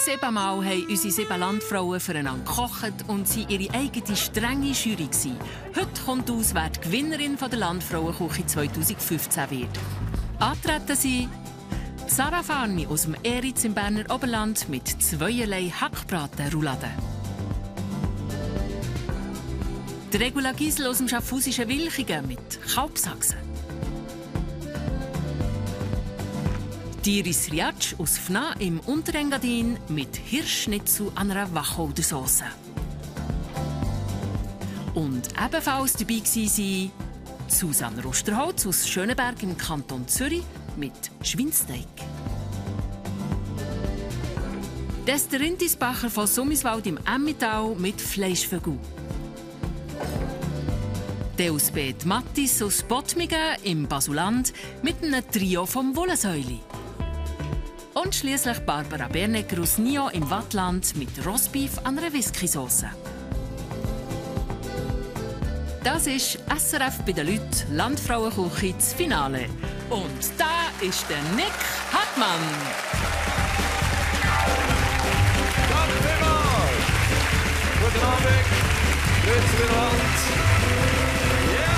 7-mal haben unsere 7 Landfrauen füreinander gekocht und sie ihre eigene strenge Jury gewesen. Heute kommt aus, wer die Gewinnerin der Landfrauenküche 2015 wird. Antreten sie Sarah Farni aus dem Eritz im Berner Oberland mit 2 Hackbraten-Rouladen. Die Regula Giesel aus dem schaffhausischen Wilchingen mit Kalbsachsen. Die Iris Riatsch aus Fna im Unterengadin mit Hirschschnitzel an einer Wacholdersauce. Und ebenfalls dabei waren Susanne Rusterholz aus Schöneberg im Kanton Zürich mit Schweinsteak. Esther Rindisbacher von Summiswald im Emmental mit Fleischvögel. Deusbeth Mattis aus Bottmingen im Basuland mit einem Trio vom Wollensäuli. Und schliesslich Barbara Bernecker aus Nio im Wattland mit Rostbeef an einer Whiskysauce. Das ist SRF bei den Leuten, Landfrauenküche, das Finale. Und da ist der Nick Hartmann. Danke vielmals. Guten Abend. Grüezi miteinander. Ja.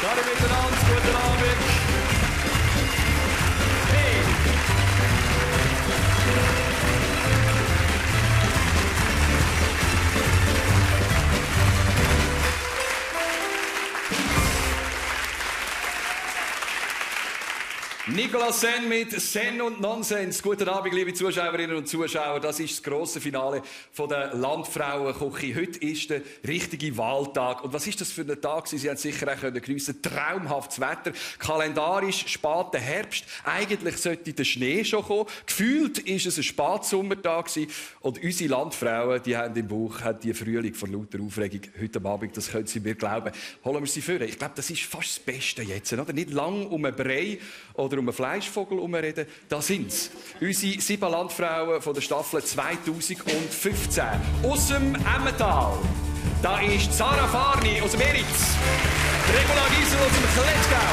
Hallo miteinander. Guten Abend. Hey. Nicolas Sen mit Sen und Nonsens. Guten Abend, liebe Zuschauerinnen und Zuschauer. Das ist das grosse Finale der Landfrauenküche. Heute ist der richtige Wahltag. Und was ist das für ein Tag? Sie haben sicher auch geniessen. Traumhaftes Wetter. Kalendarisch später Herbst. Eigentlich sollte der Schnee schon kommen. Gefühlt ist es ein Spätsommertag. Und unsere Landfrauen, die haben im Bauch die Frühling vor lauter Aufregung heute Abend. Das können Sie mir glauben. Holen wir sie vor. Ich glaube, das ist fast das Beste jetzt. Oder? Nicht lang um einen Brei oder um einen Fleischvogel herumreden. Da sind sie. Unsere 7 Landfrauen von der Staffel 2015. Aus dem Emmental. Da ist Sarah Farni aus dem Eritz. Regula Giesel aus dem Klettgau.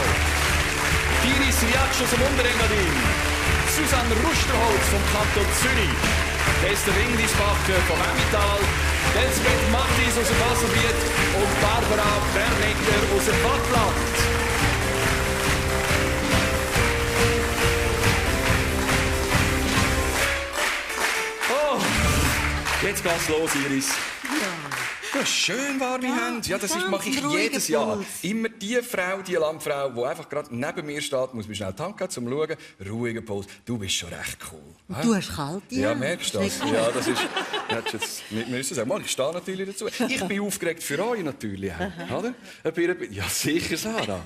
Iris Riatsch aus dem Unterengadin. Susanne Rusterholz vom Kanton Zürich. Esther Rindisbacher vom Emmental. Elsbeth Mattis aus dem Baselbiet. Und Barbara Bernecker aus dem Wattland. Jetzt geht's los, Iris. Ja. Das ist schön, warme Hände. Ja, das mache ich jedes Jahr. Immer die Frau, die Landfrau, die einfach gerade neben mir steht, muss mir schnell die Hand geben, um zu schauen. Ruhiger Puls. Du bist schon recht cool. Du hast kalt, ja. Ja, merkst du das? Ja, das ist... Hättest jetzt nicht müssen sagen. Mal, ich stehe natürlich dazu. Ich bin aufgeregt für euch natürlich. Oder? Ja, sicher, Sarah.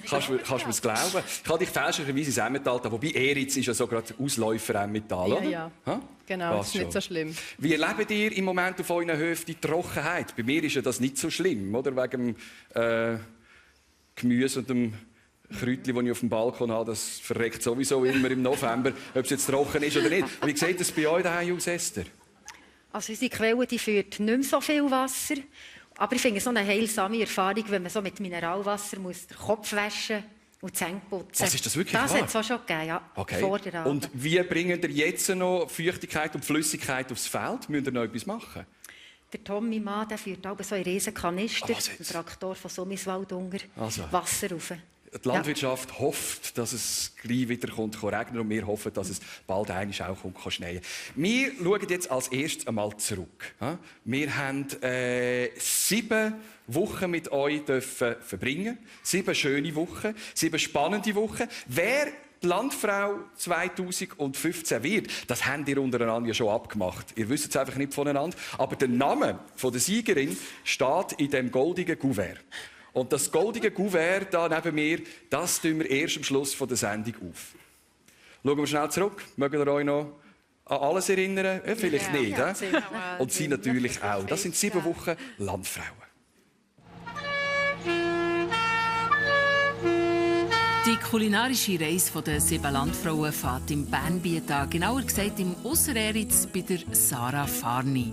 Kannst du mir das glauben? Ich habe dich fälschlicherweise ins Emmental, wobei Eritz ist ja so gerade Ausläufer Emmental, oder? Ja, ja. Genau, das ist nicht so schlimm. Wie erlebt ihr im Moment auf euren Höfen die Trockenheit? Bei mir ist ja das nicht so schlimm, oder? Wegen dem Gemüse und dem Kräutchen, das ich auf dem Balkon habe, das verreckt sowieso immer im November, ob es jetzt trocken ist oder nicht. Wie sieht das bei euch daheim aus, Esther? Also unsere Quelle die führt nicht mehr so viel Wasser. Aber ich finde es so eine heilsame Erfahrung, wenn man so mit Mineralwasser muss den Kopf waschen und die Zähne putzen. Was, ist das wirklich Das wahr? hat es auch schon gegeben, ja. Okay. Vor der Arbeit. Und wie bringen ihr jetzt noch Feuchtigkeit und Flüssigkeit aufs Feld? Müsst ihr noch etwas machen? Der Tom, mein Mann, der führt auch so einen riesen Kanister, ein Traktor von Summiswald unter, Wasser rauf. Die Landwirtschaft hofft, dass es gleich wieder regnen und wir hoffen, dass es bald einmal auch schneien kann. Wir schauen jetzt als erstes einmal zurück. Wir haben 7 Wochen mit euch verbringen. 7 schöne Wochen, 7 spannende Wochen. Wer die Landfrau 2015 wird, das habt ihr untereinander ja schon abgemacht. Ihr wisst es einfach nicht voneinander. Aber der Name der Siegerin steht in dem goldigen Kuvert. Und das goldige Kuvert da neben mir, das tun wir erst am Schluss der Sendung auf. Schauen wir schnell zurück. Mögt ihr euch noch an alles erinnern? Vielleicht nicht. Ja, und sie natürlich auch. Das sind 7 Wochen Landfrauen. Die kulinarische Reise der 7 Landfrauen fährt im Bernbiet, genauer gesagt im Aussereritz bei der Sarah Farni.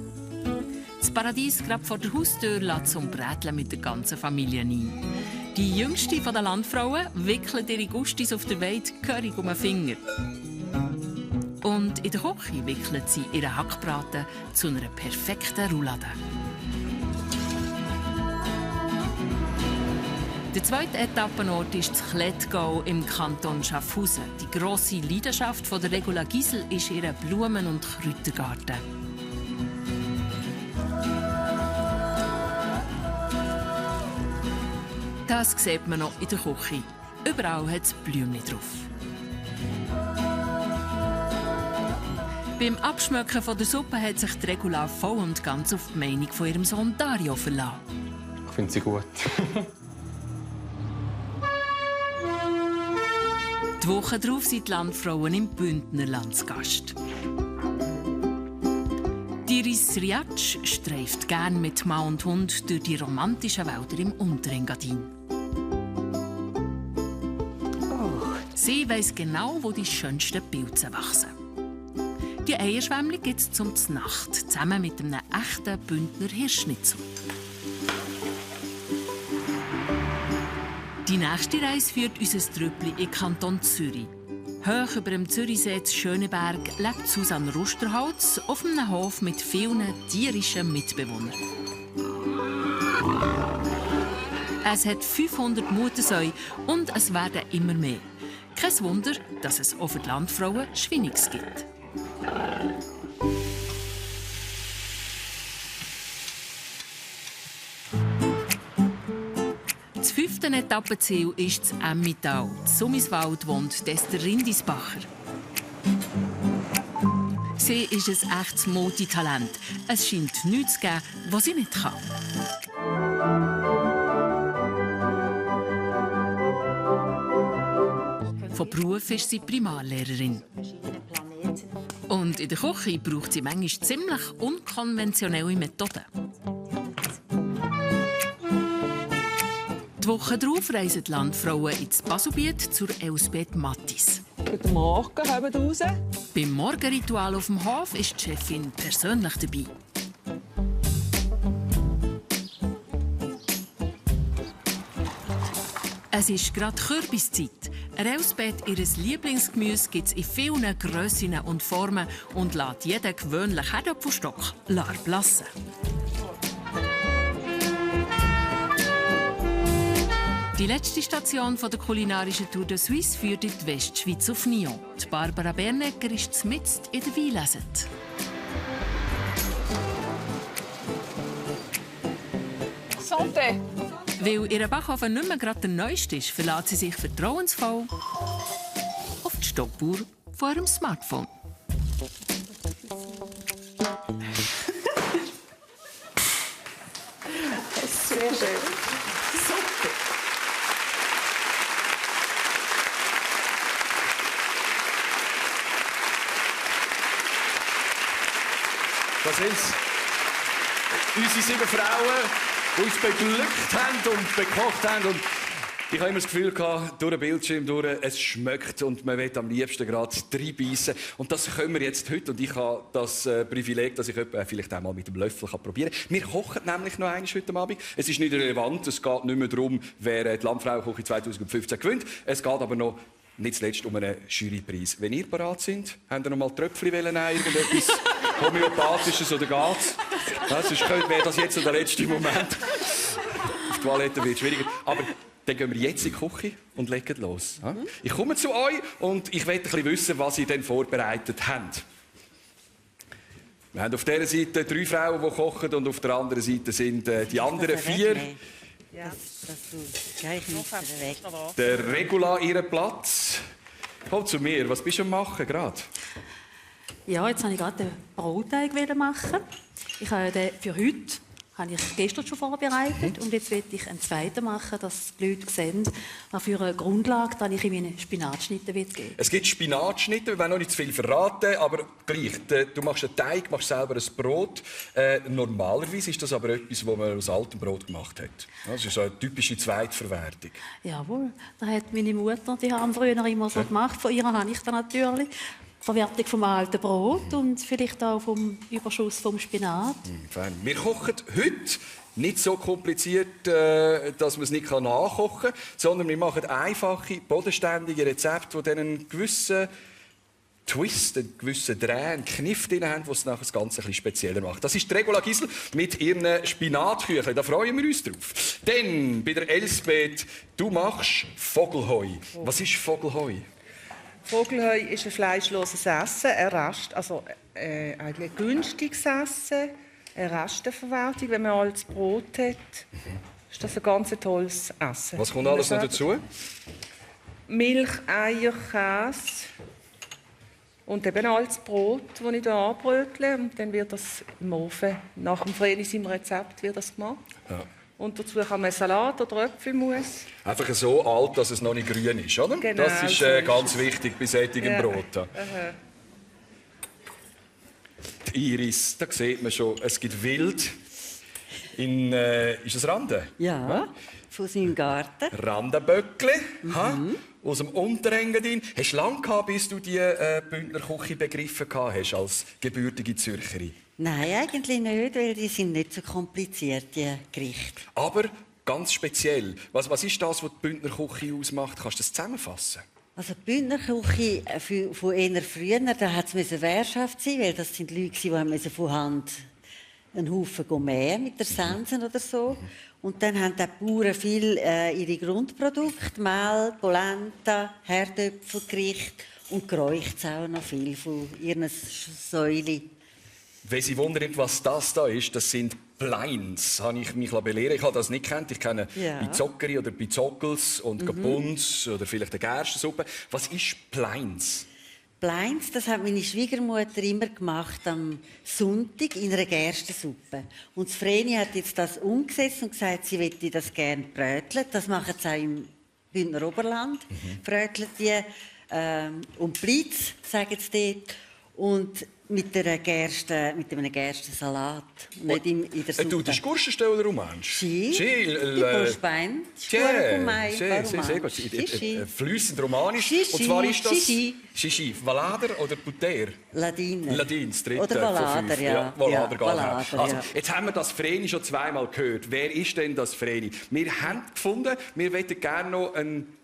Das Paradies gerade vor der Haustür lässt zum Bräteln mit der ganzen Familie ein. Die jüngste der Landfrauen wickelt ihre Gustis auf der Weide gehörig um den Finger. Und in der Küche wickelt sie ihren Hackbraten zu einer perfekten Roulade. Der zweite Etappenort ist das Klettgau im Kanton Schaffhausen. Die grosse Leidenschaft von der Regula Gisel ist ihr Blumen- und Kräutergarten. Das sieht man noch in der Küche. Überall hat es Blümchen drauf. Beim Abschmecken der Suppe hat sich die Regula voll und ganz auf die Meinung von ihrem Sohn Dario verlassen. Ich finde sie gut. Die Woche darauf sind die Landfrauen im Bündnerland zu Gast. Iris Riatsch streift gern mit Mann und Hund durch die romantischen Wälder im Unterengadin. Sie weiss genau, wo die schönsten Pilze wachsen. Die Eierschwämmli gibt es zum Znacht, zusammen mit einem echten Bündner Hirschschnitzel. Die nächste Reise führt unser Trüppli in den Kanton Zürich. Hoch über dem Zürichsee zu Schöneberg lebt Susanne Rusterholz auf einem Hof mit vielen tierischen Mitbewohnern. Es hat 500 Muttersäue und es werden immer mehr. Kein Wunder, dass es auch für die Landfrauen Schwinnigs gibt. Das fünfte Etappenziel ist das Emmental. In Summiswald wohnt Esther Rindisbacher. Sie ist ein echtes Multitalent. Es scheint nichts zu geben, was sie nicht kann. Von Beruf ist sie Primarlehrerin. Und in der Küche braucht sie manchmal ziemlich unkonventionelle Methoden. Die Woche darauf reisen die Landfrauen ins Baselbiet zur Elsbeth Mattis. Guten Morgen, kommen Sie raus. Beim Morgenritual auf dem Hof ist die Chefin persönlich dabei. Es ist gerade Kürbiszeit. Elsbeth, ihr Lieblingsgemüse, gibt es in vielen Grössen und Formen und lässt jeden gewöhnlichen Herdöpfelstock blassen. Die letzte Station der kulinarischen Tour de Suisse führt in die Westschweiz auf Nyon. Die Barbara Bernegger ist mitten in der Weinlese. Santé! Weil ihr Backofen nicht mehr gerade der neueste ist, verlässt sie sich vertrauensvoll auf die Stoppuhr von ihrem Smartphone. Sehr schön. Super! Das ist unsere 7 Frauen, die uns beglückt haben und bekocht haben. Und ich habe immer das Gefühl gehabt, durch den Bildschirm durch, es schmeckt und man will am liebsten gerade reinbeissen. Und das können wir jetzt heute. Und ich habe das Privileg, dass ich vielleicht auch mal mit dem Löffel probieren kann. Wir kochen nämlich noch einmal heute Abend. Es ist nicht relevant, es geht nicht mehr darum, wer die Landfrauenküche 2015 gewinnt. Es geht aber noch nicht zuletzt um einen Jurypreis. Wenn ihr bereit sind, habt ihr noch mal Tröpfchen nehmen, irgendetwas Homöopathisches oder geht's? Ja, sonst wäre das jetzt der letzte Moment. Auf die Toilette wird es schwieriger. Aber dann gehen wir jetzt in die Küche und legen los. Ja? Ich komme zu euch und ich möchte ein bisschen wissen, was ihr denn vorbereitet habt. Wir haben auf dieser Seite 3 Frauen, die kochen, und auf der anderen Seite sind die anderen 4. Ja, das gehe ich nicht weg. Der Regula, ihren Platz. Komm zu mir. Was bist du am machen gerade? Ja, jetzt wollte ich gerade den Brotteig machen. Ich habe den für heute habe ich gestern schon vorbereitet und jetzt will ich einen zweiten machen, dass die Leute sehen, was für eine Grundlage dann ich in meine Spinatschnitte geben will. Es gibt Spinatschnitte, wir wollen noch nicht zu viel verraten, aber gleich. Du machst einen Teig, machst selber ein Brot. Normalerweise ist das aber etwas, was man aus altem Brot gemacht hat. Das ist so eine typische Zweitverwertung. Jawohl, das hat meine Mutter, die haben früher immer so gemacht. Von ihr habe ich dann natürlich. Verwertung vom alten Brot und vielleicht auch vom Überschuss vom Spinat. Fein. Wir kochen heute nicht so kompliziert, dass man es nicht nachkochen kann, sondern wir machen einfache, bodenständige Rezepte, die einen gewissen Twist, einen gewissen Dreh, einen Kniff drin haben, der es nachher das Ganze ein bisschen spezieller macht. Das ist die Regula Gisel mit ihren Spinatküchen. Da freuen wir uns drauf. Dann bei der Elsbeth, du machst Vogelheu. Was ist Vogelheu? Vogelheu ist ein fleischloses Essen, eigentlich günstiges Essen, eine Resteverwertung. Wenn man altes Brot hat, ist das ein ganz tolles Essen. Was kommt alles noch dazu? Milch, Eier, Käse und eben altes Brot, das ich hier anbrötle. Und dann wird das im Ofen, nach dem Vreni seinem Rezept, wird das gemacht. Ja. Und dazu kann man Salat oder Äpfelmus. Einfach so alt, dass es noch nicht grün ist, oder? Genau, das ist ganz wichtig bei solchem Brot. Die Iris, da sieht man schon, es gibt Wild. Ist das Rande? Ja, von seinem Garten. Randenböckli, aus dem Unterengadin. Hast du lange gehabt, bis du die Bündner Küche begriffen hast als gebürtige Zürcherin? Nein, eigentlich nicht, weil die sind nicht so kompliziert, die Gerichte. Aber ganz speziell, was ist das, was die Bündner Küche ausmacht? Kannst du das zusammenfassen? Also die Bündner Küche von eher früher, da hat es Währschaft sein, weil das sind Leute, die von Hand einen Haufen mähen mit der Sensen oder so. Und dann haben die Bauern viel ihre Grundprodukte, Mehl, Polenta, Herdöpfelgericht und geräucht auch noch viel von ihren Säulen. Wenn Sie wundern, was das da ist, das sind Pleins, habe ich mich belehren. Ich habe das nicht gekannt. Ich kenne Bizockeri oder Bizockels und Gebuns oder vielleicht eine Gerstensuppe. Was ist Pleins? Pleins, das hat meine Schwiegermutter immer gemacht am Sonntag in einer Gerstensuppe. Und Vreni hat jetzt das umgesetzt und gesagt, sie möchte das gerne bröteln. Das machen sie auch im Bündner Oberland. Bröteln die und Blitz, sagen sie dort. Und mit einem Gerstensalat. Nicht in der Suppe. Du, das ist Gurschensteller Romansch. Die Brustbein, sehr gut. Fließend romanisch. Und zwar ist das Shishi. Valader oder Puter? Ladin. Ladin, das dritte oder Valader, von 5. Ja. Valader, Valader, also, jetzt haben wir das Vreni schon zweimal gehört. Wer ist denn das Vreni? Wir haben gefunden, wir möchten gerne noch einen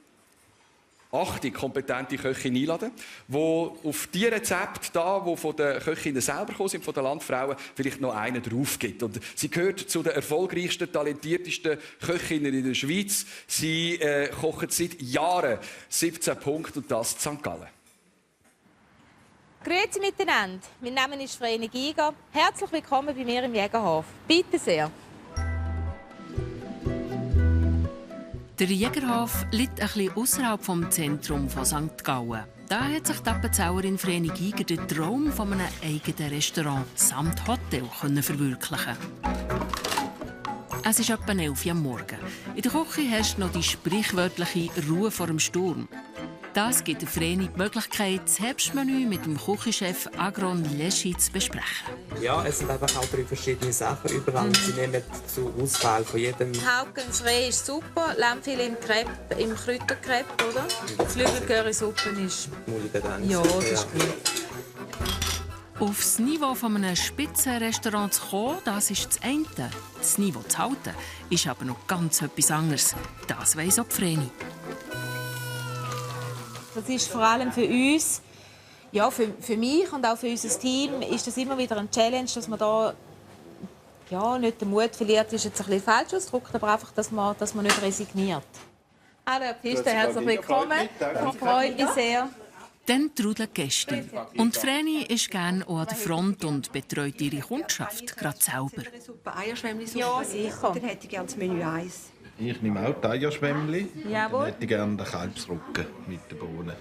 8 kompetente Köchin einladen, die auf die Rezepte da, die von den Köchinnen selber gekommen sind, von den Landfrauen, vielleicht noch einen drauf gibt. Und sie gehört zu den erfolgreichsten, talentiertesten Köchinnen in der Schweiz. Sie kocht seit Jahren 17 Punkte und das in St. Gallen. Grüezi miteinander. Mein Name ist Vreni Giger. Herzlich willkommen bei mir im Jägerhof. Bitte sehr. Der Jägerhof liegt ein bisschen außerhalb vom Zentrum von St. Gallen. Da hat sich die Appenzauerin Vreni Giger den Traum von einem eigenen Restaurant samt Hotel verwirklichen. Es ist etwa 11 Uhr am Morgen. In der Küche herrscht noch die sprichwörtliche Ruhe vor dem Sturm. Das gibt Vreni die Möglichkeit, das Herbstmenü mit dem Küchenchef Agron Leschi zu besprechen. Ja, es sind einfach auch 3 verschiedene Sachen überall. Sie nehmen zur Auswahl von jedem. Haukenfree ist super, Lammfilet im Kräutercrepe, oder? Flügelcurrysuppe ist... Ja, das ist gut. Aufs Niveau von einem Spitzenrestaurant zu kommen, das ist das eine. Das Niveau zu halten, ist aber noch ganz etwas anderes. Das weiss auch Vreni. Das ist vor allem für uns, ja, für mich und auch für unser Team, ist das immer wieder eine Challenge, dass man da nicht den Mut verliert, ist jetzt ein bisschen falsch ausgedrückt, aber einfach, dass man nicht resigniert. Hallo Herr Pfister, herzlich willkommen. Ich freue mich sehr. Dann trudeln die Gäste. Und Vreni ist gerne auch an der Front und betreut ihre Kundschaft gerade selber. Ja, sicher. Dann hätte ich gerne das Menü 1. Ich nehme auch die Eierschwämmli. Jawohl. Dann hätte ich gerne den Kalbsrücken mit den Bohnen.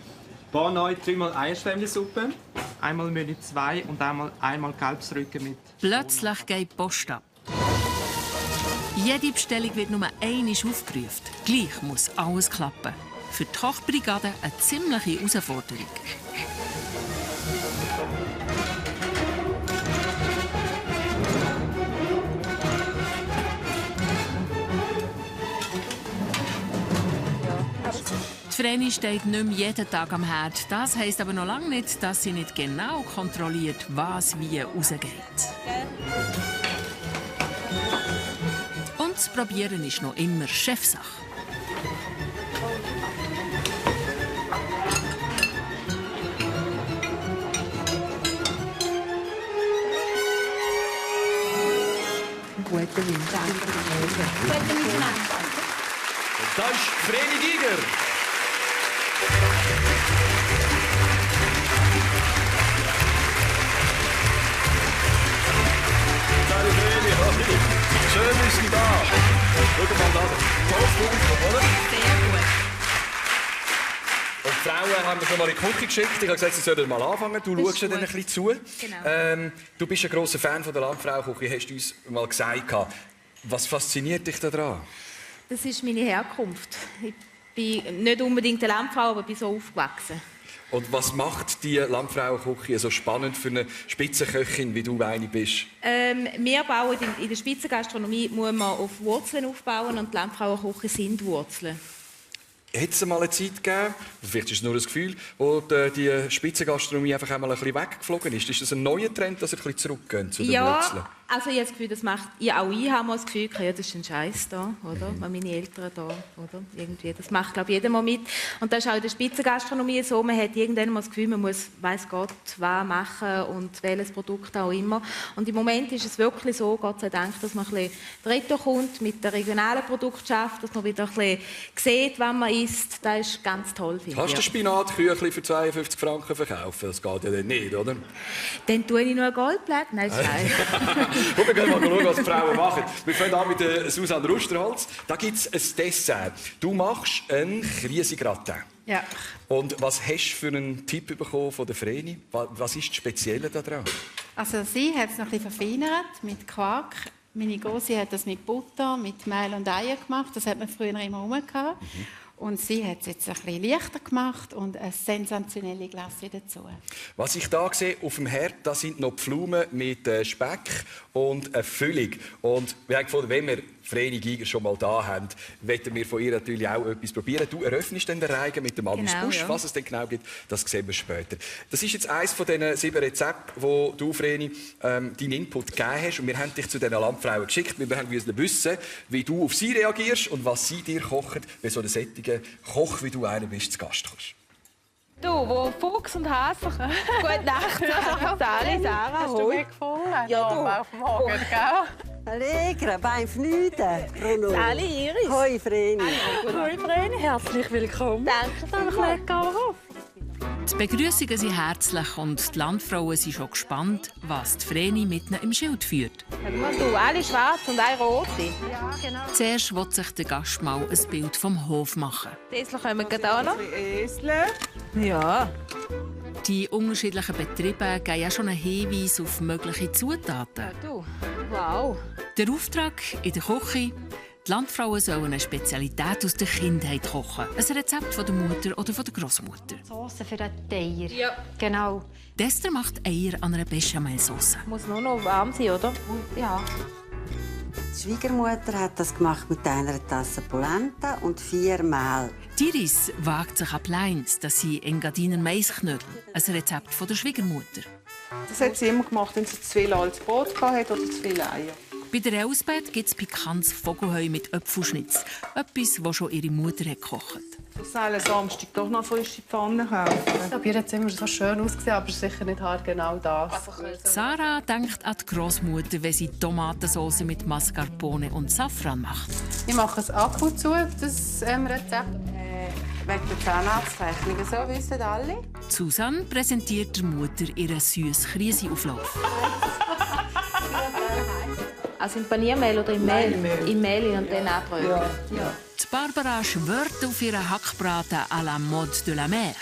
Paar neu 3-mal Eierschwämmli-Suppe, einmal Menü 2 und einmal Kalbsrücken mit. Plötzlich geht die Post ab. Jede Bestellung wird nur einmal aufgerufen. Gleich muss alles klappen. Für die Kochbrigade eine ziemliche Herausforderung. Die Vreni steht nicht mehr jeden Tag am Herd. Das heisst aber noch lange nicht, dass sie nicht genau kontrolliert, was wie rausgeht. Und das Probieren ist noch immer Chefsache. Guten Wind. Guten Miteinander. Das ist Vreni Giger. Hallo Vreni, hallo. Schön bist du da. Schau mal da. Top, oder? Sehr gut. Und die Frauen haben mir schon mal in die Küche geschickt. Ich habe gesagt, sie sollen mal anfangen. Du schaust ihnen ein bisschen zu. Genau. Du bist ein grosser Fan von der Landfrauenküche, hast du uns mal gesagt. Was fasziniert dich daran? Das ist meine Herkunft. Ich bin nicht unbedingt eine Landfrau, aber bin so aufgewachsen. Und was macht die Landfrauenküche so spannend für eine Spitzenköchin, wie du eine bist? Wir bauen in der Spitzengastronomie muss man auf Wurzeln aufbauen und die Landfrauenküche sind Wurzeln. Hat es mal eine Zeit gegeben, vielleicht ist es nur ein Gefühl, wo die Spitzengastronomie einfach einmal ein bisschen weggeflogen ist? Ist das ein neuer Trend, dass ihr ein bisschen zurückgehen zu den Wurzeln? Ja, also ich habe das Gefühl, das macht... Ja, auch ich habe mal das Gefühl, ja, das ist ein Scheiß da, oder? Meine Eltern da, oder? Irgendwie, das macht, glaube ich, jeder mal mit. Und das ist auch in der Spitzengastronomie so, man hat irgendwann mal das Gefühl, man muss, weiss Gott, was machen und welches Produkt auch immer. Und im Moment ist es wirklich so, Gott sei Dank, dass man ein bisschen retourkommt, mit der regionalen Produkt schafft, dass man wieder ein bisschen sieht, was man isst. Das ist ganz toll, finde ich. Kannst du Spinatküchli für 52 Franken verkaufen? Das geht ja dann nicht, oder? Dann tue ich noch ein Goldblatt. Nein, Scheiße. Gut, wir gehen mal schauen, was die Frauen machen. Wir fangen an mit der Susanne Rusterholz. Da gibt es ein Dessert. Du machst einen Krisengratin. Ja. Und was hast du für einen Tipp bekommen von der Vreni? Was ist das Spezielle daran? Also sie hat es noch ein bisschen verfeinert mit Quark. Meine Grosse hat das mit Butter, mit Mehl und Eier gemacht. Das hat man früher immer rum gehabt. Und sie hat es jetzt ein bisschen leichter gemacht und eine sensationelle Glasse dazu. Was ich hier sehe auf dem Herd, da sind noch Pflaumen mit Speck und eine Füllung. Und wir haben gefunden, wenn wir Vreni Giger schon mal da haben, wollen wir von ihr natürlich auch etwas probieren. Du eröffnest dann den Reigen mit dem Manus Busch. Ja. Was es dann genau gibt, das sehen wir später. Das ist jetzt eines von diesen 7 Rezepten, wo du, Vreni, deinen Input gegeben hast. Und wir haben dich zu diesen Landfrauen geschickt. Wir wollten wissen, wie du auf sie reagierst und was sie dir kochen, wenn so ein sättiger Koch, wie du einer bist, zu Gast kommst. Du, wo Fuchs und Hase. Gute Nacht, Sali, Sarah. Hast du mich gefunden? Ja, du. Auf dem Morgen, gell? Allegra, beim Fnüden. Sali, Iris. Hoi, Vreni. Hoi, Vreni. Herzlich willkommen. Danke. Die Begrüßungen sind herzlich und die Landfrauen sind schon gespannt, was die Vreni mit ihnen im Schild führt. Du, alle schwarz und eine rote. Ja, genau. Zuerst will sich der Gast mal ein Bild vom Hof machen. Die Esel kommen gerade auch noch. Esel. Ja. Die unterschiedlichen Betriebe geben ja schon einen Hinweis auf mögliche Zutaten. Du, wow. Der Auftrag in der Küche: die Landfrauen sollen eine Spezialität aus der Kindheit kochen. Ein Rezept von der Mutter oder von der Großmutter. Soße für den Eier. Ja. Genau. Esther macht Eier an einer Bechamelsauce. Muss nur noch warm sein, oder? Ja. Die Schwiegermutter hat das gemacht mit einer Tasse Polenta und 4 Mehl. Iris wagt sich an Pleins, dass sie Engadiner Maisknödel, ein Rezept von der Schwiegermutter. Das hat sie immer gemacht, wenn sie zu viel altes Brot hatte oder zu viele Eier. Bei der Elsbeth gibt es pikantes Vogelheu mit Apfelschnitz. Etwas, das schon ihre Mutter hat gekocht. Ich soll Samstag doch noch frische Pfanne kaufen. Bei ihr hat es immer so schön ausgesehen, aber sicher nicht genau das. Sarah denkt an die Großmutter, wenn sie Tomatensauce mit Mascarpone und Safran macht. Ich mache es ab und zu, das Rezept. Wegen der Zahnarztrechnung, so wissen alle. Susanne präsentiert der Mutter ihren süßen Kriseauflauf. Also im Paniermehl oder im Mehl? Im Mehl und dann anbröteln. Ja. Die Barbara schwört auf ihren Hackbraten à la mode de la mer.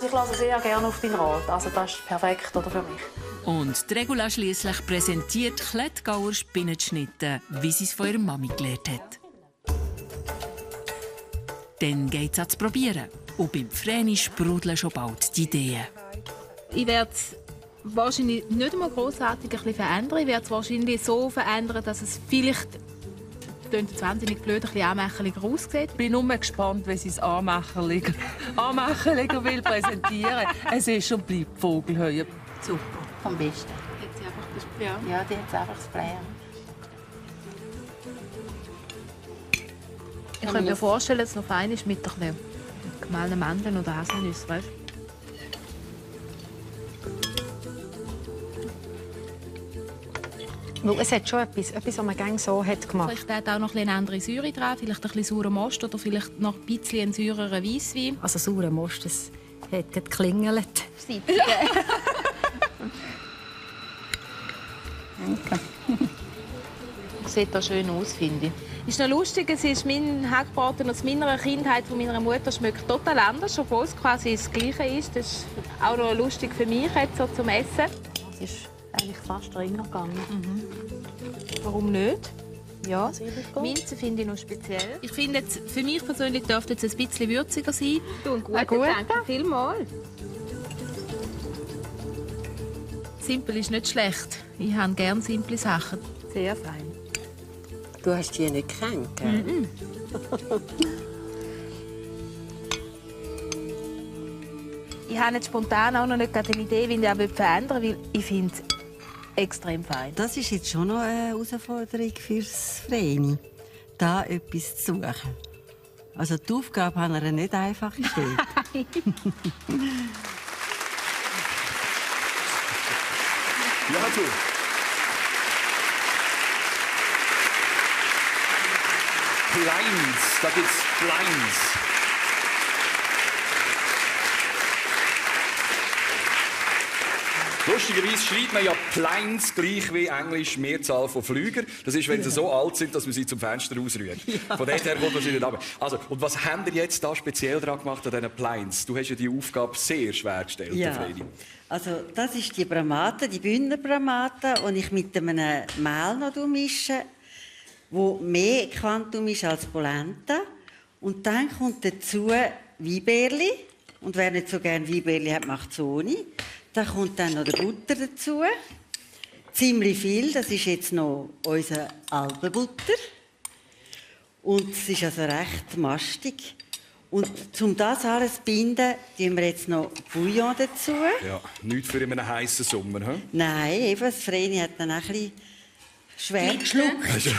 Ich lasse sehr gerne auf deinen Rat. Also das ist perfekt oder für mich. Und die Regula schliesslich präsentiert Klettgauer Spinnenschnitte, wie sie es von ihrer Mami gelernt hat. Dann geht es ans Probieren. Und beim Vreni sprudeln schon bald die Ideen. Ich werde es wahrscheinlich nicht einmal grossartig ein bisschen verändern. Ich werde es wahrscheinlich so verändern, dass es vielleicht klingt jetzt wahnsinnig blöd, ein bisschen anmächerlicher aussieht. Ich bin nur gespannt, wie sie es anmächerlicher will präsentieren. Es ist und bleibt Vogelheuer. Super, vom Besten. Ja, die hat einfach das Flair. Ich könnte mir vorstellen, dass es noch fein ist mit gemahlenen Mandeln oder Haselnüssen. Weißt? Es hat schon etwas, was man gerne so hat gemacht. Vielleicht hat auch noch eine andere Säure dran, vielleicht ein bisschen saurer Most oder vielleicht noch ein bisschen einen saureren Weisswein. Also saurer Most, das hat geklingelt. Danke. Sieht da schön aus, finde ich. Ist noch lustig, es ist mein Hackbraten aus meiner Kindheit von meiner Mutter schmeckt total anders, obwohl es quasi das Gleiche ist. Das ist auch noch lustig für mich jetzt so zum Essen. Es ist eigentlich fast reingegangen. Warum nicht? Ja, Minze finde ich noch speziell. Ich finde, für mich persönlich dürfte es ein bisschen würziger sein. Du, gut, danke vielmals. Simpel ist nicht schlecht. Ich habe gerne simple Sachen. Sehr fein. Du hast die nicht gekannt, gell? Ich habe jetzt spontan auch noch nicht eine Idee, wie ich das verändern will, weil ich finde es extrem fein. Das ist jetzt schon noch eine Herausforderung fürs Vreni, da etwas zu suchen. Also die Aufgabe haben wir nicht einfach gestellt. Ja, du. Plains, da gibt's Plains. Lustigerweise schreibt man ja Plains gleich wie Englisch Mehrzahl von Flüger. Das ist, wenn sie so alt sind, dass man sie zum Fenster ausrührt. Von dort her kommt das nicht runter. Also, und was habt ihr jetzt da speziell dran gemacht an diesen Plains? Du hast ja die Aufgabe sehr schwer gestellt, Fredi. Also das ist die Bramate, die Bündner Bramate, die ich mit einem Mehl noch mische, wo mehr Quantum ist als Polenta. Und dann kommt dazu Weinbärli. Und wer nicht so gerne Weinbärli hat, macht es ohne. Da kommt dann noch der Butter dazu. Ziemlich viel. Das ist jetzt noch unser Alpenbutter. Und es ist also recht mastig. Und um das alles zu binden, tun wir jetzt noch Bouillon dazu. Ja, nichts für einen heißen Sommer, he? Nein, eben, das Vreni hat dann auch ein bisschen schwer geschluckt.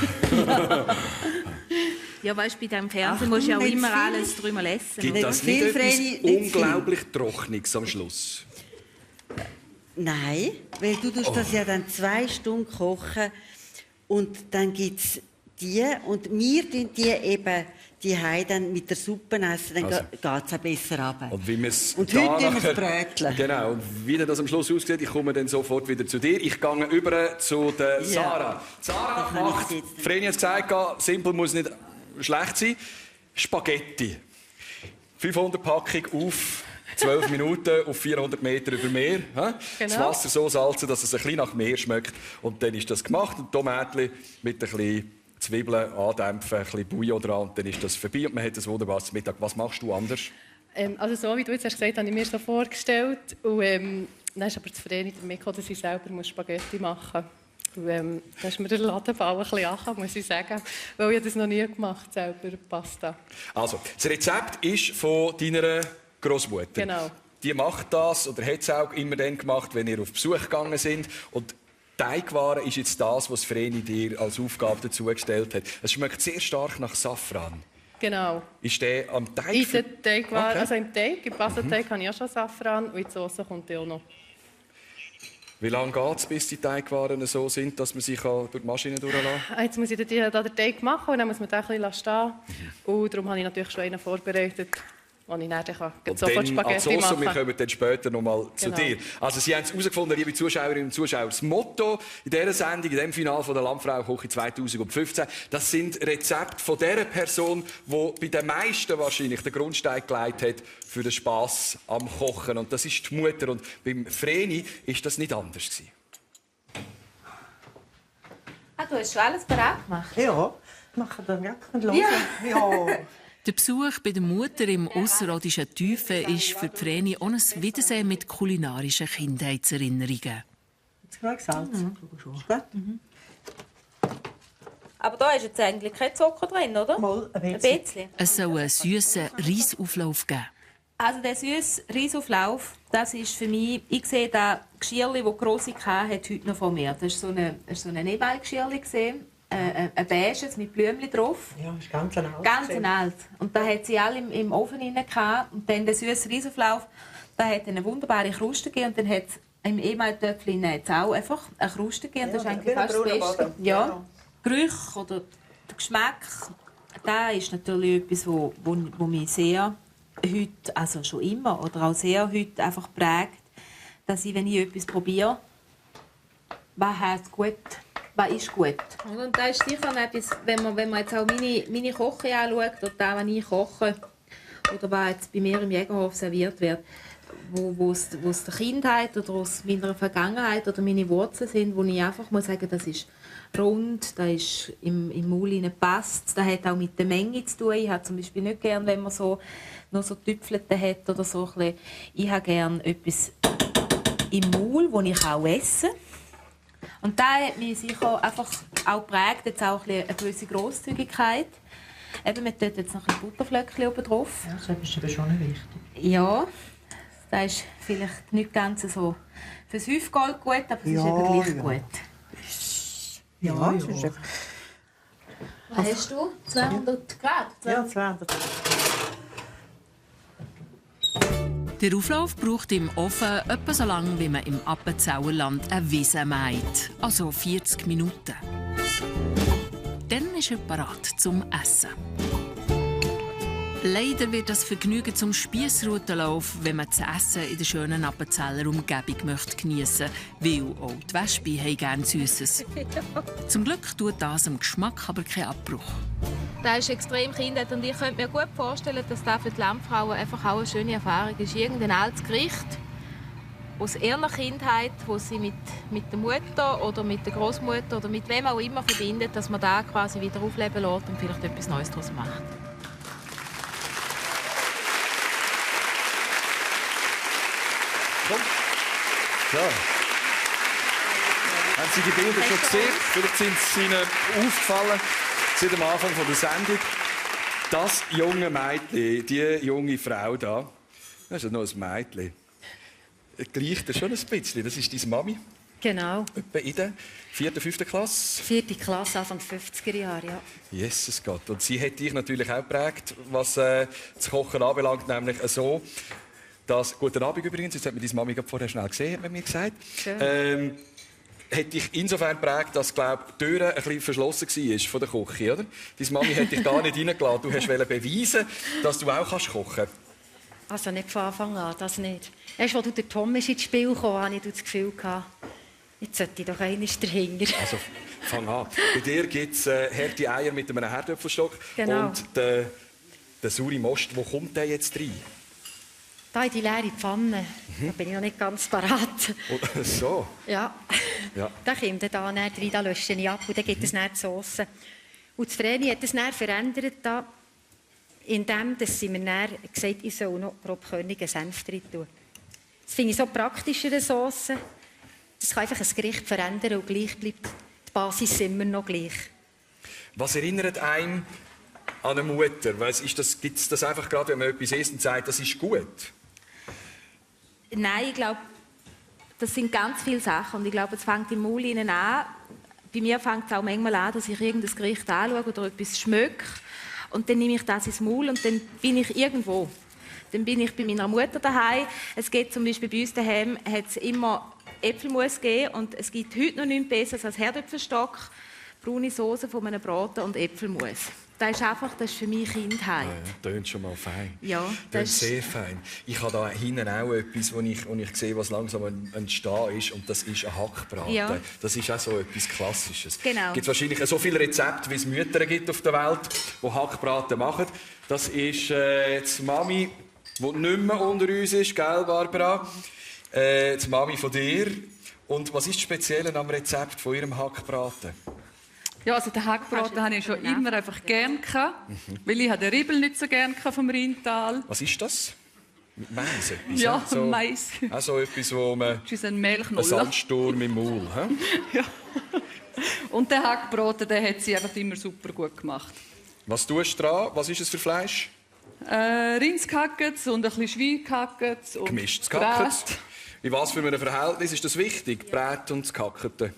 Ja, weißt du, bei diesem Fernsehen musst du ja auch immer alles drüber essen. Gibt das nicht etwas unglaublich Trockenes am Schluss? Nein, weil du das ja dann 2 Stunden kochen und dann gibt es die und wir tun die eben die dann mit der Suppe essen, dann geht es auch besser runter. Und, und heute tun wir es bröteln. Genau, und wie das am Schluss aussieht, ich komme dann sofort wieder zu dir. Ich gehe über zu der Sarah. Sarah macht, Vreni hat es gesagt, simpel muss nicht schlecht sein, Spaghetti. 500 Packung auf 12 Minuten auf 400 Meter über Meer. Genau. Das Wasser so salzen, dass es ein bisschen nach Meer schmeckt. Und dann ist das gemacht. Und Tomaten mit ein bisschen Zwiebeln andämpfen, ein bisschen Bouillon dran, und dann ist das vorbei. Und man hat ein wunderbares Mittag. Was machst du anders? Also so wie du jetzt hast gesagt, habe ich mir so vorgestellt. Und dann ist aber das Vreni damit gekommen, dass ich selber Spaghetti machen muss. Und da ist mir der Ladenbau ein bisschen angekommen, muss ich sagen. Weil ich das noch nie gemacht habe, selber Pasta. Also, das Rezept ist von deiner Großmutter. Genau. Die macht das, oder hat es auch immer dann gemacht, wenn ihr auf Besuch gegangen sind. Und Teigwaren ist jetzt das, was Vreni dir als Aufgabe dazu gestellt hat. Es schmeckt sehr stark nach Safran. Genau. Ist der am Teig? In der Teigwaren, okay. Also im Teig, im Pastateig habe ich auch schon Safran und in die Sauce kommt auch noch. Wie lange geht es, bis die Teigwaren so sind, dass man sie durch die Maschine durchlassen kann? Jetzt muss ich den Teig machen und dann muss man den ein bisschen stehen. Und darum habe ich natürlich schon einen vorbereitet, wo ich dann sofort Spaghetti machen kann. Wir kommen dann später noch mal zu dir. Also Sie haben es herausgefunden, liebe Zuschauerinnen und Zuschauer. Das Motto in dieser Sendung, in diesem Finale von der Landfrauenküche 2015, das sind Rezepte von der Person, die bei den meisten wahrscheinlich den Grundstein gelegt hat für den Spass am Kochen. Und das ist die Mutter. Und beim Vreni war das nicht anders gewesen. Du hast schon alles bereit gemacht? Ja, machen wir dann los. Ja. Der Besuch bei der Mutter im ausserrhodischen Tiefen ist für Vreni auch ein Wiedersehen mit kulinarischen Kindheitserinnerungen. Jetzt genug Salz. Ist gut? Aber da ist jetzt eigentlich kein Zucker drin, oder? Mal ein bisschen. Es soll einen süssen Reisauflauf geben. Also der süsse Reisauflauf, das ist für mich, ich sehe das Geschirrchen, das Grossi hatte, heute noch von mir. Das war so ein E-Bike-Geschirrchen, ein beiges mit Blümchen drauf. Ja, das ist ganz alt. Ganz alt. Und da hat sie alle im Ofen rein gehabt. Und dann der süsse Reisauflauf, da hat eine wunderbare Kruste gegeben. Und dann hat es im E-Mail-Töpfchen auch einfach eine Kruste gegeben. Das ist eigentlich fast das Beste. Ja. Gerüch oder der Geschmack, das ist natürlich etwas, wo mich sehr heute, also schon immer, oder auch sehr heute einfach prägt, dass ich, wenn ich etwas probiere, was heißt gut, was ist gut. Und da ist sicher etwas, wenn man jetzt auch meine Küche anschaut, oder das, was ich koche, oder was jetzt bei mir im Jägerhof serviert wird, wo es der Kindheit oder aus meiner Vergangenheit oder meine Wurzeln sind, wo ich einfach muss sagen, das ist rund, das ist im Maul passt, das hat auch mit der Menge zu tun. Ich habe zum Beispiel nicht gern, wenn man so noch so Tüpfelte hat oder so. Ich habe gerne etwas im Maul, das ich auch essen kann. Und da hat mich sicher einfach auch geprägt, jetzt auch eine gewisse Grosszügigkeit. Eben, man tut jetzt noch ein bisschen Butterflöckchen oben drauf. Ja, das ist aber schon wichtig. Ja, das ist vielleicht nicht ganz so fürs Hüfgold gut, aber es ist eben gleich gut. Ja. Was hast du? 200 Grad? Ja, 200. Der Auflauf braucht im Ofen etwa so lange, wie man im Appenzauerland eine Wiese mäht, also 40 Minuten. Dann ist er bereit zum Essen. Leider wird das Vergnügen zum Spiessrutenlauf, wenn man das Essen in der schönen Appenzeller Umgebung geniessen möchte, weil auch die Wespe gerne Süßes. Zum Glück tut das dem Geschmack aber keinen Abbruch. Das ist extrem kindheit und ich könnte mir gut vorstellen, dass das für die Landfrauen einfach auch eine schöne Erfahrung ist. Irgendein altes Gericht aus ihrer Kindheit, wo sie mit der Mutter oder mit der Großmutter oder mit wem auch immer verbindet, dass man da quasi wieder aufleben lässt und vielleicht etwas Neues daraus macht. Ja. Haben Sie die Bilder schon gesehen? Vielleicht sind sie Ihnen aufgefallen seit dem Anfang der Sendung. Das junge Mädchen, die junge Frau da, das ist ja noch ein Mädchen. Gleicht schon ein bisschen. Das ist deine Mami. Genau. Etwa in der 4., 5. Klasse. 4. Klasse, Anfang 50er Jahre, ja. Jesus Gott. Und sie hat dich natürlich auch geprägt, was das Kochen anbelangt, nämlich so, dass... Guten Abend übrigens, jetzt hat mir deine Mami vorher schnell gesehen, hat man mir gesagt. Schön. Hat dich insofern geprägt, dass die Tür ein bisschen verschlossen war von der Küche, oder? Deine Mami hat dich gar nicht reingelassen. Du wolltest beweisen, dass du auch kochen kannst. Also nicht von Anfang an, das nicht. Erst als der Tom ins Spiel kam, hatte ich das Gefühl, jetzt sollte ich doch einmal dahinter. Also, fang an. Bei dir gibt es harte Eier mit einem Herdöpfelstock. Genau. Und der saure Most, wo kommt der jetzt rein? Da in die leere Pfanne. Da bin ich noch nicht ganz parat. Oh, so? Ja. Ja. Da kommt er da rein, da lösche ich ab und dann gibt es dann die Sauce. Und das Vreni hat es dann verändert, da, indem sie mir dann gesagt haben, ich soll noch grobkörnigen Senf drin tun. Das finde ich so praktisch in der Sauce. Das kann einfach ein Gericht verändern und gleich bleibt die Basis immer noch gleich. Was erinnert einem an eine Mutter? Gibt es das einfach gerade, wenn man etwas isst und sagt, das ist gut? Nein, ich glaube, das sind ganz viele Sachen. Und ich glaube, es fängt im Maul an. Bei mir fängt es auch manchmal an, dass ich irgendein Gericht anschaue oder etwas schmecke. Und dann nehme ich das ins Maul und dann bin ich irgendwo. Dann bin ich bei meiner Mutter daheim. Es geht zum Beispiel bei uns daheim, hat es immer Äpfelmus gegeben. Und es gibt heute noch nichts Besseres als Herdöpfelstock, braune Soße von einem Braten und Äpfelmus. Das ist für mich Kindheit. Ja, tönt schon mal fein. Ja, tönt sehr fein. Ich habe da hinten auch etwas, wo ich sehe, was langsam entstehen ist. Und das ist ein Hackbraten. Ja. Das ist auch so etwas Klassisches. Genau. Es gibt wahrscheinlich so viele Rezepte, wie es Mütter gibt auf der Welt, die Hackbraten machen. Das ist die Mami, die nicht mehr unter uns ist, gell, Barbara? Die Mami von dir. Und was ist das Spezielle am Rezept von ihrem Hackbraten? Ja, also den Hackbraten habe ich schon immer einfach gern gehabt, weil ich den Ribbel nicht so gern vom Rheintal. Was ist das? Mit Mais etwas? Ja, so, Mais. Also etwas, wo man... Das ist ein Melchnoller. Ein Sandsturm im Maul. Ja. Und der Hackbraten, den hat sie einfach immer super gut gemacht. Was tust du dran? Was ist es für Fleisch? Rindsgehacktes und ein bisschen Schwein gehacktes. Gemischtes Gehacktes. In was für einem Verhältnis ist das wichtig? Brät und das Gehackete?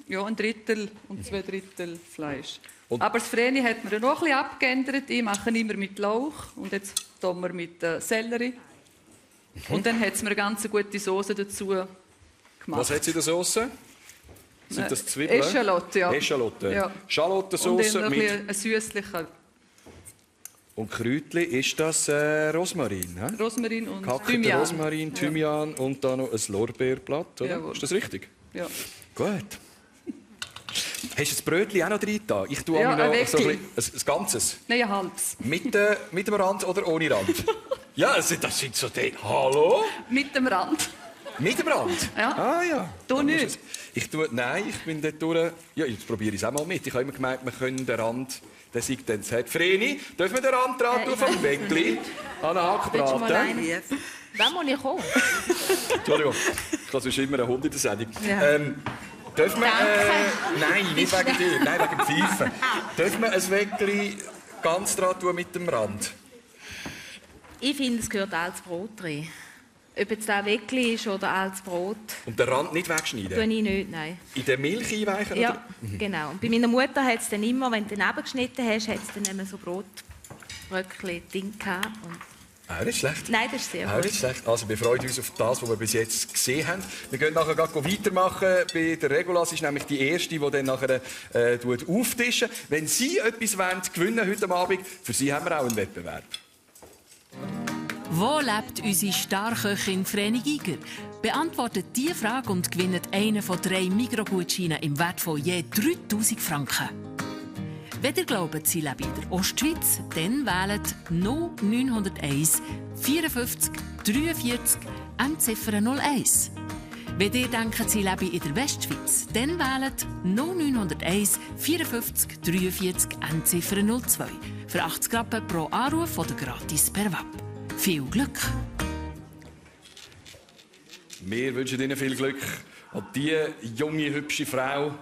Ja, 1/3 und 2/3 Fleisch. Aber das Vreni hat mir noch ein bisschen abgeändert. Ich mache immer mit Lauch und jetzt tun wir mit Sellerie. Und dann hat es mir eine ganz gute Soße dazu gemacht. Was hat sie in der Soße? Sind das Zwiebeln? Eschalotte, ja. Eschalotte. Ja. Schalottensauce und dann mit... ein süßlicher. Und Kräutli, ist das Rosmarin? He? Rosmarin und Gehackter Thymian. Rosmarin, Thymian und dann noch ein Lorbeerblatt, oder? Jawohl. Ist das richtig? Ja. Gut. Hast du das Brötchen auch noch drin? Ich tue Ja, noch ein so ein Ganzes. Nein, ein halbes. Mit dem Rand oder ohne Rand? Ja, das sind so die... Hallo? Mit dem Rand. Mit dem Rand? Ja. Ah ja. Du nicht? Nein, ich bin dort durch... Ja, jetzt probiere ich es auch mal mit. Ich habe immer gemeint, wir können den Rand... Der sagt dann, Vreni, dürfen wir den Rand dran tun vom Bäckli? An den Hackbraten? Wann muss ich kommen? Entschuldigung, ich habe sonst immer eine Hund in der Sendung. Ja. Dürfen wir... nein, nicht wegen dir, nein, wegen dem Pfeifen. Dürfen wir ein Weckli ganz dran tun mit dem Rand? Ich finde, es gehört als Brot drin. Ob jetzt das Weckli ist oder als Brot. Und den Rand nicht wegschneiden? Tue ich nicht, nein. In der Milch einweichen? Ja, oder? genau. Und bei meiner Mutter hat es dann immer, wenn du daneben geschnitten hast, hat es dann immer so Brotbröckchen-Ding gehabt. Auch nicht schlecht. Nein, das ist sehr Auch gut. nicht schlecht. Also wir freuen uns auf das, was wir bis jetzt gesehen haben. Wir gehen nachher weitermachen. Bei der Regulas ist nämlich die erste, die dann nachher auftischen. Wenn Sie etwas gewinnen wollen heute Abend, für Sie haben wir auch einen Wettbewerb. Wo lebt unsere Starköchin Vreni Giger? Beantwortet diese Frage und gewinnt einen von 3 Migros-Gutscheinen im Wert von je 3000 Franken. Wenn ihr glaubt, sie lebe in der Ostschweiz, dann wählt 0901 54 43 Endziffer 01. Wenn ihr denkt, sie lebe in der Westschweiz, dann wählt 0901 54 43 Endziffer 02. Für 80 Rappen pro Anruf oder gratis per Web. Viel Glück! Wir wünschen Ihnen viel Glück. Und diese junge, hübsche Frau,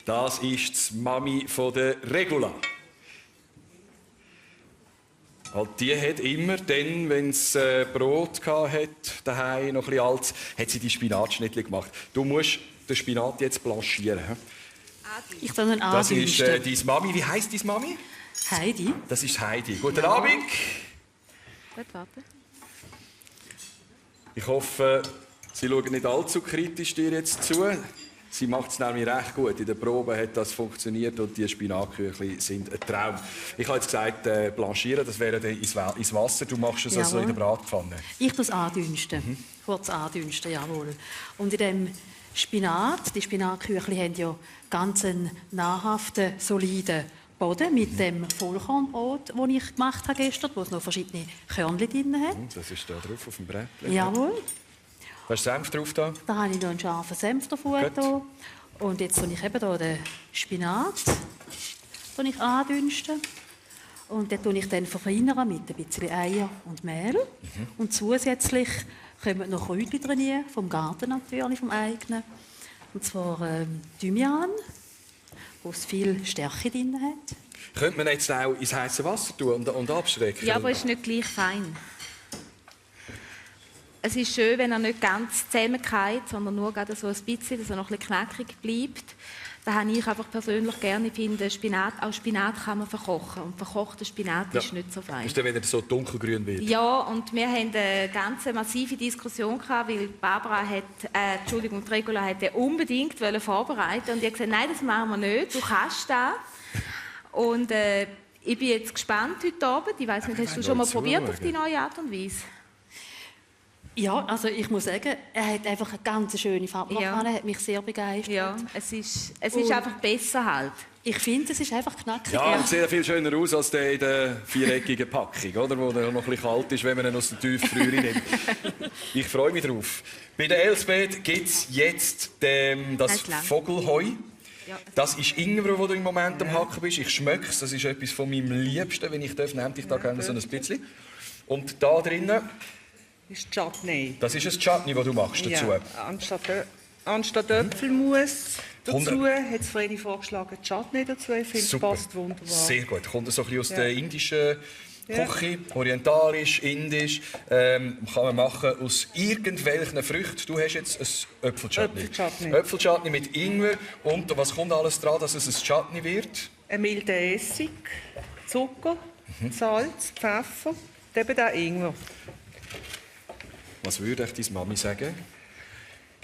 das ist die Mami von der Regula. Und die hat immer dann, wenn es Brot hatte, daheim noch ein bisschen alt, hat sie die Spinatschnittchen gemacht. Du musst den Spinat jetzt blanchieren. Ich soll ihn Das ist andünsten. deine Mami. Wie heisst deine Mami? Heidi. Das ist Heidi. Guten Abend. Gut, warte. Ich hoffe, Sie schauen nicht allzu kritisch dir jetzt zu. Sie macht es nämlich recht gut. In der Probe hat das funktioniert und die Spinatküchli sind ein Traum. Ich habe jetzt gesagt, blanchieren, das wäre dann ins Wasser. Du machst es also in der Bratpfanne. Ich tue es andünsten. Kurz andünsten, jawohl. Und in dem Spinat, die Spinatküchli haben ja ganz einen nahrhaften, soliden Boden mit dem Vollkornbrot, das ich gemacht habe gestern, wo es noch verschiedene Körnchen drin hat. Das ist da drauf auf dem Brett. Jawohl. Hast du Senf drauf da? Da habe ich noch einen scharfen Senf davor. Und jetzt tue ich eben hier den Spinat andünsten. Und den tue ich dann verfeinern mit ein bisschen Eier und Mehl. Und zusätzlich kommen noch Kräutchen drin, vom Garten natürlich, vom eigenen. Und zwar Thymian, wo es viel Stärke drin hat. Könnte man jetzt auch ins heiße Wasser tun und abschrecken? Ja, aber es ist nicht gleich fein. Es ist schön, wenn er nicht ganz zusammenfällt, sondern nur gerade so ein bisschen, dass er noch ein bisschen knackig bleibt. Das habe ich einfach persönlich gerne. Ich finde, auch Spinat kann man verkochen. Und verkochter Spinat ist nicht so fein. Ist dann, wenn er so dunkelgrün wird? Ja, und wir hatten eine ganz massive Diskussion gehabt, weil Barbara die Regula hat den unbedingt vorbereiten und ich habe gesagt, nein, das machen wir nicht, du kannst das. Und ich bin jetzt gespannt heute Abend. Ich weiss nicht, hast du schon mal probiert auf die neue Art und Weise? Ja, also ich muss sagen, er hat einfach eine ganz schöne Farbe. Ja. Er hat mich sehr begeistert. Ja, es ist einfach besser halt. Ich finde, es ist einfach knackig. Ja, und sehr viel schöner aus als der in der viereckigen Packung, oder? Wo der noch ein bisschen kalt ist, wenn man ihn aus der Tiefkühle nimmt. Ich freue mich drauf. Bei der Elsbeth gibt es jetzt das Vogelheu. Ja. Das ist Ingwer, wo du im Moment am Hacken bist. Ich schmecke es. Das ist etwas von meinem Liebsten, wenn ich darf, nehme ich da gerne so ein bisschen. Und da drinnen... Das ist Chutney. Das ist ein Chutney, das du machst dazu. Ja, anstatt Äpfelmus. Dazu hat Vreni vorgeschlagen, die Chutney dazu. Ich finde, es passt wunderbar. Sehr gut. Kommt so ein bisschen aus der indischen Küche, orientalisch, indisch. Kann man machen aus irgendwelchen Früchten. Du hast jetzt ein Äpfelchutney. Äpfelchutney mit Ingwer. Und was kommt alles dran, dass es ein Chutney wird? Ein milder Essig, Zucker, Salz, Pfeffer und eben auch Ingwer. Was würde ich deine Mami sagen?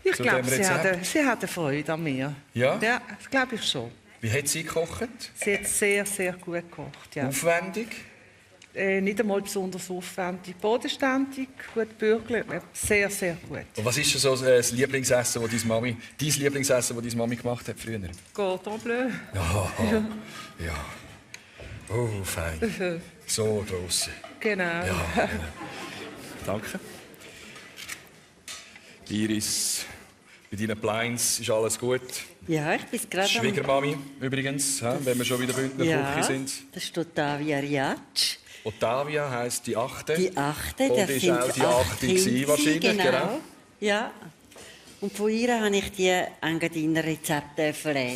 Ich glaube, sie hat eine Freude an mir. Ja? Ja, das glaube ich schon. Wie hat sie gekocht? Sie hat sehr, sehr gut gekocht. Ja. Aufwendig? Nicht einmal besonders aufwendig. Bodenständig, gut bürgerlich, sehr, sehr gut. Und was ist so das Lieblingsessen, das dein Lieblingsessen, das deine Mami gemacht hat früher? Cordon Bleu. Ja. Oh, fein. So grosse. Genau. Ja. Danke. Iris, bei deinen Blinds ist alles gut? Ja, ich bin gerade Schwiegermami übrigens, wenn wir schon wieder Bündner Küche sind. Das ist Ottavia Riac. Ottavia heisst die Achte. Die Achte, und das ist sind auch die Achte gewesen, wahrscheinlich, genau. Ja. Und von ihr habe ich die Engadiner-Rezepte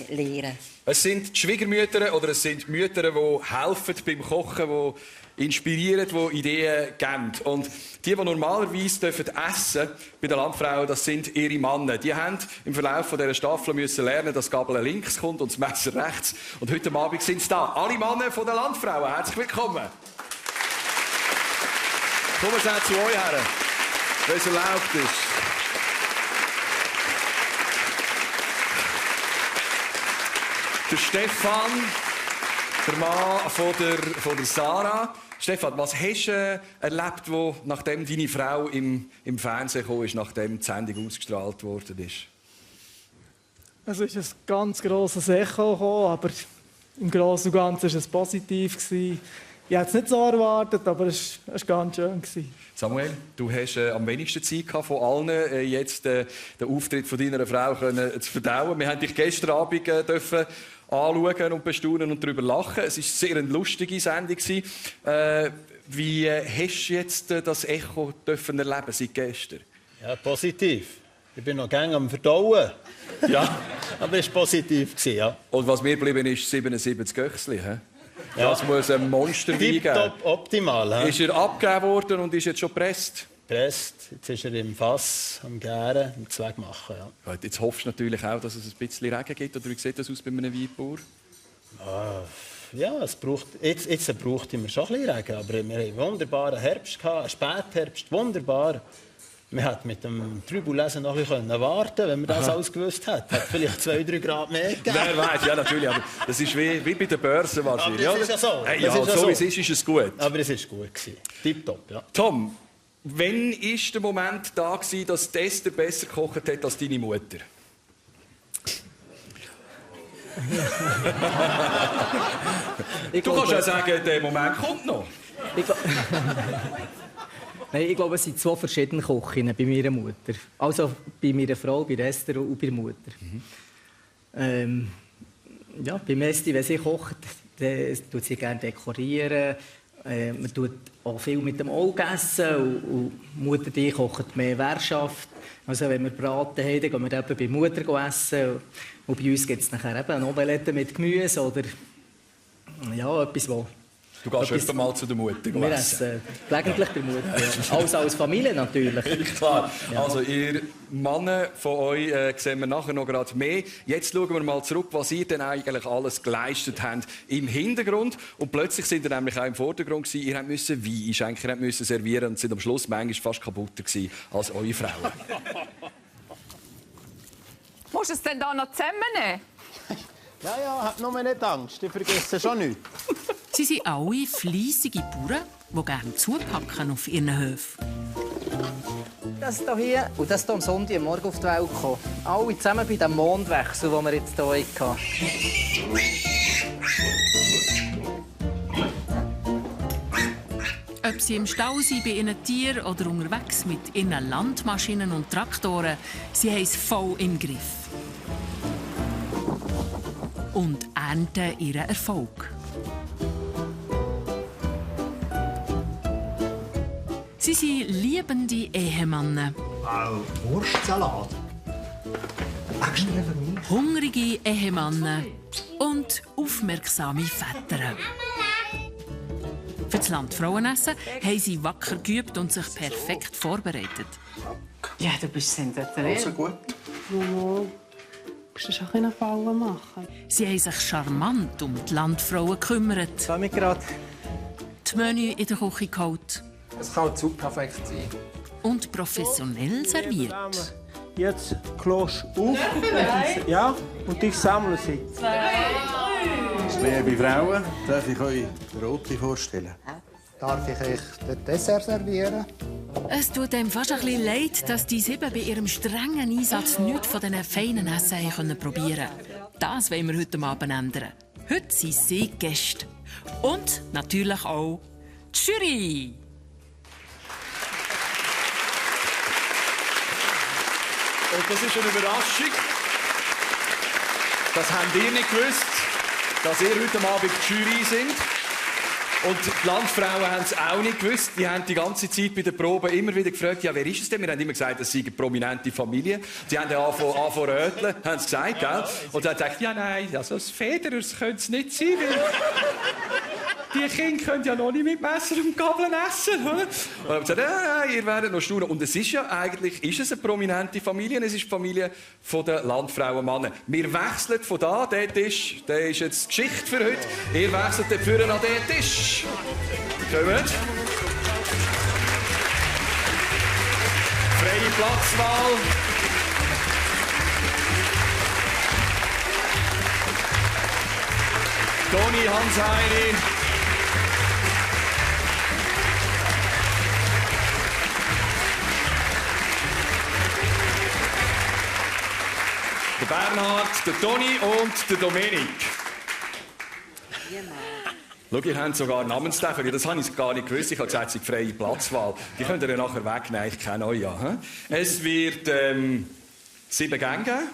lernen. Es sind die Schwiegermütter oder es sind Mütter, die helfen beim Kochen, die inspirieren, die Ideen geben. Und die normalerweise essen dürfen bei den Landfrauen, das sind ihre Männer. Die haben im Verlauf dieser Staffel müssen lernen, dass die Gabel links kommt und das Messer rechts. Und heute Abend sind sie da. Alle Männer von den Landfrauen, herzlich willkommen. Kommen Sie auch zu euch her, wenn es erlaubt ist. Der Stefan, der Mann von der Sarah. Stefan, was hast du erlebt, nachdem deine Frau im Fernsehen kam, nachdem die Sendung ausgestrahlt worden ist? Es ist ein ganz grosses Echo gekommen, aber im Großen und Ganzen war es positiv. Ich hätte es nicht so erwartet, aber es war ganz schön. Samuel, du hast am wenigsten Zeit gehabt von allen, jetzt den Auftritt von deiner Frau zu verdauen. Wir haben dich gestern Abend dürfen anschauen und bestaunen und darüber lachen. Es war sehr eine lustige Sendung. Wie hast du jetzt das Echo dürfen erleben seit gestern? Ja, positiv. Ich bin noch gerne am Verdauen. Ja. Aber es war positiv. Ja. Und was mir geblieben ist, 77 Göchsli. Ja. Das muss ein Monster geben. Top, optimal. Ist er abgegeben worden und ist jetzt schon gepresst? Jetzt ist er im Fass am Gären, am Zweig machen. Ja. Jetzt hoffst du natürlich auch, dass es ein bisschen Regen gibt. Oder wie sieht das aus bei einem Weinbauer? Ja, jetzt braucht wir schon ein bisschen Regen. Aber wir hatten einen wunderbaren Herbst, einen Spätherbst, wunderbar. Man hätte mit dem Trübellesen noch ein bisschen warten, wenn man das alles gewusst hätte. Hat vielleicht 2-3 Grad mehr gegeben. Wer weiß, ja natürlich. Aber das ist wie bei der Börse wahrscheinlich. Aber das ist ja so. Hey, ja, so wie es ist es gut. Aber es war gut. Tipptopp, ja. Tom, wann war der Moment da, dass Esther besser gekocht hat als deine Mutter? Du kannst ja sagen, der Moment kommt noch. Nein, ich glaube, es sind 2 verschiedene Köchinnen bei meiner Mutter. Also bei meiner Frau, bei Esther und bei der Mutter. Ja, bei Esti, wenn sie kocht, dann tut sie gerne dekorieren. Man tut auch viel mit dem Auge essen. Und Mutter die kocht mehr Wärschaft. Also wenn wir braten haben, dann gehen wir eben bei Mutter essen. Und bei uns gibt es nachher eben eine Omelette mit Gemüse oder ja, etwas, wo... Du gehst öfter mal zu der Mutter wir essen gelegentlich bei Mutter. Ja. Alles als Familie natürlich. Klar. Ja. Also ihr Männer von euch sehen wir nachher noch gerade mehr. Jetzt schauen wir mal zurück, was ihr denn eigentlich alles geleistet habt im Hintergrund. Und plötzlich sind ihr nämlich auch im Vordergrund gewesen. Ihr müsst Wein einschenken, ihr müsst servieren und sind am Schluss manchmal fast kaputter gewesen als eure Frauen. Musst du es denn da noch zusammennehmen? Ja, habt nur nicht Angst, ich vergesse schon nichts. Sie sind alle fleissige Bauern, die gerne zupacken auf ihren Höfen. Das hier und das hier am Sonntagmorgen auf die Welt gekommen. Alle zusammen bei dem Mondwechsel, den wir jetzt hier hatten. Ob sie im Stall sind bei ihren Tieren oder unterwegs mit ihren Landmaschinen und Traktoren, sie haben es voll im Griff. Und ernten ihren Erfolg. Sie sind liebende Ehemänner. Wurstsalat. Hungrige Ehemänner und aufmerksame Väter. Für das Landfrauenessen haben sie wacker geübt und sich perfekt vorbereitet. Ja, du bist sensationell. Also gut. Mama, musst du schon eine Falle machen? Sie haben sich charmant um die Landfrauen gekümmert. Komm ich gerade. Die Menü in der Küche geholt. Es kann zu perfekt sein. Und professionell serviert. Jetzt klopfst du auf. Ja, und ich sammle sie. Liebe Frauen, darf ich euch Roti vorstellen? Darf ich euch das Dessert servieren? Es tut ihm fast ein bisschen leid, dass die 7 bei ihrem strengen Einsatz nichts von diesen feinen Essen probieren konnten. Das wollen wir heute Abend ändern. Heute sind sie Gäste. Und natürlich auch die Jury. Und das ist eine Überraschung. Das habt ihr nicht gewusst, dass ihr heute Abend die Jury sind. Und die Landfrauen haben es auch nicht gewusst. Die haben die ganze Zeit bei den Proben immer wieder gefragt, ja, wer ist es denn? Wir haben immer gesagt, es sei eine prominente Familie. Sie haben dann angefangen zu röteln, haben es gesagt, gell? Und dann dachte ich, ja, nein, also das Federers könnte es nicht sein, weil die Kinder können ja noch nicht mit Messer und Gabeln essen, oder? Und dann haben sie gesagt, ja, ihr werdet noch staunen. Und es ist ja eigentlich, ist es eine prominente Familie, es ist die Familie der Landfrauen-Männer. Wir wechseln von da, der Tisch, der ist jetzt Geschichte für heute. Ihr wechselt dafür an den Tisch. Kommt. Freie Platzwahl. Toni, Hans-Heini. Der Bernhard, der Toni und der Dominik. Schau, ihr habt sogar Namenstafel. Das habe ich gar nicht gewusst. Ich habe gesagt, es ist freie Platzwahl. Die könnt ihr nachher wegnehmen. Ich kenne euch ja. Es wird 7 Gänge geben.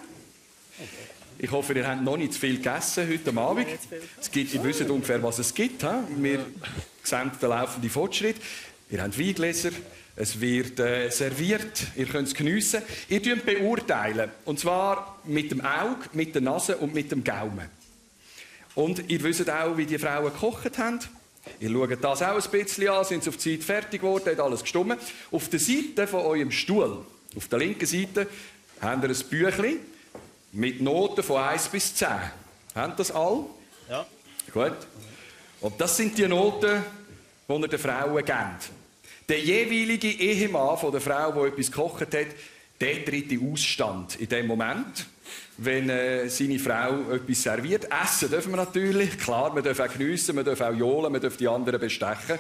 Ich hoffe, ihr habt noch nicht zu viel gegessen heute Abend. Ihr wisst ungefähr, was es gibt. Wir sehen den laufenden Fortschritt. Ihr habt Weingläser. Es wird serviert, ihr könnt es geniessen. Ihr könnt beurteilen, und zwar mit dem Auge, mit der Nase und mit dem Gaumen. Und ihr wisst auch, wie die Frauen gekocht haben. Ihr schaut das auch ein bisschen an, sind sie auf die Zeit fertig geworden, hat alles gestimmt. Auf der Seite von eurem Stuhl, auf der linken Seite, habt ihr ein Büchlein mit Noten von 1 bis 10. Habt das alle? Ja. Gut. Und das sind die Noten, die ihr den Frauen gebt. Der jeweilige Ehemann von der Frau, die etwas gekocht hat, der tritt in Ausstand in dem Moment, wenn seine Frau etwas serviert. Essen dürfen wir natürlich, klar, wir dürfen auch geniessen, wir dürfen auch johlen, wir dürfen die anderen bestechen.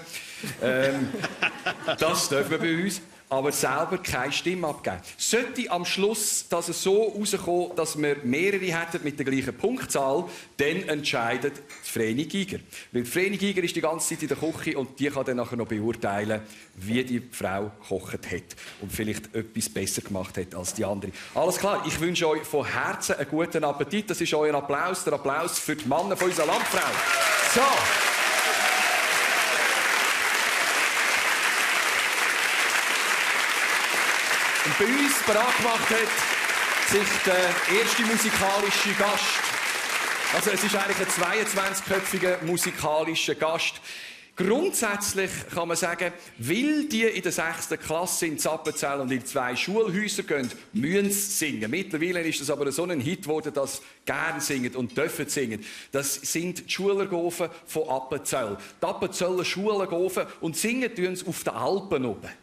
Das dürfen wir bei uns. Aber selber keine Stimme abgeben. Sollte am Schluss das so rauskommen, dass wir mehrere hätten mit der gleichen Punktzahl, dann entscheidet die Vreni Giger. Weil die Vreni Giger ist die ganze Zeit in der Küche und die kann dann nachher noch beurteilen, wie die Frau gekocht hat und vielleicht etwas besser gemacht hat als die andere. Alles klar, ich wünsche euch von Herzen einen guten Appetit. Das ist euer Applaus, der Applaus für die Männer von unserer Landfrau. So. Und bei uns bereit gemacht hat sich der erste musikalische Gast. Also es ist eigentlich ein 22-köpfiger musikalischer Gast. Grundsätzlich kann man sagen, weil die in der 6. Klasse in Zappenzell und in 2 Schulhäuser gehen, müssen sie singen. Mittlerweile ist das aber so ein Hit geworden, dass sie gerne singen und dürfen singen. Das sind die Schulergofen von Appenzell. Die Appenzeller Schulergofen und singen tun sie auf den Alpen oben. So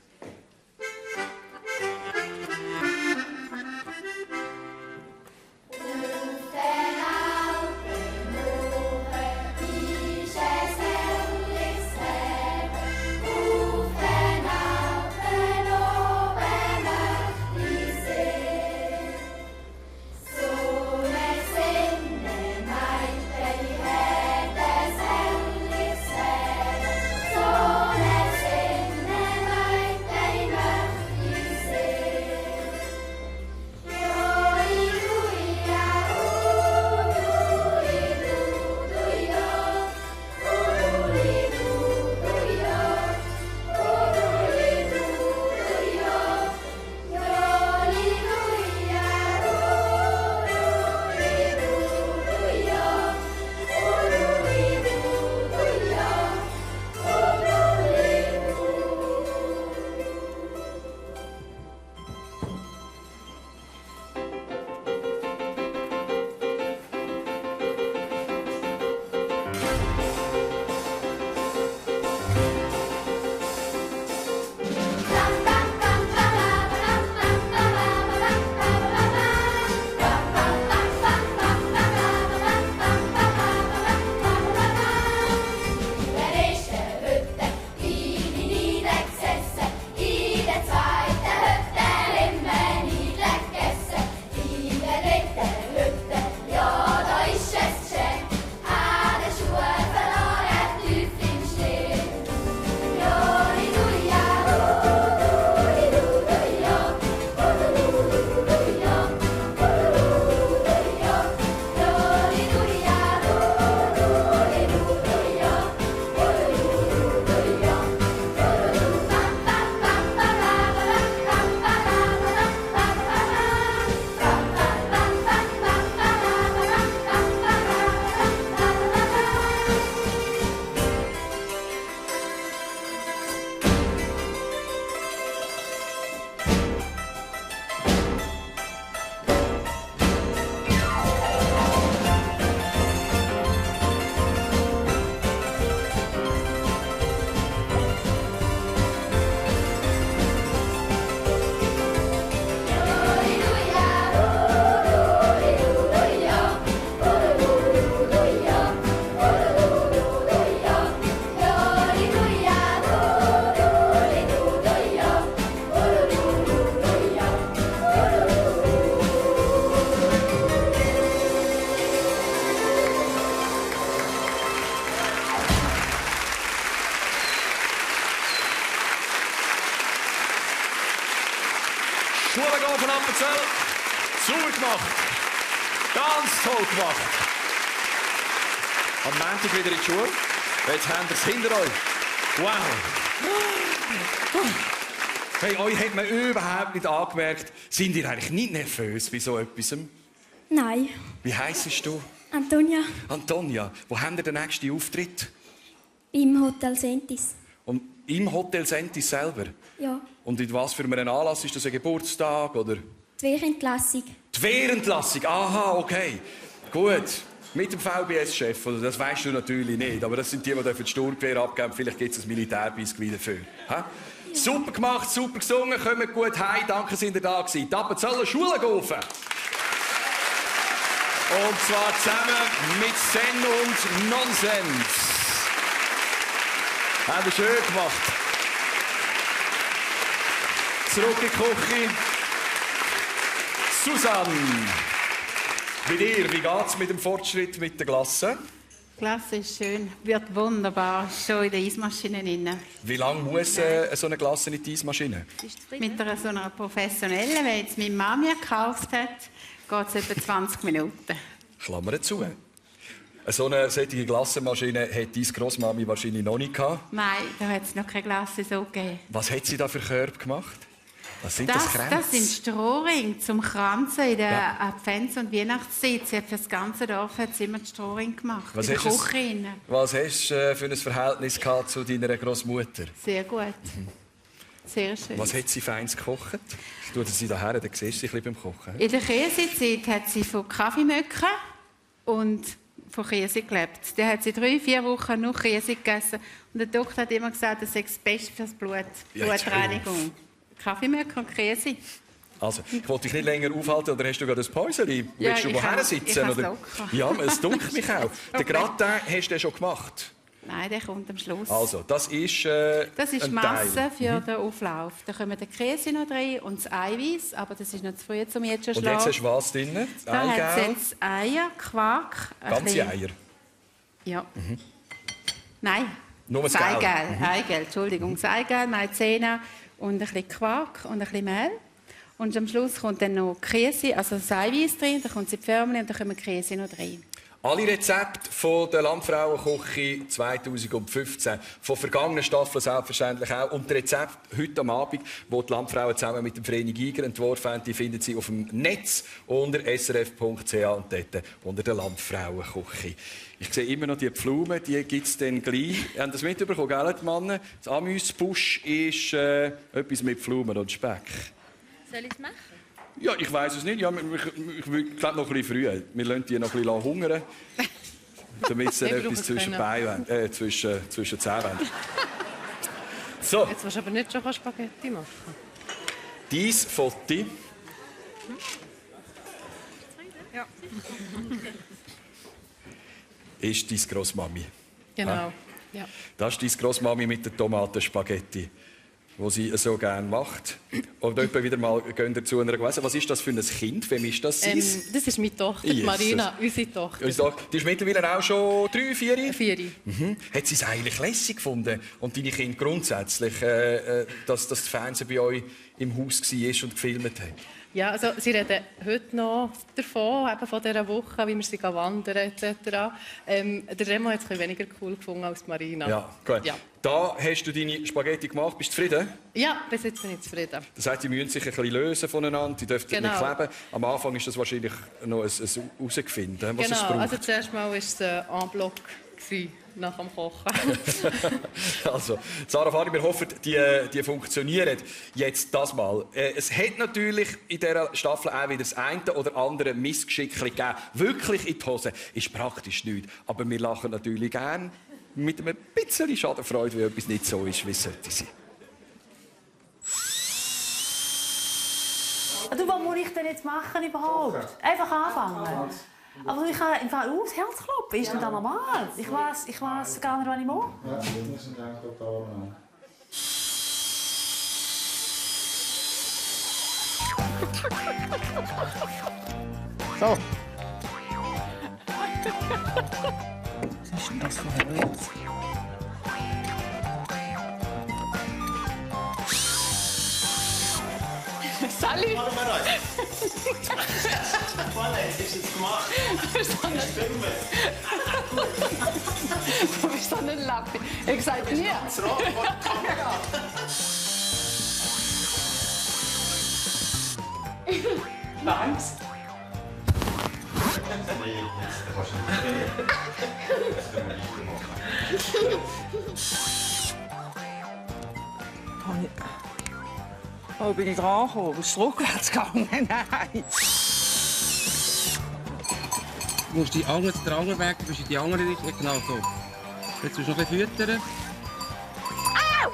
Schule gehen von Appenzell. Super gemacht. Ganz toll gemacht. Am Montag wieder in die Schule. Jetzt habt ihr es hinter euch. Wow. Hey, euch hat man überhaupt nicht angemerkt. Sind ihr eigentlich nicht nervös bei so etwas? Nein. Wie heisst du? Antonia. Antonia. Wo haben wir den nächsten Auftritt? Im Hotel Sentis. Und im Hotel Sentis selber? Ja. Und in was für einen Anlass? Ist das ein Geburtstag? Oder? Die Wehrentlassung. Die Wehrentlassung? Aha, okay. Gut. Mit dem VBS-Chef, das weißt du natürlich nicht. Aber das sind die das Sturmgewehr abgeben. Vielleicht gibt es ein Militärbiskuit dafür. Ja. Super gemacht, super gesungen, kommt gut heim. Danke, sind ihr da gewesen. Die Appenzeller Schulengofen. Und zwar zusammen mit Sen und Nonsens. Haben wir schön gemacht. Zurück in die Küche. Susanne, bei dir, wie geht's mit dem Fortschritt mit der Glasse? Die Glasse ist schön, wird wunderbar, schon in der Eismaschine drin. Wie lange muss so eine Glasse in die Eismaschine? Mit so einer professionellen, die jetzt meine Mama mir gekauft hat, geht es etwa 20 Minuten. Klammer zu. So eine solche Glassenmaschine hat deine Grossmami wahrscheinlich noch nicht gehabt. Nein, da hat es noch keine Glasse so gegeben. Was hat sie da für Körbe gemacht? Was sind das Kränze? Das sind Strohringe zum Kranzen in der Advents- und Weihnachtszeit. Sie hat für das ganze Dorf hat sie immer die Strohringe gemacht. Was in der hast Küche. Was hast du für ein Verhältnis gehabt zu deiner Großmutter? Sehr gut. Sehr schön. Was hat sie feins gekocht? Ich tue sie daher, dann siehst du sie ein bisschen beim Kochen. In der Käsezeit hat sie von Kaffeemöcken und von Käse gelebt. Da hat sie 3-4 Wochen nur Käse gegessen. Und der Doktor hat immer gesagt, das sei das Beste für das Blut. Ja, Blutreinigung. Kaffeemöcken und Käse. Also, ich wollte dich nicht länger aufhalten, oder hast du gerade ein Päuschen? Ja, Willst du woher sitzen? Oder? Ja, es dunkelt mich auch. Den Gratin hast du schon gemacht? Nein, der kommt am Schluss. Also, das ist das ist ein Masse Teil. für den Auflauf. Da kommen der Käse noch rein und das Eiweiß, aber das ist noch zu früh, um jetzt schon zu Und jetzt hast du was drin? Das Da hat Eigelb? jetzt Eier, Quark. ein Ganze bisschen- Eier? Ja. Nein. Nur das Eigelb. Gelb? Eigelb, Entschuldigung. Das Eigelb, Maizena und ein bisschen Quark und ein bisschen Mehl. Und am Schluss kommt dann noch Käse, also das Eiweiß drin, dann kommt die Pförmchen und dann kommen Käse noch rein. Alle Rezepte von der Landfrauenküche 2015, von vergangenen Staffeln selbstverständlich auch. Und das Rezept heute am Abend, das die Landfrauen zusammen mit dem Vreni Giger entworfen haben, die finden Sie auf dem Netz unter srf.ch und dort unter der Landfrauenküche. Ich sehe immer noch die Pflaumen, die gibt es dann gleich. Ihr habt das mitbekommen, gell, die Männer? Das Amüsbusch ist etwas mit Pflaumen und Speck. Soll ich es machen? Ja, ich weiß es nicht. Ja, ich glaube noch ein bisschen früh. Wir lassen die noch ein bisschen hungern, damit sie Wir etwas brauchen zwischen es Beinen, zwischen Zähnen haben. So. Jetzt willst du aber nicht schon Spaghetti machen. Dein Foto Ja. ist deine Grossmami. Genau. Ah. Ja. Das ist deine Grossmami mit der Tomatenspaghetti, die sie so gerne macht. Und etwa wieder mal gehen wir zu einer gewesen. Was ist das für ein Kind? Wem ist das? Das ist meine Tochter, Jesus. Marina, unsere Tochter. Die ist mittlerweile auch schon 3, 4? 4. Mhm. Hat sie es eigentlich lässig gefunden? Und deine Kinder grundsätzlich, dass das Fernsehen bei euch im Haus war und gefilmt hat? Ja, also sie reden heute noch davon, eben von dieser Woche, wie wir sie wandern etc. Der Remo hat es ein bisschen weniger cool gefunden als Marina. Ja, gut. Ja. Da hast du deine Spaghetti gemacht. Bist du zufrieden? Ja, bis jetzt bin ich zufrieden. Das heißt, die müssen sich ein bisschen lösen voneinander, die dürfen Genau. nicht kleben. Am Anfang war das wahrscheinlich noch ein Herausfinden, was es Genau, braucht. also zuerst mal war es en bloc nach dem Kochen. Also, Sarah Fari, wir hoffen, die funktionieren jetzt das mal. Es hat natürlich in dieser Staffel auch wieder das eine oder andere Missgeschick gegeben. Wirklich in die Hose ist praktisch nichts. Aber wir lachen natürlich gern mit einem bisschen Schadenfreude, wenn etwas nicht so ist, wie es sollte sein. Du, was muss ich denn jetzt machen überhaupt? Einfach anfangen. Aber ich habe im Fall das Herzklopfen. Ist denn das normal? Ich weiss gar nicht, was ich mache. Ja, wir sind eigentlich total normal. So. Was ist denn das für ein Witz? Sally? Was ist es gemacht? Du bist so ein Lappi. Ich sag nie. Angst. Oh, bin ich dran gekommen? Bist du rückwärts gegangen? Nein. Du musst den anderen Weg, du bist in die andere Richtung. Genau so. Jetzt musst du noch ein bisschen füttern. Au!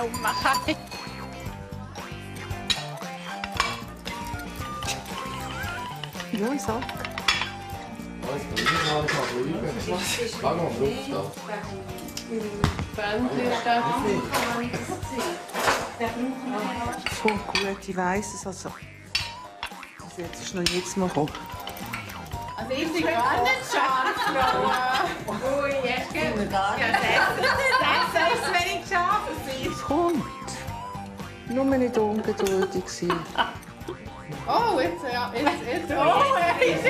Oh Mann. Ja, ich sag. Voll gut, ich weiss es. Also. Jetzt ist noch jetzt mal gekommen. Also ich bin gar nicht scharf, Frau. Ui, jetzt geht es. Ja, das ist wenig scharf. Es kommt. Nur nicht ungeduldig sein. Oh, jetzt, ja. Jetzt. Oh, jetzt.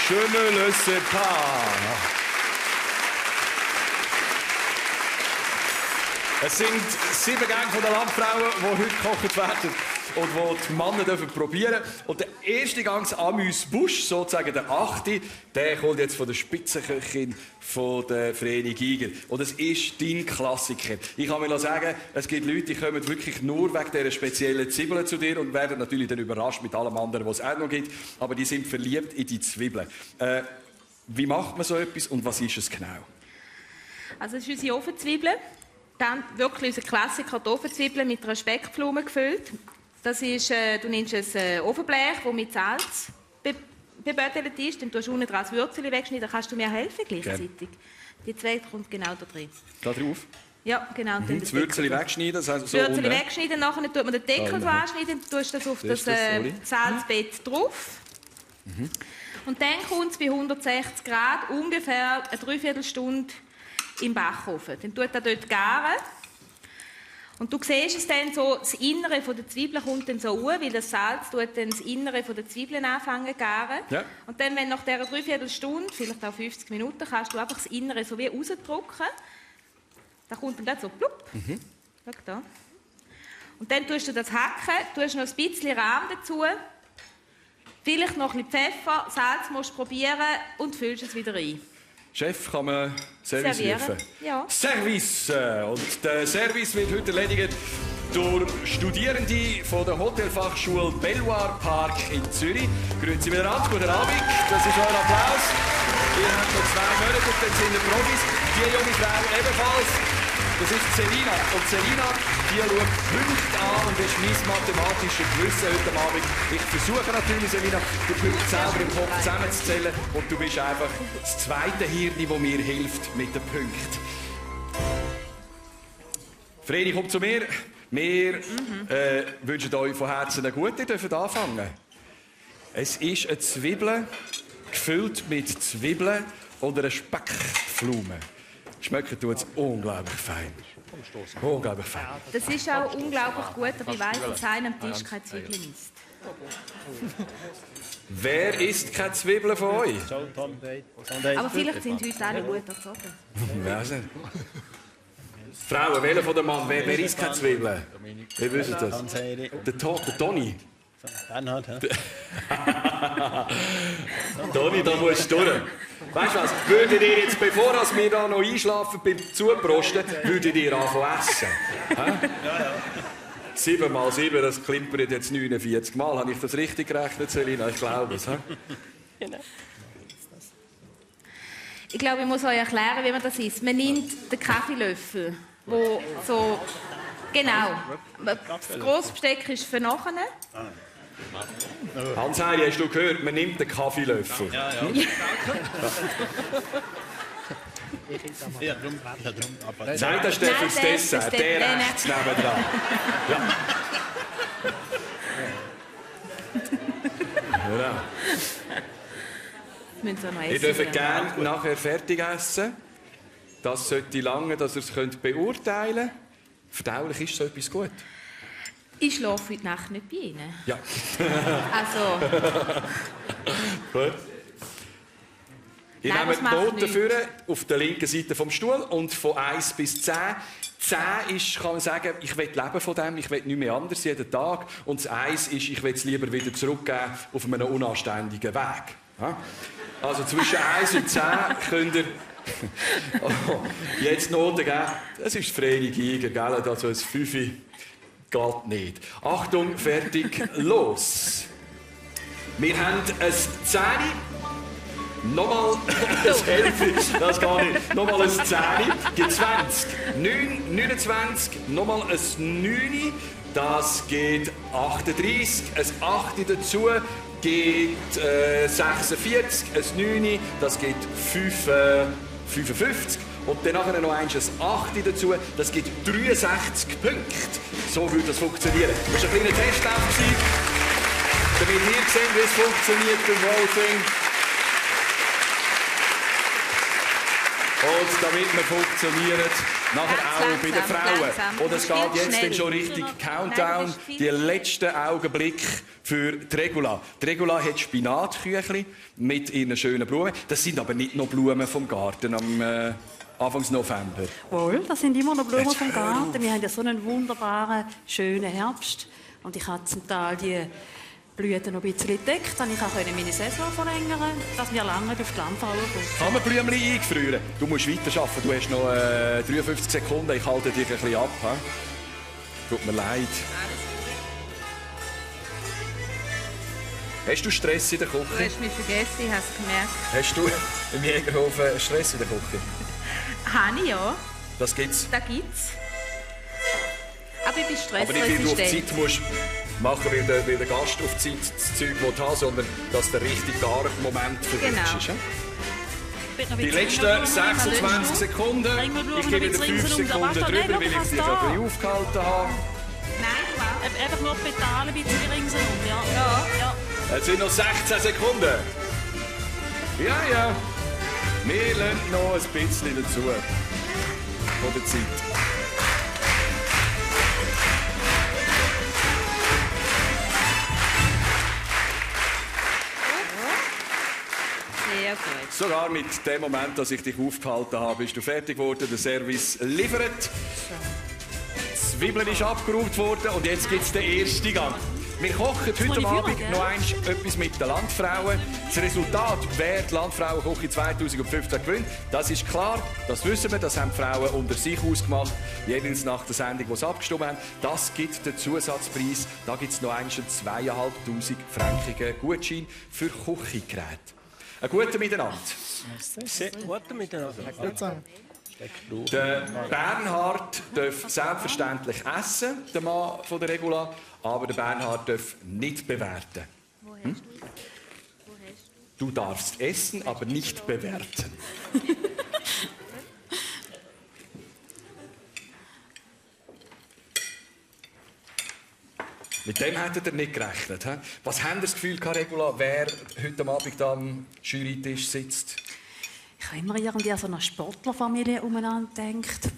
Je ne le sais pas. Es sind 7 Gänge von der Landfrauen, die heute gekocht werden und die die Männer probieren dürfen. Und der erste Gang, Amüs Busch, sozusagen der 8., der kommt jetzt von der Spitzenköchin von der Vreni Giger. Und es ist dein Klassiker. Ich kann mir sagen, es gibt Leute, die kommen wirklich nur wegen dieser speziellen Zwiebeln zu dir und werden natürlich dann überrascht mit allem anderen, was es auch noch gibt. Aber die sind verliebt in die Zwiebeln. Wie macht man so etwas und was ist es genau? Also es ist unsere Ofenzwiebeln. Dann wirklich unser Klassiker, die Ofenzwiebeln mit einer Speckblume gefüllt. Das ist, du nimmst ein Ofenblech, das mit Salz bebödelt ist, dann tust du unten dran das Würzeli wegschneiden, dann kannst du mir helfen gleichzeitig. Gerne. Die zweite kommt genau da drin. Da drauf? Ja, genau. Das Würzeli wegschneiden, das heisst so das Würzeli wegschneiden, nachher tut man den Deckel so anschneiden, dann tust du das auf das Salzbett drauf. Und dann kommt es bei 160 Grad ungefähr eine Dreiviertelstunde im Backofen. Dann tut er dort garen. Und du siehst es dann so, das Innere von der Zwiebeln kommt dann so hoch, weil das Salz tut dann das Innere von der Zwiebeln anfangen zu garen. Ja. Und dann, wenn nach dieser Dreiviertelstunde, vielleicht auch 50 Minuten, kannst du einfach das Innere so wie rausdrücken. Da kommt dann so plupp. Schau da. Und dann tust du das hacken, tust noch ein bisschen Rahm dazu, vielleicht noch ein bisschen Pfeffer, Salz musst du probieren und füllst es wieder ein. Chef, kann man Service rufen? Ja. Service! Und der Service wird heute erledigt durch Studierende von der Hotelfachschule Belvoir Park in Zürich. Grüezi miteinander, guten Abend, das ist euer Applaus. Ihr habt noch 2 Monate und dann sind ihr Profis. Die junge Frau ebenfalls. Das ist Selina. Und Selina, die schaut Punkte an und ist mein mathematisches Gewissen heute Abend. Ich versuche natürlich, Selina, die Punkte selber im Kopf zusammenzuzählen. Und du bist einfach das zweite Hirn, das mir hilft mit den Punkten. Vreni, komm zu mir. Wir wünschen euch von Herzen eine gute. Ihr dürft anfangen. Es ist eine Zwiebel, gefüllt mit Zwiebeln und einer Speckblume. Schmecken tut es unglaublich fein. Unglaublich fein. Das ist auch unglaublich gut, aber ich weiss, dass einer am Tisch keine Zwiebeln isst. Wer isst keine Zwiebeln von euch? Aber vielleicht sind heute alle gut erzogen. Weiß nicht. Frauen, wählen von der Mann, wer isst keine Zwiebeln? Wer wisst das? Der Toni. Toni, da musst du durch. Weißt du was? Würdet ihr jetzt, bevor wir da noch einschlafen beim Zuprosten, würdet ihr anfangen essen? 7 mal 7, das klimpert jetzt 49 Mal. Habe ich das richtig gerechnet, Selina? Ich glaube es. Genau. Ich glaube, ich muss euch erklären, wie man das isst. Man nimmt den Kaffeelöffel, wo so... Genau. Das grosse Besteck ist für nachher. Hans-Heidi, hast du gehört, man nimmt den Kaffeelöffel. Ja. Ja, drum. Nein, das ist der fürs Dessert. Der rechts nebendran. Ja. Genau. Ihr dürft gerne nachher fertig essen. Das sollte lange, dass ihr es beurteilen könnt. Verdaulich ist so etwas gut. Ich schlafe heute Nacht nicht bei Ihnen. Ja. Also. Gut. Ihr nehmt die Noten für auf der linken Seite vom Stuhl und von 1 bis 10. 10 ist, kann man sagen, ich will leben von dem, ich will nicht mehr anders jeden Tag. Und das 1 ist, ich will es lieber wieder zurückgeben auf einem unanständigen Weg. Ja? Also zwischen 1 und 10 könnt ihr jetzt Noten geben. Das ist Vreni Giger, gell? Also ein 5 geht nicht. Achtung, fertig, los! Wir haben ein 10. Nochmal ein Hälfte, das geht nicht. Nochmal ein 10, gibt 20. 9, 29, nochmal ein 9, das geht 38. Ein 8 dazu geht 46. Ein 9, das geht 55. Und dann nachher noch ein 8 dazu, das gibt 63 Punkte. So würde das funktionieren. Das war ein kleiner Testlauf, damit ihr seht, wie es funktioniert beim Wolfing. Und damit wir funktionieren, nachher auch bei den Frauen. Und es geht jetzt dann schon richtig Countdown, die letzten Augenblicke für die Regula. Die Regula hat Spinatküchli mit ihren schönen Blumen. Das sind aber nicht noch Blumen vom Garten am Anfang November. Wohl, das sind immer noch Blumen vom Garten. Wir haben ja so einen wunderbaren, schönen Herbst. Und ich habe zum Teil die Blüten noch ein bisschen gedeckt, dann konnte ich meine Saison verlängern, dass wir lange auf die Landfrauen kommen. Kann man Blümchen eingefrieren? Du musst weiterarbeiten, du hast noch 53 Sekunden, ich halte dich ein bisschen ab. He? Tut mir leid. Hast du Stress in der Küche? Du hast mich vergessen, ich habe es gemerkt. Hast du im Jägerhofen Stress in der Küche? Habe ich, ja. Das gibt's? Das gibt's. Aber ich bin stressresistent. Aber nicht, weil du auf die Zeit musst machen, weil der Gast auf die Zeit das Zeug haben, sondern dass der richtige Garmoment für dich ist. Ja? Die letzten 26 Sekunden. Ich gebe dir 5 Sekunden drüber, weil ich dich ein bisschen aufgehalten habe. Nein, einfach nur die Pedale ein bisschen ringsherum. Ja. Es sind noch 16 Sekunden. Ja. Wir lernen noch ein bisschen dazu. Von der Zeit. Sehr gut. Sogar mit dem Moment, dass ich dich aufgehalten habe, bist du fertig geworden. Der Service liefert. Die Zwiebeln ist abgeräumt worden und jetzt gibt es den ersten Gang. Wir kochen heute Abend noch etwas mit den Landfrauen. Das Resultat, wer die Landfrauenküche 2015 gewinnt, das ist klar, das wissen wir, das haben die Frauen unter sich ausgemacht, jeweils nach der Sendung, die sie abgestimmt haben. Das gibt den Zusatzpreis, da gibt es noch einen 2'500 frankigen Gutschein für Küchengeräte. Ein guter Miteinander. Sehr gut miteinander. Der Bernhard darf selbstverständlich essen, der Mann von der Regula, aber der Bernhard darf nicht bewerten. Hm? Du darfst essen, aber nicht bewerten. Mit dem hättet ihr nicht gerechnet. He? Was habt ihr das Gefühl, Regula, wer heute Abend am Jurytisch sitzt? Ich habe immer irgendwie an so eine Sportlerfamilie umeinander gedacht.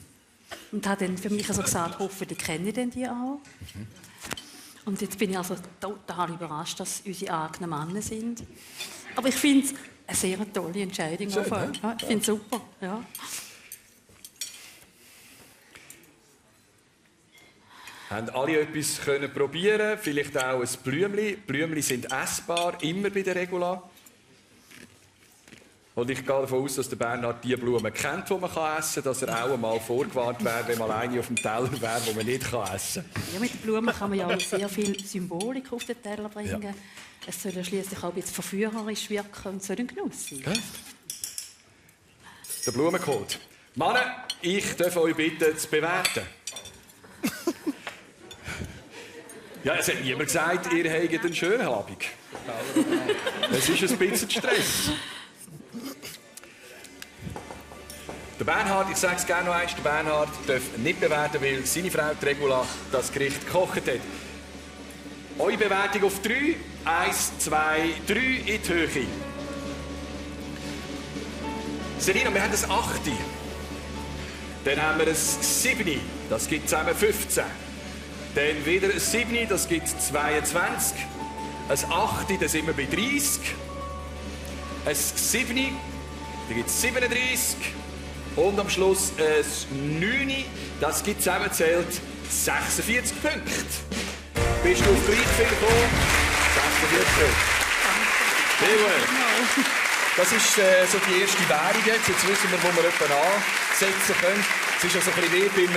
Und habe dann für mich also gesagt, hoffentlich kenne ich denn die auch. Mhm. Und jetzt bin ich also total überrascht, dass unsere eigenen Männer sind. Aber ich finde es eine sehr tolle Entscheidung. Schön, ja, ich finde es super. Ja. Haben alle etwas können probieren? Vielleicht auch ein Blümchen. Blümchen sind essbar, immer bei der Regula. Und ich gehe davon aus, dass der Bernhard die Blumen kennt, die man essen kann, dass er auch einmal vorgewarnt wäre, wenn mal eine auf dem Teller wäre, die man nicht essen kann. Ja, mit den Blumen kann man ja auch sehr viel Symbolik auf den Teller bringen. Ja. Es soll ja schliesslich auch ein bisschen verführerisch wirken und soll ein Genuss sein. Okay. Der Blumencode. Männer, ich darf euch bitten, zu bewerten. Ja, es hat niemand gesagt, ihr habt einen schönen Abend. Es ist ein bisschen Stress. Der Bernhard, ich sage es gerne noch einmal, der Bernhard darf nicht bewerten, weil seine Frau Regula das Gericht gekocht hat. Eure Bewertung auf 3. 1, 2, 3 in die Höhe. Serena, wir haben ein 8. Dann haben wir ein 7. Das gibt zusammen 15. Dann wieder ein 7. Das gibt 22. Ein 8. Da sind wir bei 30. Ein 7. Da gibt es 37. Und am Schluss ein 9. Das gibt zusammengezählt 46 Punkte. Bist du auf gleich viel gekommen? 46 Punkte. Sehr gut. Das ist so die erste Währung jetzt. Jetzt wissen wir, wo wir jemanden ansetzen können. Es ist ja so ein bisschen wie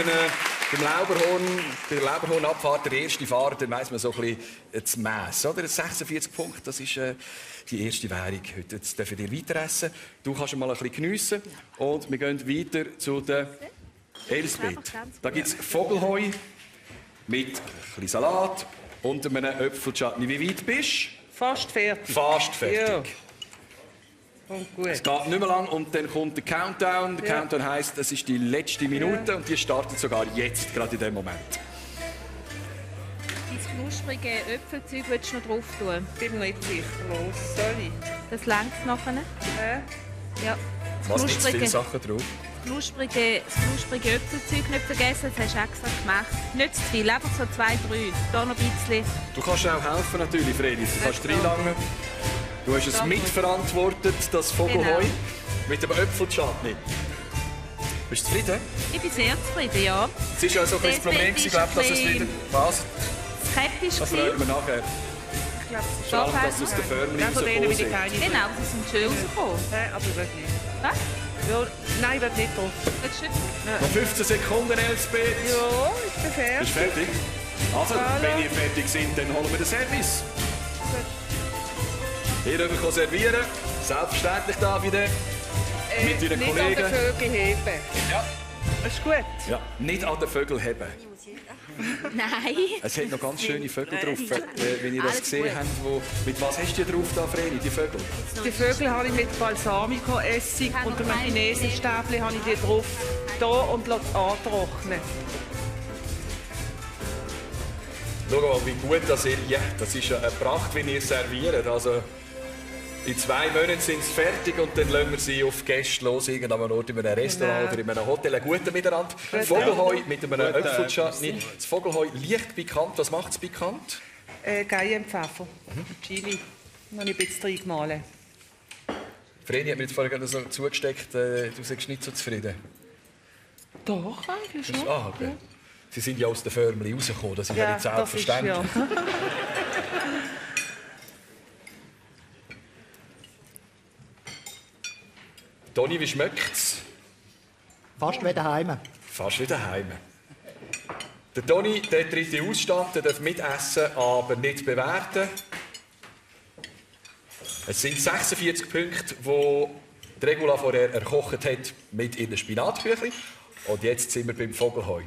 beim Lauberhorn, bei der Lauberhornabfahrt, der erste Fahrer, dann weiss man so ein bisschen das Mass. Oder? 46 Punkte, das ist die erste Währung heute. Jetzt dürfen wir weiter essen. Du kannst mal ein bisschen geniessen. Und wir gehen weiter zu der Elsbeth. Da gibt es Vogelheu mit ein bisschen Salat und einem Äpfelchutney. Wie weit bist du? Fast fertig. Fast fertig. Ja. Und gut. Es geht nicht mehr lang und dann kommt der Countdown. Der Countdown heisst, es ist die letzte Minute und die startet sogar jetzt, gerade in dem Moment. Dein knusprige Äpfelzeug willst du noch drauf tun? Bin mir nicht sicher. Los, soll ich? Das langt nachher. Ja. Was nicht zu viele Sachen drauf? Das knusprige Äpfelzeug nicht vergessen, das hast du extra gemacht. Nicht zu viel, einfach so 2, 3. Da noch ein bisschen. Du kannst auch helfen natürlich, Fredi. Du kannst reinlangen. Du hast es mitverantwortet, das Vogelheu, mit dem Äpfelchutney. Bist du zufrieden? Ich bin sehr zufrieden, ja. Es ist ja so ein das Problem, ich glaube, dass es wieder... Was? Skeptisch das freut mich nachher. Ich glaube, es ist vor allem, dass es aus den Förmchen rausgekommen sind. Genau, sie sind schön rausgekommen. Aber ich will nicht. Was? Ja, nein, ich will nicht drauf. Willst du nicht? Noch 15 Sekunden, Elsbeth. Ja, ich bin fertig. Bist du fertig? Also, wenn ihr fertig seid, dann holen wir den Service. Ihr dürft servieren. Selbstverständlich da wieder. Mit deinen Kollegen. Nicht an den Vögel heben. Ja. Das ist gut. Ja, nicht an den Vögeln heben. Nein. Es hat noch ganz schöne Vögel drauf, wenn ihr das gesehen habt. Mit was hast du drauf da, Vreni, die Vögel? Die Vögel habe ich mit Balsamico-Essig und einem Chinesenstäbchen habe ich die drauf da und lasse antrocknen. Schau mal, wie gut das ihr... Ja, das ist eine Pracht, wie ihr serviert. Also, in 2 Monaten sind sie fertig und dann lassen wir sie auf Gäste los, irgendeinem Ort in einem Restaurant oder in einem Hotel. Ein guter Miteinander. Vogelheu mit einem Äpfelchutney. Das Vogelheu leicht pikant. Was macht es pikant? Cayennepfeffer. Chili. Noch ein bisschen reingemahlen. Vreni hat mir jetzt vorher so zugesteckt, du sagst nicht so zufrieden. Doch, eigentlich schon. Ah, okay. Sie sind ja aus den Förmchen rausgekommen, das ist ja nicht selbstverständlich. Das ist, ja. Toni, wie schmeckt's? Fast wie daheim. Fast wie daheim. Der Toni, der tritt in Ausstand, der darf mitessen, aber nicht bewerten. Es sind 46 Punkte, die Regula vorher erkocht hat mit ihren Spinatküchli. Und jetzt sind wir beim Vogelheu.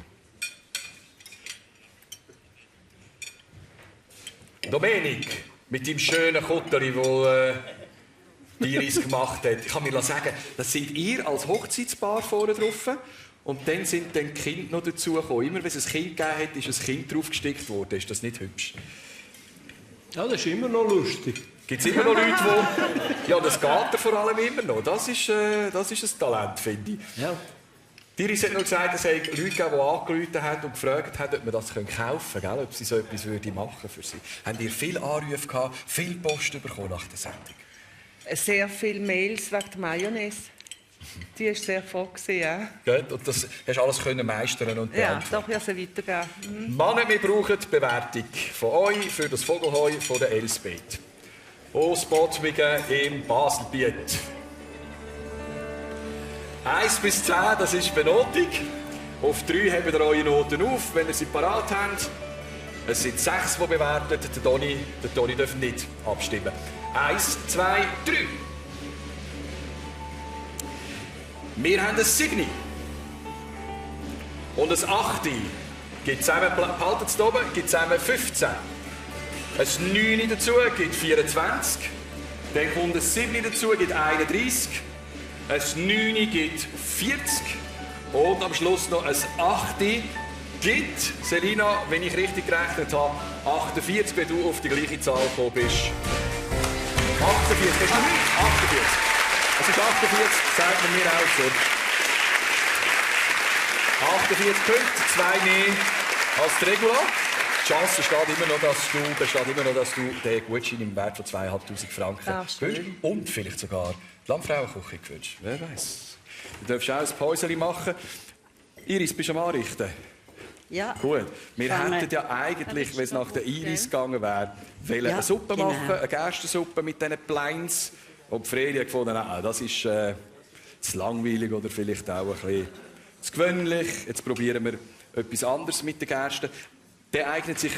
Domenik, mit deinem schönen Kutteli, das Iris gemacht hat. Ich kann mir sagen, das seid ihr als Hochzeitspaar vorne drauf. Und dann sind dann die Kinder noch dazugekommen. Immer wenn es ein Kind gegeben hat, ist ein Kind draufgesteckt worden. Ist das nicht hübsch? Ja, das ist immer noch lustig. Gibt es immer noch Leute, die... Ja, das geht vor allem immer noch. Das ist ein Talent, finde ich. Ja. Iris hat noch gesagt, es hätte Leute gegeben, die angerufen haben und gefragt haben, ob man das kaufen können, ob sie so etwas machen für sie. Habt ihr viele Anrufe gehabt, viel Post bekommen nach der Sendung? Sehr viele Mails wegen der Mayonnaise. Die war sehr voll. Ja. Gut, und das hast du alles meistern und beantworten? Ja, doch, ich habe sie weitergegeben. Männer, wir brauchen die Bewertung von euch für das Vogelheu von der Elsbeth. Aus Bottwingen im Baselbiet. 1 bis 10, das ist die Benotung. Auf 3 hebt ihr eure Noten auf, wenn ihr sie parat habt. Es sind 6, die bewertet. Der Toni darf nicht abstimmen. 1, 2, 3. Wir haben ein 7. Und ein 8. Gibt zusammen, behaltet es oben, gibt zusammen 15. Ein 9 dazu gibt 24. Dann kommt ein 7 dazu, gibt 31. Ein 9 gibt 40. Und am Schluss noch ein 8 gibt, Selina, wenn ich richtig gerechnet habe, 48, wenn du auf die gleiche Zahl gekommen bist. 48, hast du nicht? 48. Das ist 48, sagt man mir auch so. 48 Punkte, 2 mehr als die Regula. Die Chance besteht immer noch, dass du den Gutschein im Wert von 2'500 Franken gewinnst. Und vielleicht sogar die Landfrauenküche gewinnst. Wer weiß. Du darfst auch ein Päuschen machen. Iris, bist du am Anrichten? Ja. Gut. Wir hätten ja eigentlich, wenn es nach der Iris gegangen wäre, eine Suppe machen, eine Gerstensuppe mit diesen Pleins. Und Fredi hat gefunden, das ist zu langweilig oder vielleicht auch ein bisschen zu gewöhnlich. Jetzt probieren wir etwas anderes mit den Gersten. Der eignet sich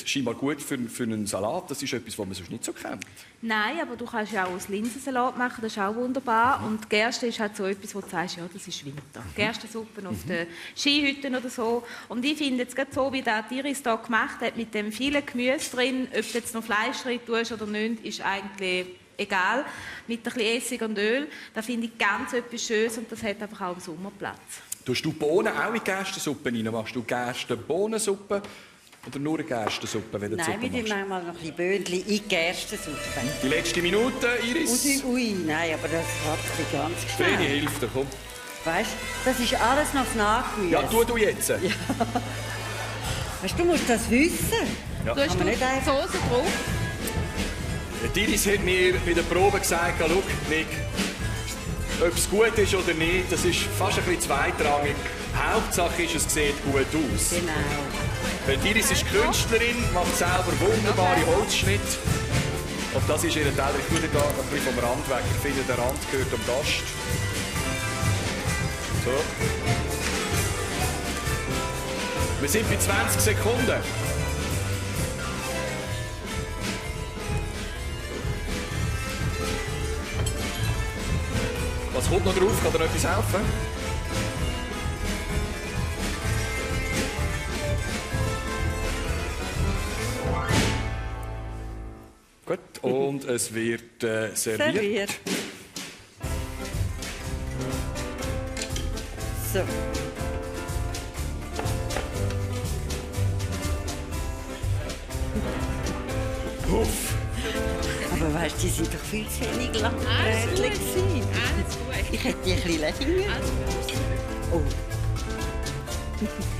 scheinbar gut für einen Salat. Das ist etwas, was man sonst nicht so kennt. Nein, aber du kannst ja auch einen Linsensalat machen, das ist auch wunderbar. Und Gerste ist halt so etwas, wo du sagst, ja, das ist Winter. Gerstensuppen auf den Skihütten oder so. Und ich finde jetzt gerade so, wie der Iris hier gemacht hat, mit dem vielen Gemüse drin, ob du jetzt noch Fleisch drin tust oder nicht, ist eigentlich egal. Mit ein bisschen Essig und Öl, da finde ich ganz etwas Schönes und das hat einfach auch im Sommer Platz. Tust du Bohnen auch in die Gerstensuppe rein? Machst du Gerstenbohnensuppe oder nur eine Gerstensuppe, wenn du die Suppe machst? Nein, wir tun manchmal noch ein bisschen Böhnchen in die Gerstensuppe. Die letzte Minute, Iris? Ui, nein, aber das hat ganz schnell. Fredi, hilf dir, komm. Weißt du, das ist alles noch das Nachgemüse. Ja, tu jetzt. Ja. Weißt du, musst das wissen. Ja. Du hast die Soße drauf? Die Iris hat mir bei der Probe gesagt, schau, Nick, ob es gut ist oder nicht, das ist fast ein bisschen zweitrangig. Hauptsache ist, es sieht gut aus. Genau. Weil Iris ist Künstlerin, macht selber wunderbare Holzschnitte. Und das ist ihr Teller. Ich tue da ein bisschen vom Rand weg. Ich finde, der Rand gehört dem Gast. So. Wir sind bei 20 Sekunden. Was kommt noch drauf? Kann dir noch etwas helfen? Gut, und es wird serviert. So. Uff. Aber weißt du, die sind doch viel zu wenig lang gewesen. Ich hätte die ein bisschen legen müssen. Oh.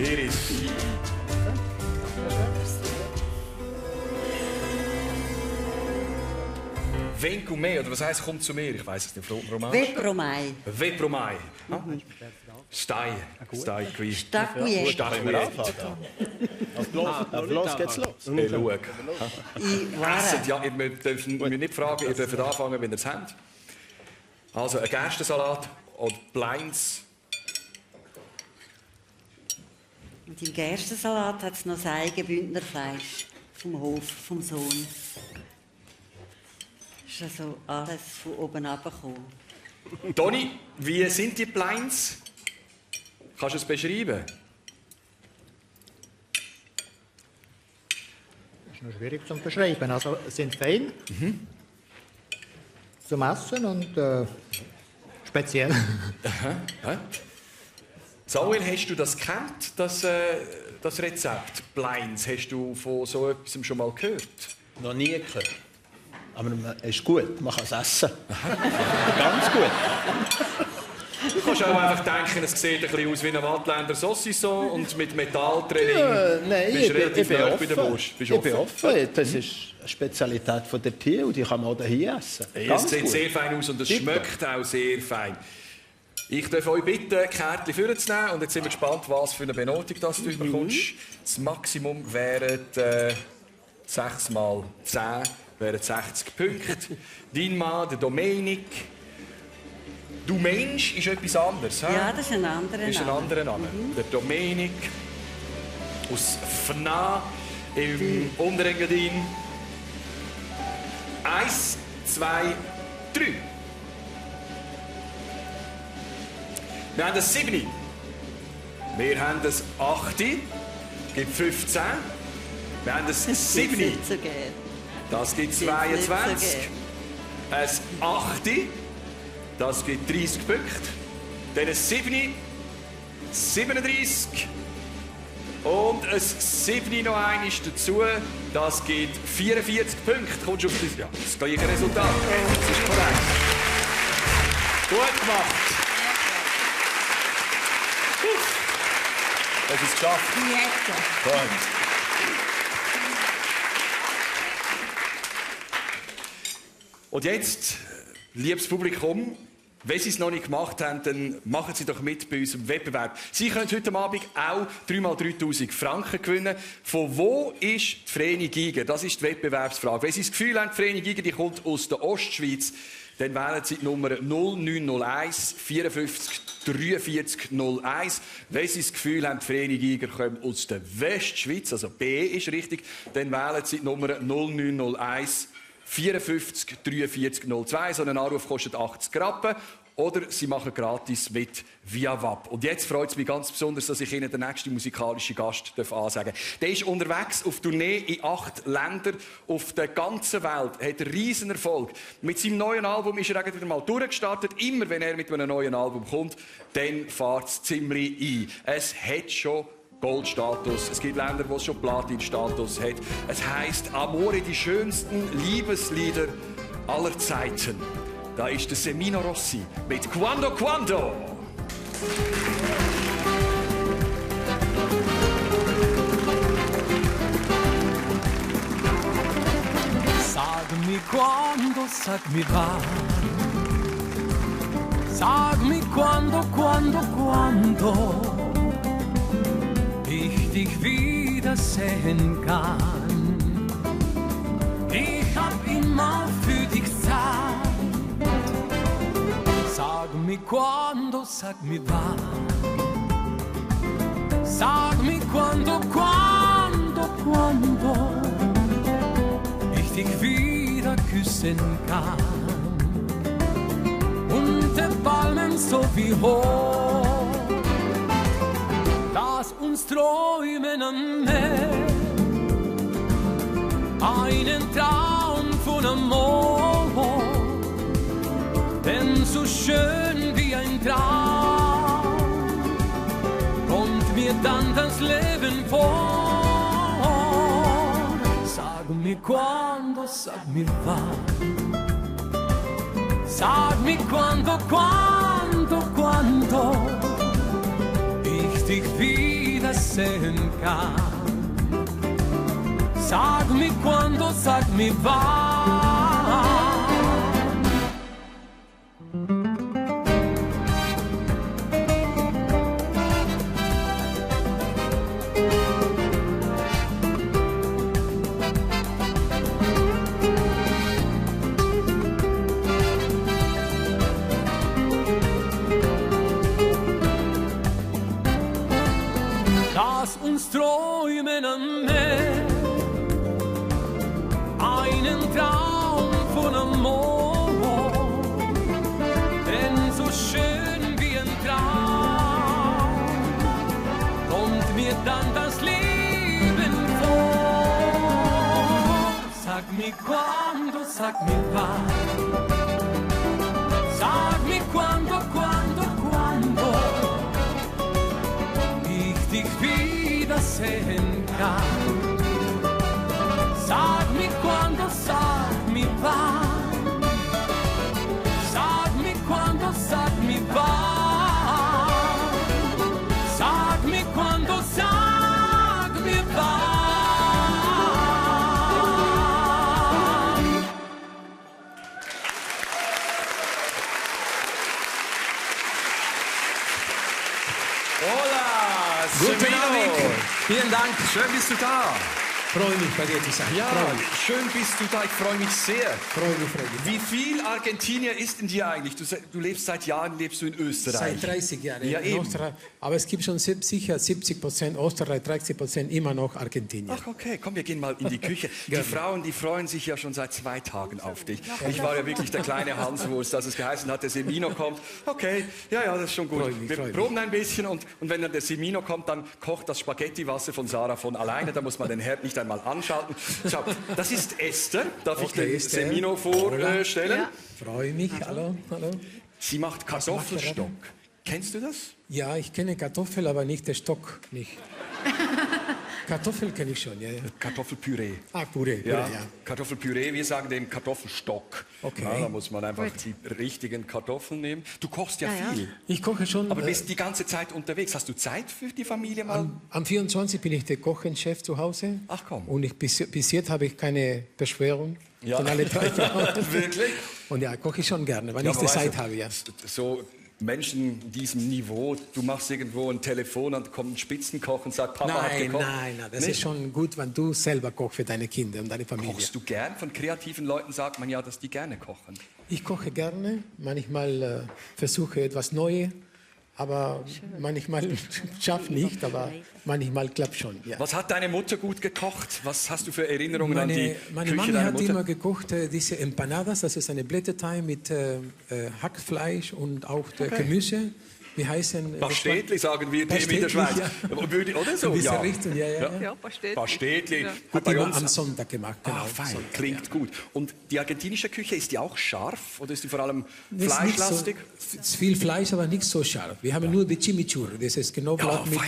Iris. Venkumé, oder was heisst, kommt zu mir? Ich weiss es nicht. Vepromai. Vepromai. Stai qui. Stagui. Auf los geht's los. Schau. Essen, ja, ihr dürft mich nicht fragen, ihr dürft anfangen, wenn ihr es habt. Also ein Gerstensalat und Pleins. Und im Gerstensalat hat es noch das Eigenbündnerfleisch vom Hof, vom Sohn. Das ist also alles von oben runtergekommen. Toni, wie sind die Pleins? Kannst du es beschreiben? Das ist noch schwierig zu beschreiben. Also, sie sind fein zum Essen und speziell. Aha. Samuel, hast du das gekannt, das Rezept Pleins? Hast du von so etwas schon mal gehört? Noch nie gehört. Aber es ist gut, man kann es essen. Ganz gut. Du kannst auch einfach denken, es sieht ein bisschen aus wie ein Wattländer Saucisson und mit Metalltraining. Ja, nein, ich bin offen. Ich bin offen. Das ist eine Spezialität von der Tier und die kann man auch hier essen. Es sieht sehr fein aus und es schmeckt auch sehr fein. Ich darf euch bitten, Kärtchen vorzunehmen und jetzt sind wir gespannt, was für eine Benotung das du bekommst. Das Maximum wären 6 mal 10, wären 60 Punkte. Dein Mann, der Domenik. Du Mensch ist etwas anderes. He? Ja, das ist ein anderer Name. Der Domenik aus Fna im Unterengadin. 1, 2, 3. Wir haben das 7. Wir haben das 8. Gibt 15. Wir haben ein 7. Das gibt 22. Ein 8. Das gibt 30 Punkte. Dann ein 7. 37. Und ein 7 noch einmal dazu. Das gibt 44 Punkte. Kommst du auf das gleiche Resultat. Das ist korrekt. Gut gemacht. Hast du es geschafft? Ja. Gut. Und jetzt, liebes Publikum, wenn Sie es noch nicht gemacht haben, dann machen Sie doch mit bei unserem Wettbewerb. Sie können heute Abend auch 3x3000 Franken gewinnen. Von wo ist die Vreni Giger? Das ist die Wettbewerbsfrage. Wenn Sie das Gefühl haben, die Vreni Giger die kommt aus der Ostschweiz, dann wählen Sie die Nummer 0901 54 43 01. Wenn Sie das Gefühl haben, die Vreni Giger kommt aus der Westschweiz, also B ist richtig, dann wählen Sie die Nummer 0901 54 43 02. So ein Anruf kostet 80 Rappen. Oder Sie machen gratis mit via WAP. Und jetzt freut es mich ganz besonders, dass ich Ihnen den nächsten musikalischen Gast ansagen darf. Der ist unterwegs auf Tournee in 8 Ländern auf der ganzen Welt. Er hat einen riesen Erfolg. Mit seinem neuen Album ist er wieder mal durchgestartet. Immer wenn er mit einem neuen Album kommt, dann fährt es ziemlich ein. Es hat schon Goldstatus. Es gibt Länder, wo es schon Platinstatus hat. Es heisst Amore, die schönsten Liebeslieder aller Zeiten. Da ist der Semino Rossi mit Quando Quando. Sagmi quando, sagmi wann. Sagmi quando, quando, quando ich dich wiedersehen kann. Ich hab immer für dich Zeit. Sagmi quando, sagmi wann. Sagmi quando, quando, quando ich dich wieder küssen kann. Unter Palmen so wie hoch, lass uns träumen am Meer. Einen Traum von Amor, denn so schön wie ein Traum kommt mir dann das Leben vor. Sag mir quando, sag mir wann. Sag mir quando, quando, quando ich dich wiedersehen kann. Sag mir quando, sag mir wann. Lass uns träumen am Meer, einen Traum von Amor, denn so schön wie ein Traum kommt mir dann das Leben vor. Sag mir quando, sag mir wann. Sag mir quando, quando, quando ich dich wiedersehen kann. Sag mir quando, sag mir wann. Sag mir quando, sag mir wann. Sag mir quando, sag mir wann. Hola, Guten Semino. Abend. Vielen Dank. Schön bist du da. Freue mich, bei dir zu sein. Ja, Freue mich. schön bist du da. Ich freue mich sehr. Freue mich. Wie viel Argentinier ist in dir eigentlich? Du lebst seit Jahren lebst du in Österreich. Seit 30 Jahren Ja, in eben. Österreich. Aber es gibt schon sicher 70% Österreich, 30% immer noch Argentinien. Ach, okay, komm, wir gehen mal in die Küche. Die Gerne. Frauen, die freuen sich ja schon seit 2 Tagen auf dich. Ich war ja wirklich der kleine Hanswurst, als es geheißen hat, der Semino kommt. Okay, ja, das ist schon gut. Wir proben ein bisschen und wenn dann der Semino kommt, dann kocht das Spaghettiwasser von Sarah von alleine. Da muss man den Herd nicht gleich mal anschalten. Schau, das ist Esther. Darf ich Okay, den Esther. Semino vorstellen? Ja. Freue mich. Hallo. Sie macht Kartoffelstock. Kennst du das? Ja, ich kenne Kartoffel, aber nicht den Stock nicht. Kartoffel kenne ich schon, ja. Kartoffelpüree. Ah, Püree, Ja, ja. Kartoffelpüree, wir sagen dem Kartoffelstock. Okay. Ja, da muss man einfach Gut. die richtigen Kartoffeln nehmen. Du kochst ja viel. Ich koche schon. Aber bist die ganze Zeit unterwegs. Hast du Zeit für die Familie mal? Am 24 bin ich der Kochenchef zu Hause. Ach komm. Und bis jetzt habe ich keine Beschwerung Ja. von alle 3 Frauen. Wirklich? Und ja, koche ich schon gerne, weil ich aber die Zeit weißt du, habe, ja. So Menschen in diesem Niveau, du machst irgendwo ein Telefon und kommt ein Spitzenkoch und sagt, Papa hat gekocht. Nein, das Nicht? ist schon gut, wenn du selber kochst für deine Kinder und deine Familie. Kochst du gern? Von kreativen Leuten sagt man ja, dass die gerne kochen. Ich koche gerne, manchmal versuche etwas Neues, aber manchmal schaffe nicht, aber manchmal klappt schon. Ja. Was hat deine Mutter gut gekocht? Was hast du für Erinnerungen an die Meine Küche Mami deiner hat Mutter? immer gekocht, diese Empanadas, das ist eine Blätterteig mit Hackfleisch und auch Gemüse. Wie heißen Pastetli sagen wir dem in der Pastetli, Schweiz. ja. Oder so? In diese Ja. Richtung, ja. Ja, Pastetli. Pastetli. Ja. Hat Bei immer uns am Sonntag gemacht. Genau. Ah, fein. Sonntag, Klingt gut. Und die argentinische Küche, ist die auch scharf oder ist die vor allem Das ist nicht fleischlastig? So, es ist viel Fleisch, aber nicht so scharf. Wir haben nur die Chimichurri, das ist Knoblauch mit,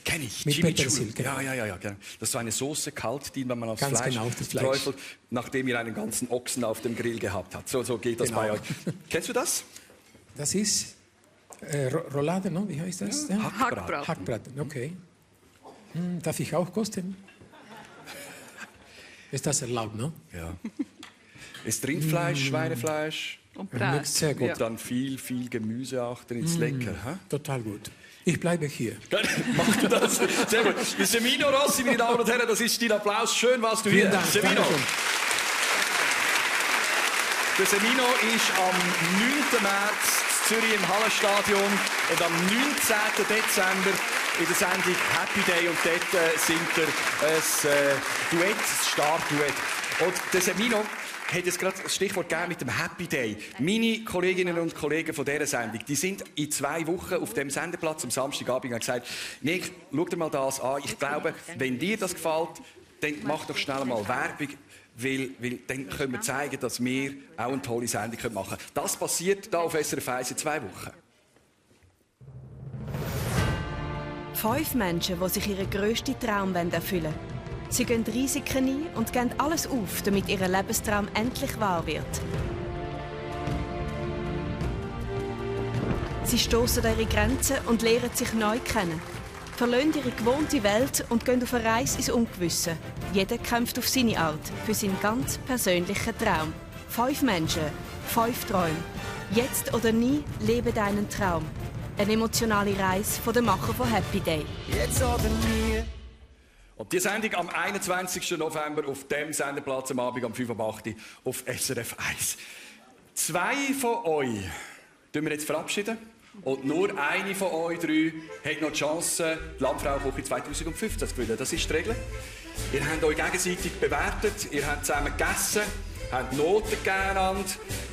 Kenn ich. mit Chimichurri. Petersil. Genau. Ja, genau. Das ist so eine Soße kalt, die man aufs Ganz Fleisch, genau, auf das Fleisch. träufelt, nachdem ihr einen ganzen Ochsen auf dem Grill gehabt habt. So geht das Genau. bei euch. Kennst du das? Das ist Roulade, no? Wie heißt das? Ja, Hackbraten. Hackbraten, okay. Darf ich auch kosten? Ist das erlaubt, no? Ja. Ist Rindfleisch, Schweinefleisch? Und Brat. Sehr gut. Und dann viel Gemüse auch drin. Ist lecker. Hä? Total gut. Ich bleibe hier. Machst du das? Sehr gut. Der Semino Rossi, meine Damen und Herren, das ist dein Applaus. Schön warst du hier. Vielen Dank. Semino. Dankeschön. Der Semino ist am 9. März in Zürich im Hallenstadion und am 19. Dezember in der Sendung Happy Day und dort singt er ein Duett, ein Star-Duett. Und der Semino hat jetzt gerade das Stichwort gegeben mit dem Happy Day. Meine Kolleginnen und Kollegen von dieser Sendung, die sind in 2 Wochen auf dem Sendeplatz am Samstagabend und haben gesagt, Nick, schau dir mal das an. Ich glaube, wenn dir das gefällt, dann mach doch schnell mal Werbung. Weil dann können wir zeigen, dass wir auch eine tolle Sendung machen können. Das passiert hier auf SRF 1 in 2 Wochen. 5 Menschen, die sich ihren grössten Traum erfüllen wollen. Sie gehen Risiken ein und geben alles auf, damit ihr Lebenstraum endlich wahr wird. Sie stoßen an ihre Grenzen und lernen sich neu kennen. Verlassen ihre gewohnte Welt und gehen auf eine Reise ins Ungewisse. Jeder kämpft auf seine Art für seinen ganz persönlichen Traum. 5 Menschen, 5 Träume. Jetzt oder nie, lebe deinen Traum. Eine emotionale Reise von den Macher von Happy Day. Jetzt oder nie. Und die Sendung am 21. November auf dem Sendeplatz am Abend um 5:08 Uhr auf SRF 1. 2 von euch verabschieden wir jetzt. Und nur eine von euch 3 hat noch die Chance, die Landfrauenküche 2015 zu gewinnen. Das ist die Regel. Ihr habt euch gegenseitig bewertet, ihr habt zusammen gegessen, habt Noten gegeben.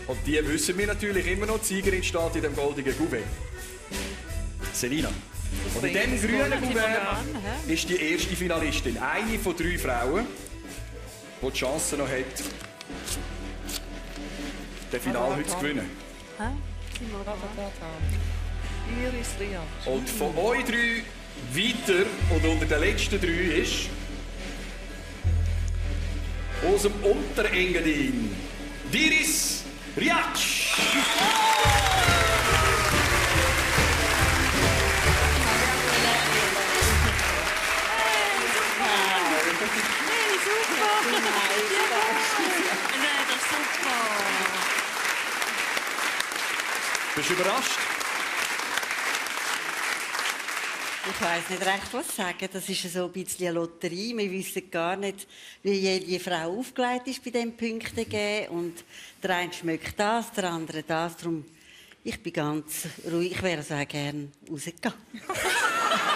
Und die wissen wir natürlich immer noch. Die Siegerin steht in dem goldenen Gouverne. Selina. Und in diesem grünen Gouverne ist die erste Finalistin. Eine von 3 Frauen, die die Chance noch hat, das Finale heute zu gewinnen. Iris Ria. Und von euch 3 weiter und unter den letzten 3 ist aus dem Unterengadin Iris Riatsch. Bist du überrascht? Ich weiss nicht recht, was sagen. Das ist so ein bisschen eine Lotterie. Wir wissen gar nicht, wie jede Frau aufgelegt ist bei diesem Punktegeben. Und der eine schmeckt das, der andere das. Darum, ich bin ganz ruhig. Ich wäre also auch gerne rausgegangen.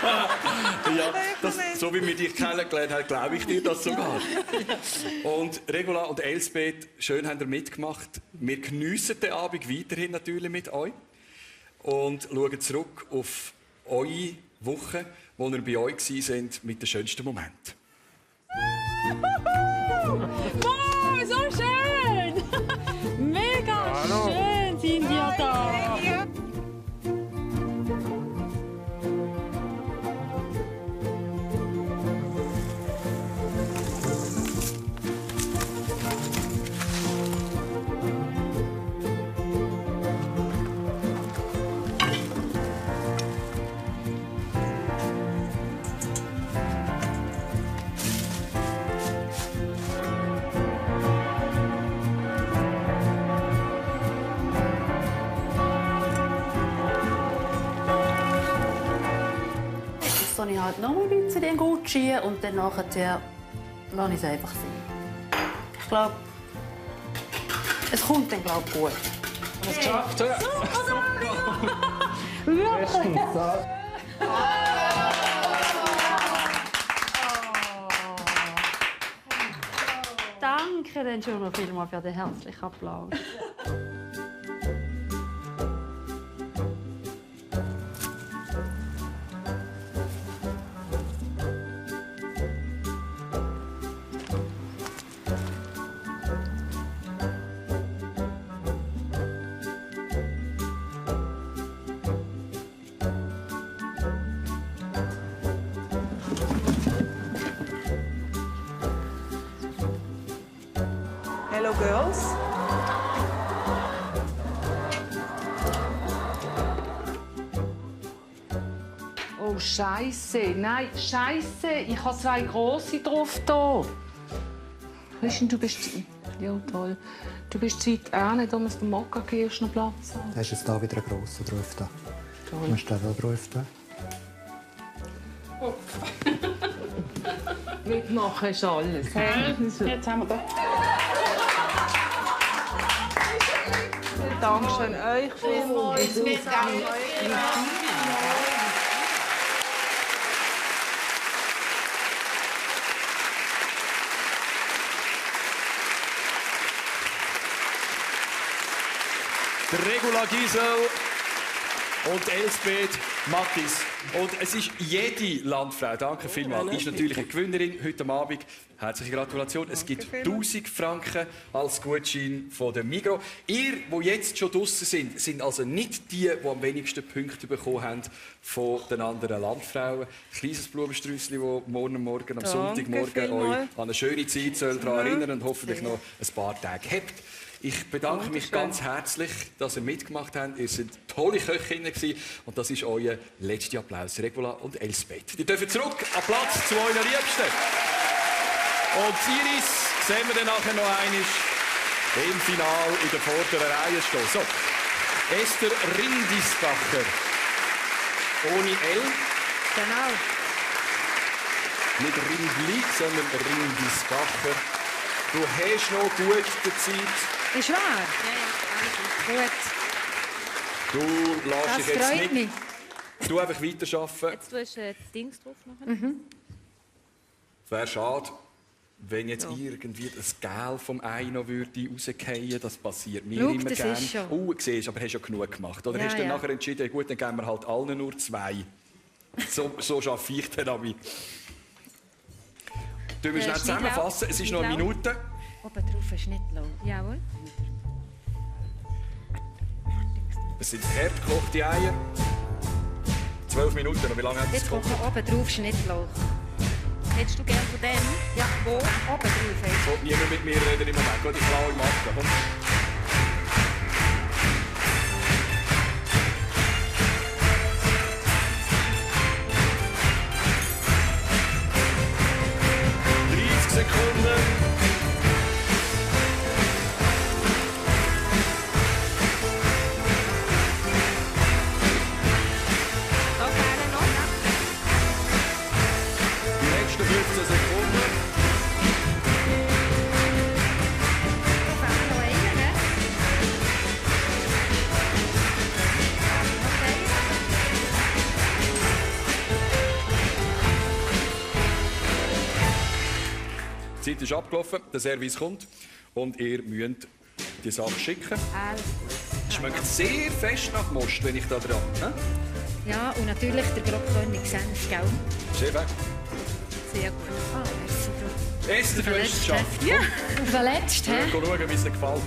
Ja, so wie wir dich kennengelernt haben, glaube ich dir das sogar. Und Regula und Elsbeth, schön habt ihr mitgemacht. Wir geniessen den Abend weiterhin natürlich mit euch und schauen zurück auf eure Woche, wo ihr bei euch seid mit den schönsten Momenten. Wow, so schön! Mega schön sind ihr da! Jetzt habe ich halt noch ein bisschen den Gucci und dann nachher lasse ich es einfach sein. Ich glaube, es kommt dann gut. Es geschafft, ja. Wirklich? Danke dann schon noch vielmals für den herzlichen Applaus. Hello Girls. Oh Scheiße, nein, Scheiße, ich habe 2 große drauf da. Weißt du, du bist ja toll. Du bist zu weit auch nicht, um es dem Mokka gehst, noch Platz haben. Da ist jetzt da wieder ein grosser drauf. Da. Toll. Du musst da drauf. Da. Mitmachen ist alles. Jetzt haben wir da. Dankeschön euch vielmals. Der Regula Gisel und Elsbeth Mattis. Und es ist jede Landfrau, danke vielmals, ist natürlich eine Gewinnerin heute Abend. Herzliche Gratulation. Es gibt 1000 Franken als Gutschein von der Migros. Ihr, die jetzt schon draussen sind, sind also nicht die, die am wenigsten Punkte bekommen haben von den anderen Landfrauen. Ein kleines Blumensträusschen, das morgen am Sonntagmorgen euch an eine schöne Zeit daran erinnern und hoffentlich noch ein paar Tage habt. Ich bedanke mich ganz herzlich, dass ihr mitgemacht habt. Ihr seid tolle Köchinnen gewesen. Und das ist euer letzter Applaus, Regula und Elsbeth. Ihr dürft zurück an Platz zu euren Liebsten. Und Iris sehen wir dann nachher noch einmal im Finale in der vorderen Reihe stehen. So, Esther Rindisbacher. Ohne L. Genau. Nicht Rindli, sondern Rindisbacher. Du hast noch gut die Zeit. Ist wahr? Ja, gut. Du lässt dich jetzt freut nicht. Du einfach weiterarbeiten. Jetzt tust du das Ding drauf machen. Es wäre schade, wenn jetzt irgendwie das Gel vom Ei noch rausfallen würde. Das passiert mir Schau, immer das gerne. ist schon. Oh, siehst, aber hast ja genug gemacht. Oder Ja, hast du dann ja. nachher entschieden, gut, dann geben wir halt allen nur 2. So arbeite ich dann damit. Du musst schnell zusammenfassen. Es ist noch eine Minute. Oben drauf ist nicht low. Jawohl. Es sind hart gekochte Eier. 12 Minuten. Und wie lange hat es Jetzt gekocht? kommt noch oben drauf Schnittlauch. Hättest du gern von dem? Ja, wo? Oben drauf. Es will niemand mit mir reden im Moment. Gut, ich klaue ihm ab. Komm. Sekunden. Die nächsten 15 Sekunden. Die Zeit ist abgelaufen, der Service kommt und ihr müsst die Sache schicken. Es schmeckt sehr fest nach Most, wenn ich da dran bin. Ja, und natürlich der Grobkönig Senf, gell? Sehr fein. Sehr gut. Ah, merci. Esther, du hast es geschafft. Ja, auf den letzten. Hä? Schauen, wie es dir gefällt.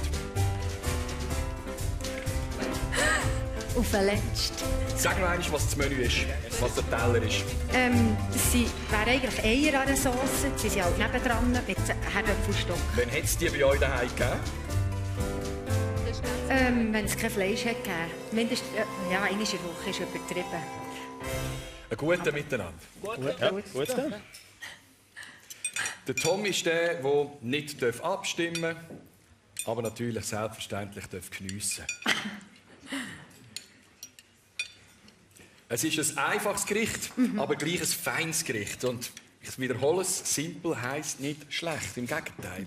Auf den letzten. Sag noch einmal, was das Menü ist, was der Teller ist. Das wäre eigentlich Eier an der Sauce. Sie sind halt nebendran mit Herdöpfelstock. Wann hat es die bei euch daheim gegeben? Wenn es kein Fleisch hat gegeben. Mindestens, ja, einmal in der Woche ist übertrieben. Ein guter Miteinander. Gut. Der Tom ist der nicht abstimmen darf, aber natürlich selbstverständlich geniessen darf. Es ist ein einfaches Gericht, aber gleich ein feines Gericht. Und ich wiederhole es, simpel heisst nicht schlecht, im Gegenteil.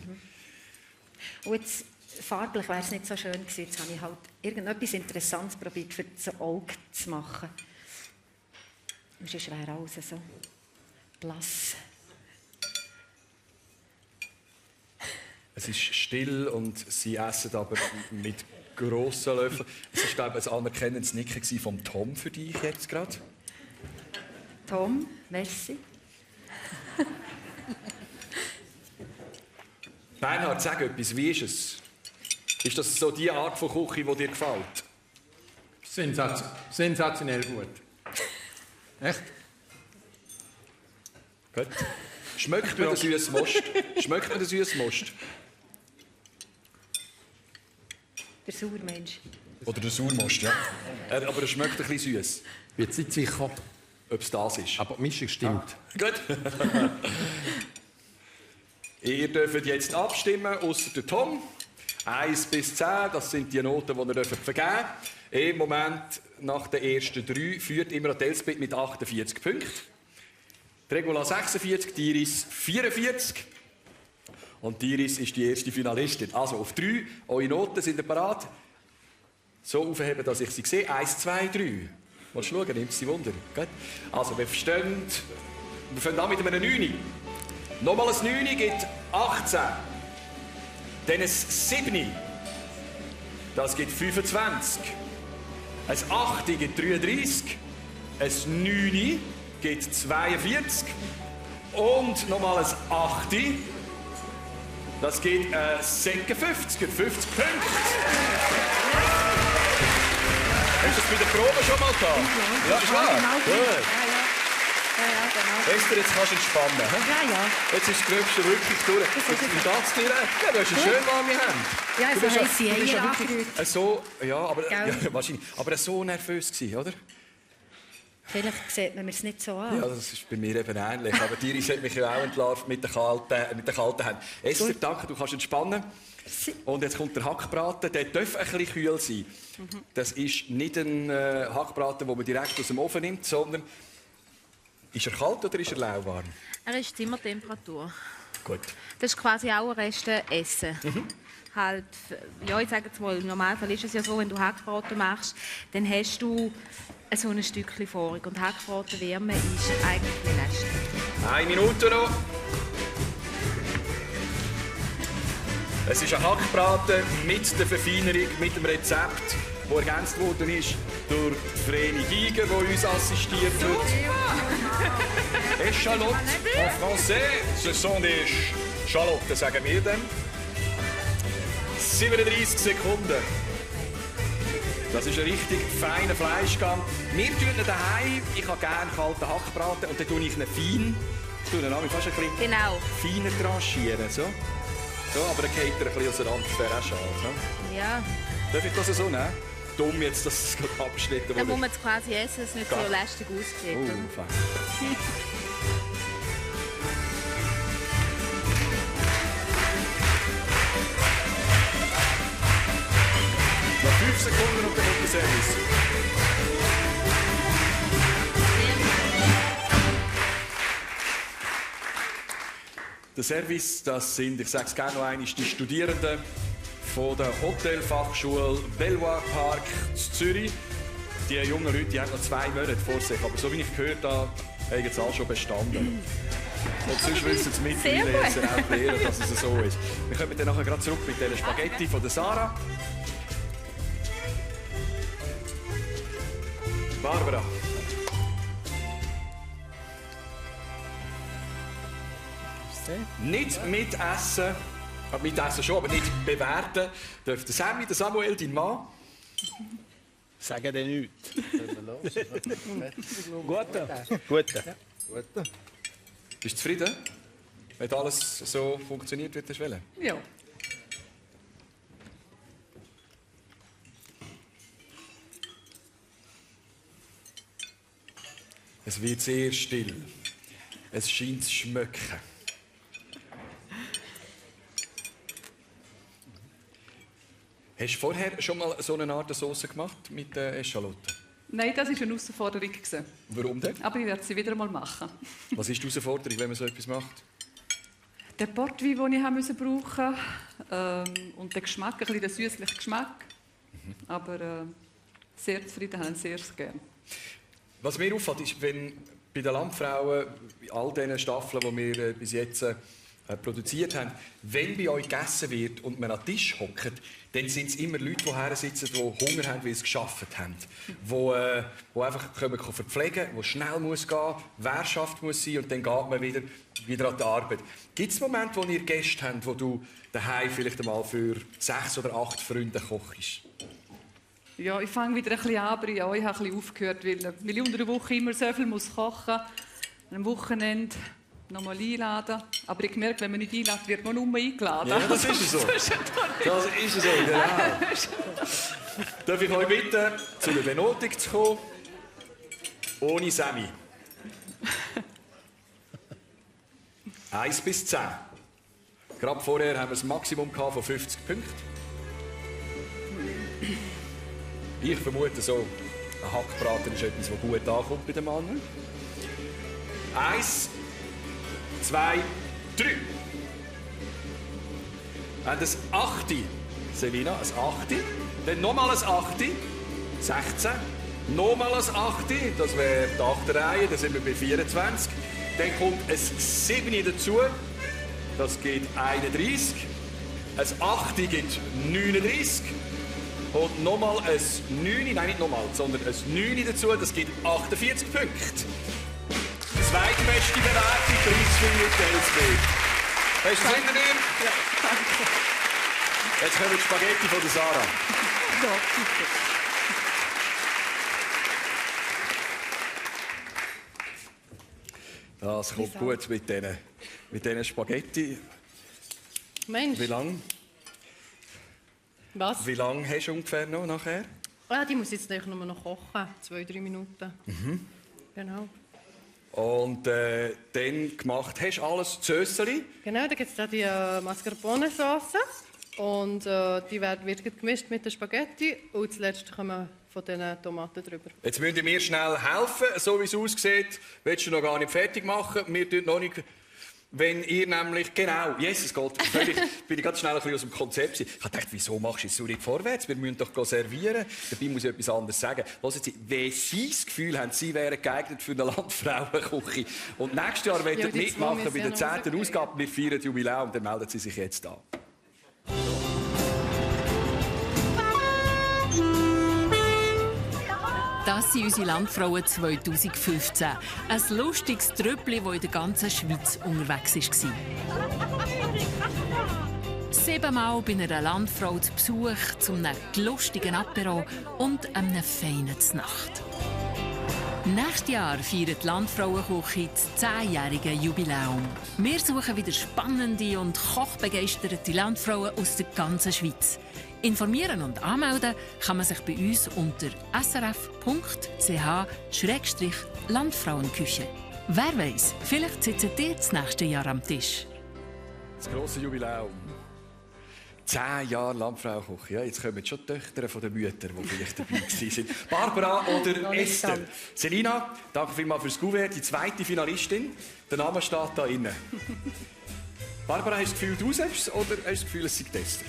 Und jetzt, farblich wäre es nicht so schön gewesen. Jetzt habe ich halt irgendetwas Interessantes probiert, für das Auge zu machen. Und sonst wäre alles so blass. Es ist still und sie essen aber mit grossen Löffeln. Es war, glaube ich, ein anerkennendes Nicken vom Tom für dich jetzt gerade. Tom, merci. Bernhard, sag etwas, wie ist es? Ist das so die Art von Küche, die dir gefällt? Sensationell gut. Echt? Gut. Schmeckt mir der süße Most? Schmeckt mir der süße Most? Der Sauermensch. Oder der Sauermost, ja. Aber er schmeckt ein bisschen süß. Ich bin jetzt nicht sicher, ob es das ist. aber die Mischung stimmt. Gut. Ihr dürft jetzt abstimmen, ausser der Tom. 1 bis 10, das sind die Noten, die ihr vergeben dürft. Im Moment, nach den ersten 3, führt immer Elsbeth mit 48 Punkten. Regula 46, Iris 44. Und Iris ist die erste Finalistin. Also auf 3, eure Noten sind parat. So aufheben, dass ich sie sehe. 1, 2, 3. Willst du schauen? Nimmt sie Wunder. Gut. Also wir verstehen. Wir fangen an mit einem 9. Nochmal ein 9 gibt 18. Dann ein 7. Das gibt 25. Ein 8 gibt 33. Ein 9 gibt 42. Und nochmal ein 8. Das gibt 56. 50 Punkte. Hast du das bei der Probe schon mal gehabt? Ja, ist wahr? Gut. Esther, jetzt kannst du entspannen. He? Ja. Jetzt ist das Gröbste wirklich durch. Wie geht's dir? Ja, du hast eine schön warme Hand. Ja, also heisse Eier angerührt. So, ja, aber, ja, wahrscheinlich. Aber so nervös gewesen, oder? Vielleicht sieht man mir es nicht so an. Ja, das ist bei mir eben ähnlich. Aber die Iris hat mich ja auch entlarvt mit den kalten Händen. Esther, danke, du kannst entspannen. Und jetzt kommt der Hackbraten. Der darf ein bisschen kühl sein. Das ist nicht ein Hackbraten, den man direkt aus dem Ofen nimmt, sondern ist er kalt oder ist er lauwarm? Er ist Zimmertemperatur. Gut. Das ist quasi auch ein Rest Essen. Halt, ja, ich sage jetzt mal, im Normalfall ist es ja so, wenn du Hackbraten machst, dann hast du so ein Stückchen Vorig. Und Hackbratenwärme ist eigentlich nicht lästig. 1 Minute noch. Es ist ein Hackbraten mit der Verfeinerung, mit dem Rezept, das ergänzt worden ist durch Vreni Giger, die uns assistiert hat. Eschalotte, en français, ce sont des Schalotten, sagen wir dann. 37 Sekunden. Das ist ein richtig feiner Fleischgang. Wir tun ihn daheim. Ich habe gerne kalten Hackbraten und dann tue ich ihn fein. Ich tue ihn fast ein bisschen feiner tranchieren. So, aber dann geht er ein bisschen auseinander. Das wäre auch schade. So. Ja. Darf ich das so nehmen? Dumm jetzt, dass es gerade abgeschnitten wurde. Dann muss man es quasi essen, dass es nicht so lästig aussieht. Fein. Noch 5 Sekunden und dann kommt der Service. Der Service, das sind, ich sage es gerne noch einmal, die Studierenden von der Hotelfachschule Belvoir Park in Zürich. Die jungen Leute die haben noch 2 Monate vor sich, aber so wie ich gehört habe, haben sie alle schon bestanden. Und sonst wissen sie mittlerweile jetzt auch lehren, dass es so ist. Wir kommen dann nachher gerade zurück mit den Spaghetti von der Sarah. Barbara. Nicht mitessen, mitessen schon, aber nicht bewerten. Dürfte Sammy, der Samuel, dein Mann? Sagen dir nichts. Gute. Bist du zufrieden, wenn alles so funktioniert, wie du es willst? Ja. Es wird sehr still. Es scheint zu schmecken. Hast du vorher schon mal so eine Art Sauce gemacht mit Eschalotten? Nein, das war eine Herausforderung. Warum denn? Aber ich werde sie wieder mal machen. Was ist die Herausforderung, wenn man so etwas macht? Den Portwein, den ich brauchen musste, und der Geschmack, ein bisschen der süßliche Geschmack. Aber sehr zufrieden, haben sehr gerne. Was mir auffällt, ist, wenn bei den Landfrauen, bei all diesen Staffeln, die wir bis jetzt produziert haben, wenn bei euch gegessen wird und man an den Tisch hockt, dann sind es immer Leute, die her sitzen, die Hunger haben, weil sie es geschafft haben. Die einfach verpflegen können, die schnell muss gehen, Währschaft muss sein und dann geht man wieder an die Arbeit. Gibt es Momente, wo ihr Gäste habt, wo du daheim vielleicht einmal für 6 oder 8 Freunde kochst? Ja, ich fange wieder ein bisschen an, aber ja, ich habe ein bisschen aufgehört, weil ich unter der Woche immer so viel kochen muss. Am Wochenende nochmal einladen. Aber ich merke, wenn man nicht einlädt, wird man nur eingeladen. Ja, das ist so. Das ist so, genau. Darf ich euch bitten, zu der Benotung zu kommen, ohne Sammy? 1 bis 10. Gerade vorher haben wir ein Maximum von 50 Punkten. Ich vermute so, ein Hackbraten ist etwas, das gut ankommt bei den Männern. 1, 2, 3. Und das 8. Selina, ein 8. Dann nochmal ein 8. 16. Nochmal ein 8. Das wäre die 8. Reihe, dann sind wir bei 24. Dann kommt ein 7 dazu. Das geht 31. Ein 8 gibt 39. Und nochmal ein 9, nein nicht nochmal, sondern ein 9 dazu, das gibt 48 Punkte. Zweitbeste Bewertung, Preisführer Telsberg. Hast du es hinter dir? Ja, danke. Jetzt kommen die Spaghetti von der Sarah. Ja, super. Das kommt gut mit diesen Spaghetti. Mensch. Wie lange? Was? Wie lange hast du ungefähr noch nachher? Die muss jetzt nur noch kochen. 2-3 Minuten. Mhm. Genau. Und dann gemacht hast du alles Zöseli. Genau, da gibt es da die Mascarpone-Sauce. Und die wird gemischt mit den Spaghetti. Und zuletzt kommen von diesen Tomaten drüber. Jetzt müsst ihr mir schnell helfen, so wie es aussieht. Willst du noch gar nicht fertig machen? Wir tun noch nicht. Wenn ihr nämlich, genau, Jesus Gott, bin ich ganz schnell ein bisschen aus dem Konzept. Ich habe gedacht, wieso machst du es so nicht vorwärts? Wir müssen doch servieren. Dabei muss ich etwas anderes sagen. Hören Sie, wenn Sie das Gefühl haben, Sie wären geeignet für eine Landfrauenküche und nächstes Jahr wollen Sie mitmachen bei der 10. Ausgabe, wir feiern Jubiläum, dann melden Sie sich jetzt an. Das sind unsere Landfrauen 2015. Ein lustiges Tröppli, das in der ganzen Schweiz unterwegs war. 7-mal bei einer Landfrau zu Besuch, zu einem lustigen Apero und einer feinen Nacht. Nächstes Jahr feiert die Landfrauenküche das 10-jährige Jubiläum. Wir suchen wieder spannende und kochbegeisterte Landfrauen aus der ganzen Schweiz. Informieren und anmelden kann man sich bei uns unter srf.ch/Landfrauenküche. Wer weiß, vielleicht sitzt ihr das nächste Jahr am Tisch. Das grosse Jubiläum. 10 Jahre Landfrauenküche. Ja, jetzt kommen schon die Töchter von den Müttern, die vielleicht dabei waren. Barbara oder Esther? Selina, danke vielmals fürs Gouvert, die zweite Finalistin. Der Name steht da innen. Barbara, hast du das Gefühl, du selbst oder hast du das Gefühl, es sei Tester?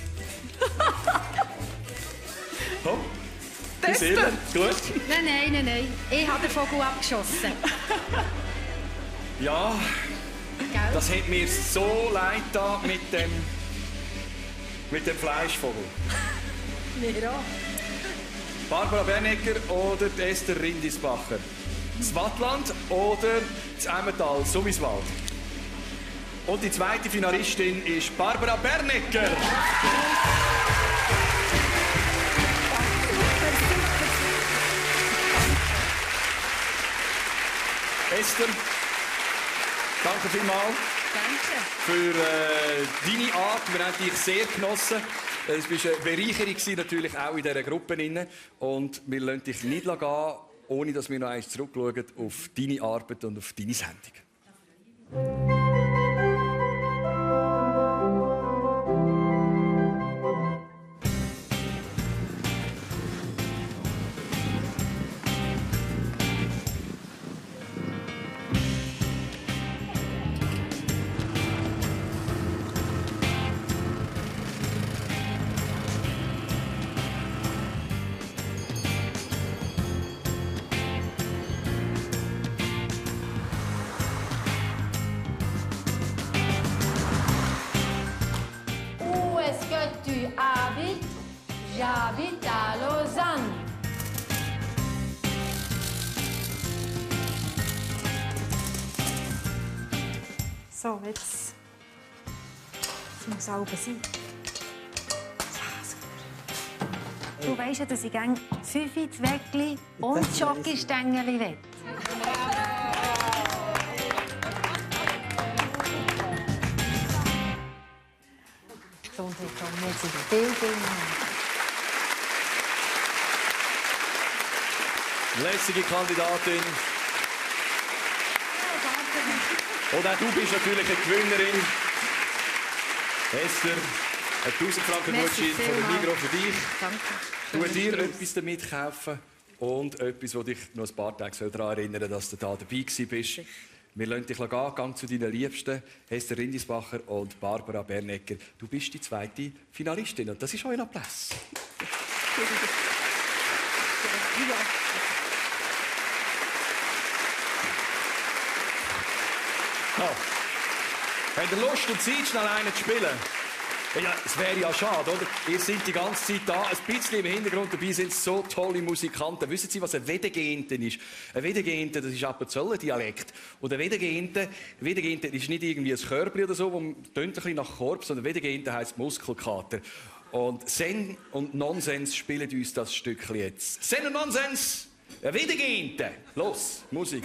Komm. Tester? Gut. Nein. Ich habe den Vogel abgeschossen. Ja, das hat mir so leid da mit dem Fleischvogel. Mir auch. Barbara Bernecker oder Esther Rindisbacher? Das Wattland oder das Emmental, Sumiswald? Und die zweite Finalistin ist Barbara Bernecker. Esther, danke vielmals. Danke. Für deine Art. Wir haben dich sehr genossen. Es war eine Bereicherung natürlich auch in dieser Gruppe. Und wir lassen dich nicht gehen, ohne dass wir noch einmal zurückschauen auf deine Arbeit und auf deine Sendung. Où est-ce que tu habites? J'habite à Lausanne. So, jetzt muss sauber sein. Du weisst ja, dass ich gerne 5 Zweckli und Schokistängeli will. Gesundheit und merci. Viel Lässige Kandidatin. Und auch du bist natürlich eine Gewinnerin. Esther, 1000 Franken Gutschein von der Migros für dich. Danke. Du dir etwas damit kaufen und etwas, das dich noch ein paar Tage daran erinnern, dass du da dabei bist. Wir lassen dich gehen, gang zu deinen Liebsten, Esther Rindisbacher und Barbara Bernecker. Du bist die zweite Finalistin und das ist euer Applaus. Ja. Habt ihr Lust und Zeit, schnell einen zu spielen? Ja, es wäre ja schade, oder? Ihr seid die ganze Zeit da, ein bisschen im Hintergrund dabei sind so tolle Musikanten. Wissen Sie, was ein Wedegehente ist? Ein Wedegehente, das ist Appenzeller-Dialekt. Und ein Wedegehente ist nicht irgendwie ein Körbchen oder so, das tönt ein bisschen nach Korb, sondern Wedegehente heisst Muskelkater. Und Zen und Nonsens spielen uns das Stückchen jetzt. Zen und Nonsens, ein Wedegehente. Los, Musik.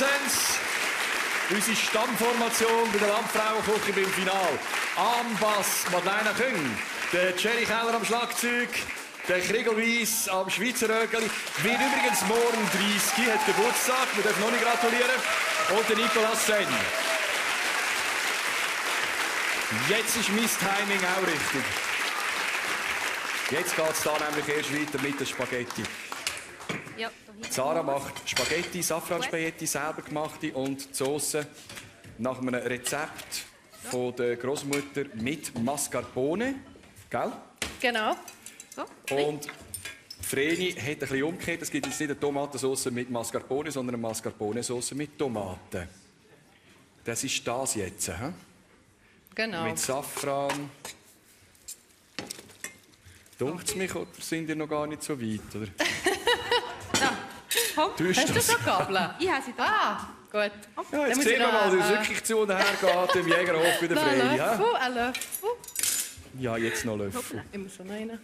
sind's. Unsere Stammformation bei der Landfrauenküche beim Final. Am Bass Madeleine Küng, der Jerry Keller am Schlagzeug, der Gregor Weiss am Schweizer Rögeli. Wird übrigens morgen 30, hat Geburtstag, wir dürfen noch nicht gratulieren. Und der Nicolas Senn. Jetzt ist mein Timing auch richtig. Jetzt geht es da nämlich erst weiter mit den Spaghetti. Ja, Sarah macht Spaghetti, Safranspaghetti, selber gemachte und die Sauce nach einem Rezept von der Großmutter mit Mascarpone. Gell? Genau. So. Und Vreni hat ein bisschen umgekehrt. Es gibt jetzt nicht eine Tomatensauce mit Mascarpone, sondern eine Mascarpone-Sauce mit Tomaten. Das ist das jetzt. He? Genau. Mit Safran. Dunkt es mich, oder sind ihr noch gar nicht so weit? Oder? Hast du so Gabeln? Ich habe sie da. Gut. Ja, jetzt sehen wir mal, wie es wirklich zu und her geht im Jägerhof bei der Vreni. Ein Löffel. Ja, jetzt noch Löffel. Ich muss noch rein.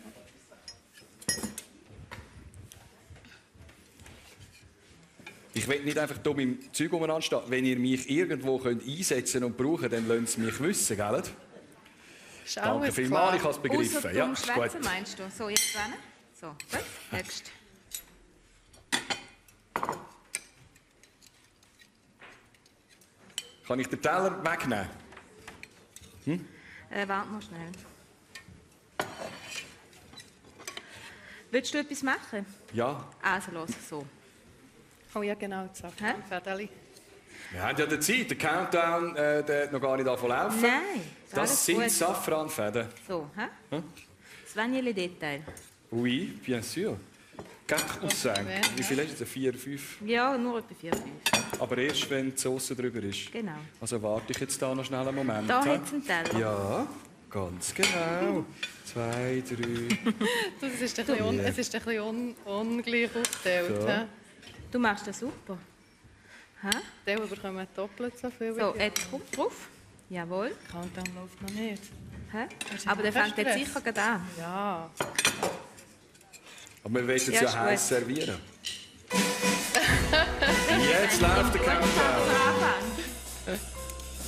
Ich will nicht einfach hier mit dem Zeug umeinander stehen. Wenn ihr mich irgendwo einsetzen und brauchen, dann lasst es mich wissen, gell? Danke vielmals, ich habe es begriffen. Ja, ist gut. Meinst du? So, jetzt rein. So, gut. Next. Kann ich den Teller wegnehmen? Warte mal schnell. Willst du etwas machen? Ja. Also los, so. Oh ja, genau, das Safranfädeli. Wir haben ja die Zeit, der Countdown der hat noch gar nicht angefangen laufen. Nein. Das sind gut. Safranfäden. So, hä? Hm? Das waren ja die Details. Oui, bien sûr. 4 ou 5. Wie viel ist es? 4, 5? Ja, nur etwa 4, 5. Aber erst, wenn die Sauce drüber ist. Genau. Also warte ich jetzt da noch schnell einen Moment. Da hat es einen Teller. Ja, ganz genau. 2, 3. Es ist ein bisschen ungleich aufgeteilt. So. He? Du machst das super. Hä? Der bekommt doppelt so viel. So, jetzt kommt drauf. Jawohl. Countdown läuft noch nicht. Hä? Aber der fängt jetzt sicher gerade an. Ja. Aber wir wollen es Ja, ja ist heiß gut. servieren. Jetzt läuft der Countdown.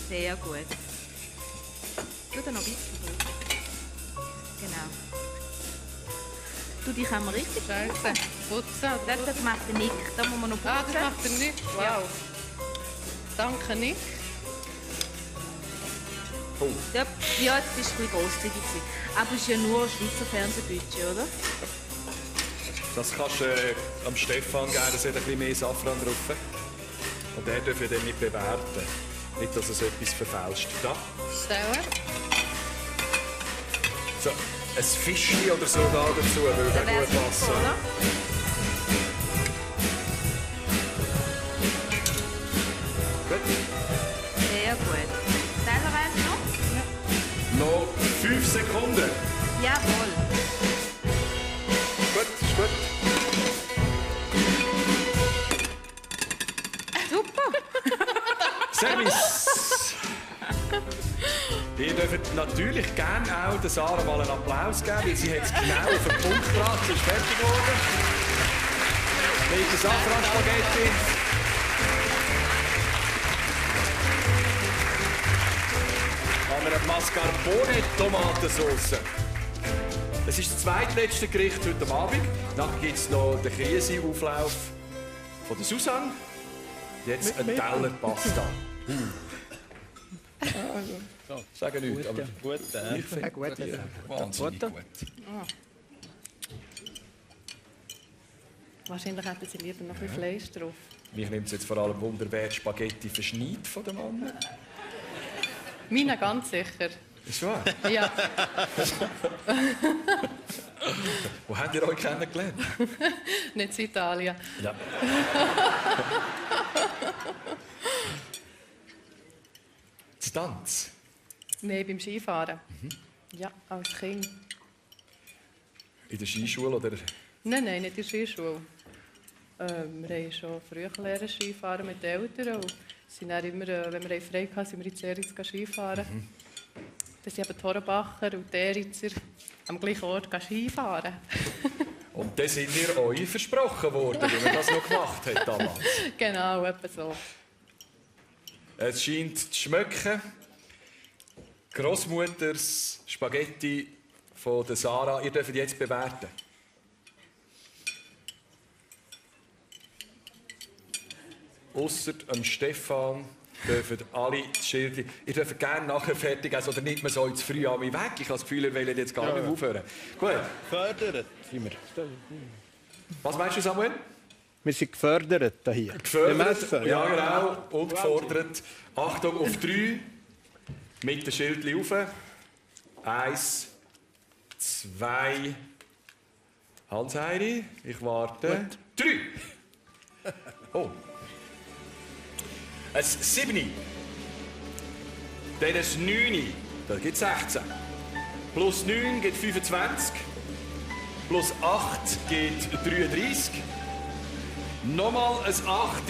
Sehr gut. Tu da noch ein bisschen drauf. Genau. Du, die kann man richtig putzen. Putzen? Das macht der Nick. Da muss man noch putzen. Ah, das macht der Nick? Wow. Ja. Danke, Nick. Oh. Ja, das war ein bisschen grosszügig. Aber es ist ja nur ein Schweizer Fernsehbudget, oder? Das kannst du am Stefan geben, da hat ein bisschen mehr Safran drauf. Und der darf ja dann nicht bewerten. Nicht, dass es etwas verfälscht. Da. Sauer. So, ein Fischchen oder so da dazu würde gut passen. Oder? Gut. Sehr gut. Teller eins noch? Noch 5 Sekunden. Jawohl. Gut, ist gut. Super. Service. Ihr dürft natürlich gerne auch der Sarah mal einen Applaus geben, weil sie hat es genau auf den Punkt gebracht. Sie ist fertig geworden. Mit der Safran-Spaghetti. An einer Mascarpone-Tomatensauce. Das ist das zweitletzte Gericht heute Abend. Nachher gibt es noch den Käseauflauf von der Susanne. Jetzt ein Teller Pasta. So, sage nichts, aber ich finde die wahnsinnig gut. Wahrscheinlich hätten sie lieber noch ein bisschen Fleisch drauf. Mich nimmt es jetzt vor allem Wunder, wer die Spaghetti verschneit von dem Mann. Meine ganz sicher. Ist wahr? Ja. Wo habt ihr euch kennengelernt? Nicht in Italien. Ja. Das Tanz? Nein, beim Skifahren. Ja, als Kind. In der Skischule oder? Nein, nicht in der Skischule. Wir haben schon früh gelernt Skifahren mit den Eltern. Und sind dann immer, wenn wir frei hatten, sind wir in Zeritz Skifahren. Dann sind eben die Horenbacher und die Eritzer am gleichen Ort Skifahren. Und dann sind ihr euch versprochen worden, wie man das noch gemacht hat damals. Genau, etwa so. Es scheint zu schmecken. Grossmutters Spaghetti von der Sarah. Ihr dürft jetzt bewerten. Ausser dem Stefan dürfen alle die Schildchen. Ihr dürft gerne nachher fertig essen oder nicht mehr so zu früh an mich weg. Ich habe das Gefühl, ihr wollt jetzt gar nicht aufhören. Gut. Gefördert sind wir. Was meinst du, Samuel? Wir sind gefördert hier. Gefördert, ja genau. Und gefordert. Achtung auf 3. Mit den Schildchen rauf. 1, 2. Hans-Heiri, ich warte. 3. Oh. Ein 7. Dann ein 9. Das gibt 16. Plus 9 gibt 25. Plus 8 gibt 33. Nochmal ein 8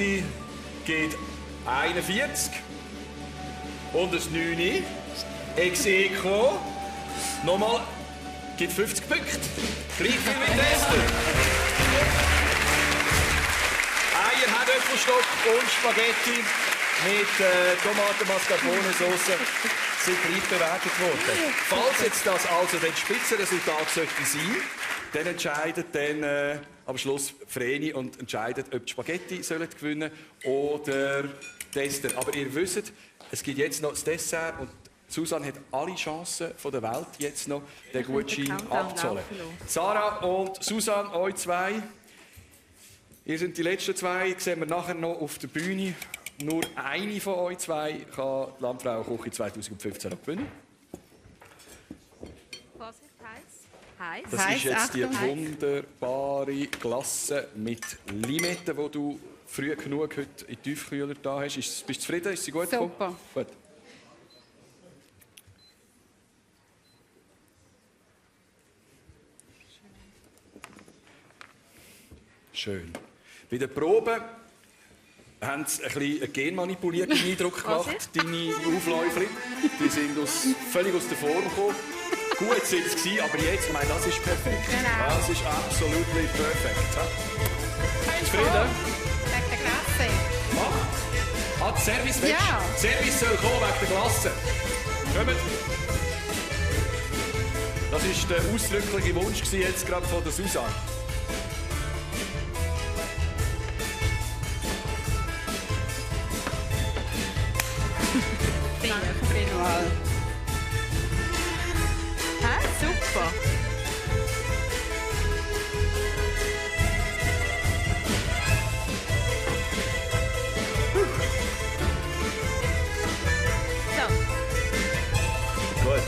gibt 41. Und ein 9 ex aequo. Nochmal gibt 50 Punkte. Gleich viel wie der Esther. Eier, Herdöpfelstock und Spaghetti mit Tomaten Mascarpone-Sauce sind gleich bewertet worden. Falls jetzt das also das Spitzenresultat sollte sein, dann entscheidet dann am Schluss Vreni und entscheidet, ob die Spaghetti sollen gewinnen oder die Esther. Aber ihr wisst, es gibt jetzt noch das Dessert und Susanne hat alle Chancen der Welt, jetzt noch den Gutschein abzuholen. Sarah und Susanne, euch zwei. Ihr seid die letzten zwei, sehen wir nachher noch auf der Bühne. Nur eine von euch zwei kann die Landfrauenküche 2015 noch gewinnen. Das ist jetzt die wunderbare Glasse mit Limette, die du früh genug heute in den Tiefkühler da hast. Bist du zufrieden? Ist sie gut gekommen? Super. Gut. Schön. Bei der Probe haben sie ein bisschen einen genmanipulierten Eindruck gemacht, deine Aufläufe. Die sind völlig aus der Form gekommen. Gut sind es gewesen, aber jetzt, ich meine, das ist perfekt. Genau. Das ist absolut perfekt. Zufrieden? Wegen der Glasse. Ah, das Service willst? Ja. Service soll kommen wegen der Glasse. Kommt. Das war der ausdrückliche Wunsch jetzt gerade von der Susanne. Mal. Super. Gut.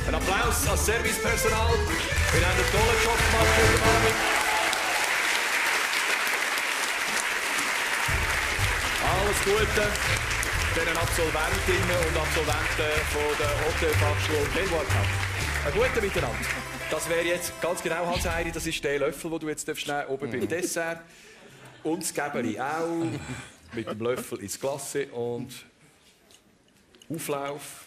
Ein Applaus als Servicepersonal. Wir haben einen tollen Job gemacht heute Abend. Alles Gute den Absolventinnen und Absolventen von der Hotelfachschule Kelwarthaus. Ein guter Miteinander. Das wäre jetzt ganz genau, Hans-Heiri, das ist der Löffel, den du jetzt nehmen darfst, oben beim Dessert. Und das Gäbeli auch. Mit dem Löffel ins Glasse und Auflauf.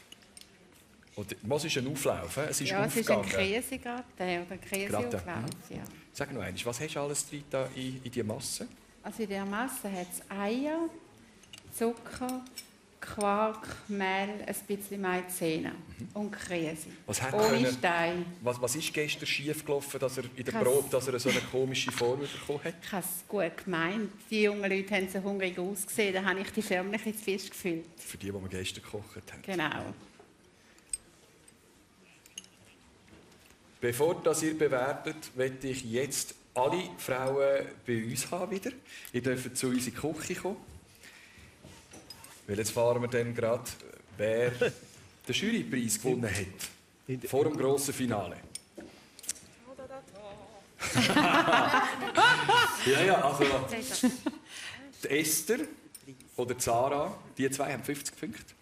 Und was ist ein Auflauf? Es ist ja, es ist aufgegangen. ein Käse gerade, oder ein Käseauflauf. Ja. Sag noch einmal, was hast du alles drin da in die Masse? Also in dieser Masse hat es Eier, Zucker, Quark, Mehl, ein bisschen Maizena und Käse. Ohne Stein. Was ist gestern schief gelaufen, dass er in der Probe dass er so eine komische Form bekommen hat? Ich habe es gut gemeint. Die jungen Leute haben so hungrig ausgesehen, da habe ich die förmlich ins Fisch gefühlt. Für die wir gestern gekocht haben. Genau. Bevor das ihr bewertet, möchte ich jetzt alle Frauen bei uns haben wieder. Ihr dürft zu uns in die Küche kommen. Weil jetzt fahren wir dann gerade, wer den Jurypreis gewonnen hat. Vor dem grossen Finale. ja, also die Esther oder die Sarah, die zwei haben 50 Punkte.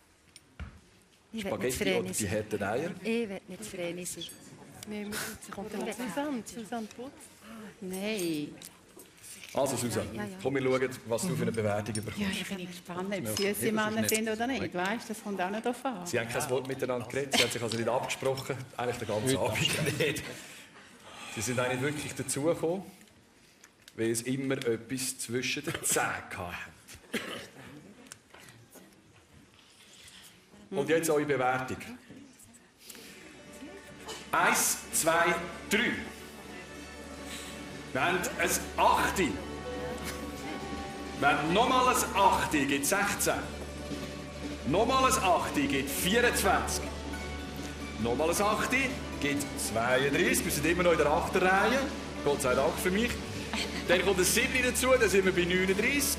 Spaghetti oder die harten Eier. Ich will nicht Vreni sein. Nein, kommt Susanne putzt. Nein. Also Susanne, komm, wir schauen, was du für eine Bewertung bekommst. Ja, ich bin gespannt, ob sie süße Männer sind oder nicht. Weißt, das kommt auch nicht darauf an. Sie haben kein Wort miteinander geredet, sie haben sich also nicht abgesprochen, eigentlich den ganzen Abend nicht. Sie sind auch nicht wirklich dazugekommen, weil es immer etwas zwischen den Zähnen hatte. Und jetzt eure Bewertung. 1, 2, 3. Wir haben ein 8. Wir haben nochmal ein 8, gibt 16. Nochmal ein 8 gibt 24. Nochmal ein 8 gibt 32. Wir sind immer noch in der 8. Reihe. Gott sei Dank für mich. Dann kommt ein 7 dazu, dann sind wir bei 39.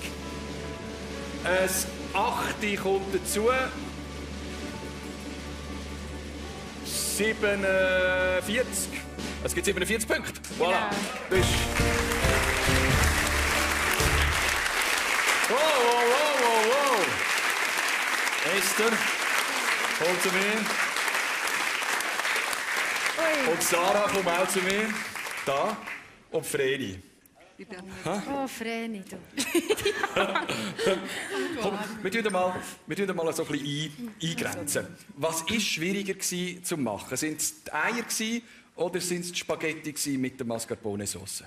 Ein 8 kommt dazu. 47. Es gibt 47 Punkte. Voilà. Bist. Wow. Esther, komm zu mir. Und Sarah, komm auch zu mir. Da. Und Vreni. Oh, Vreni, du. Komm, wir tun mal so ein bisschen eingrenzen. Was war schwieriger zu machen? Sind es die Eier oder sind es die Spaghetti mit der Mascarpone-Sauce?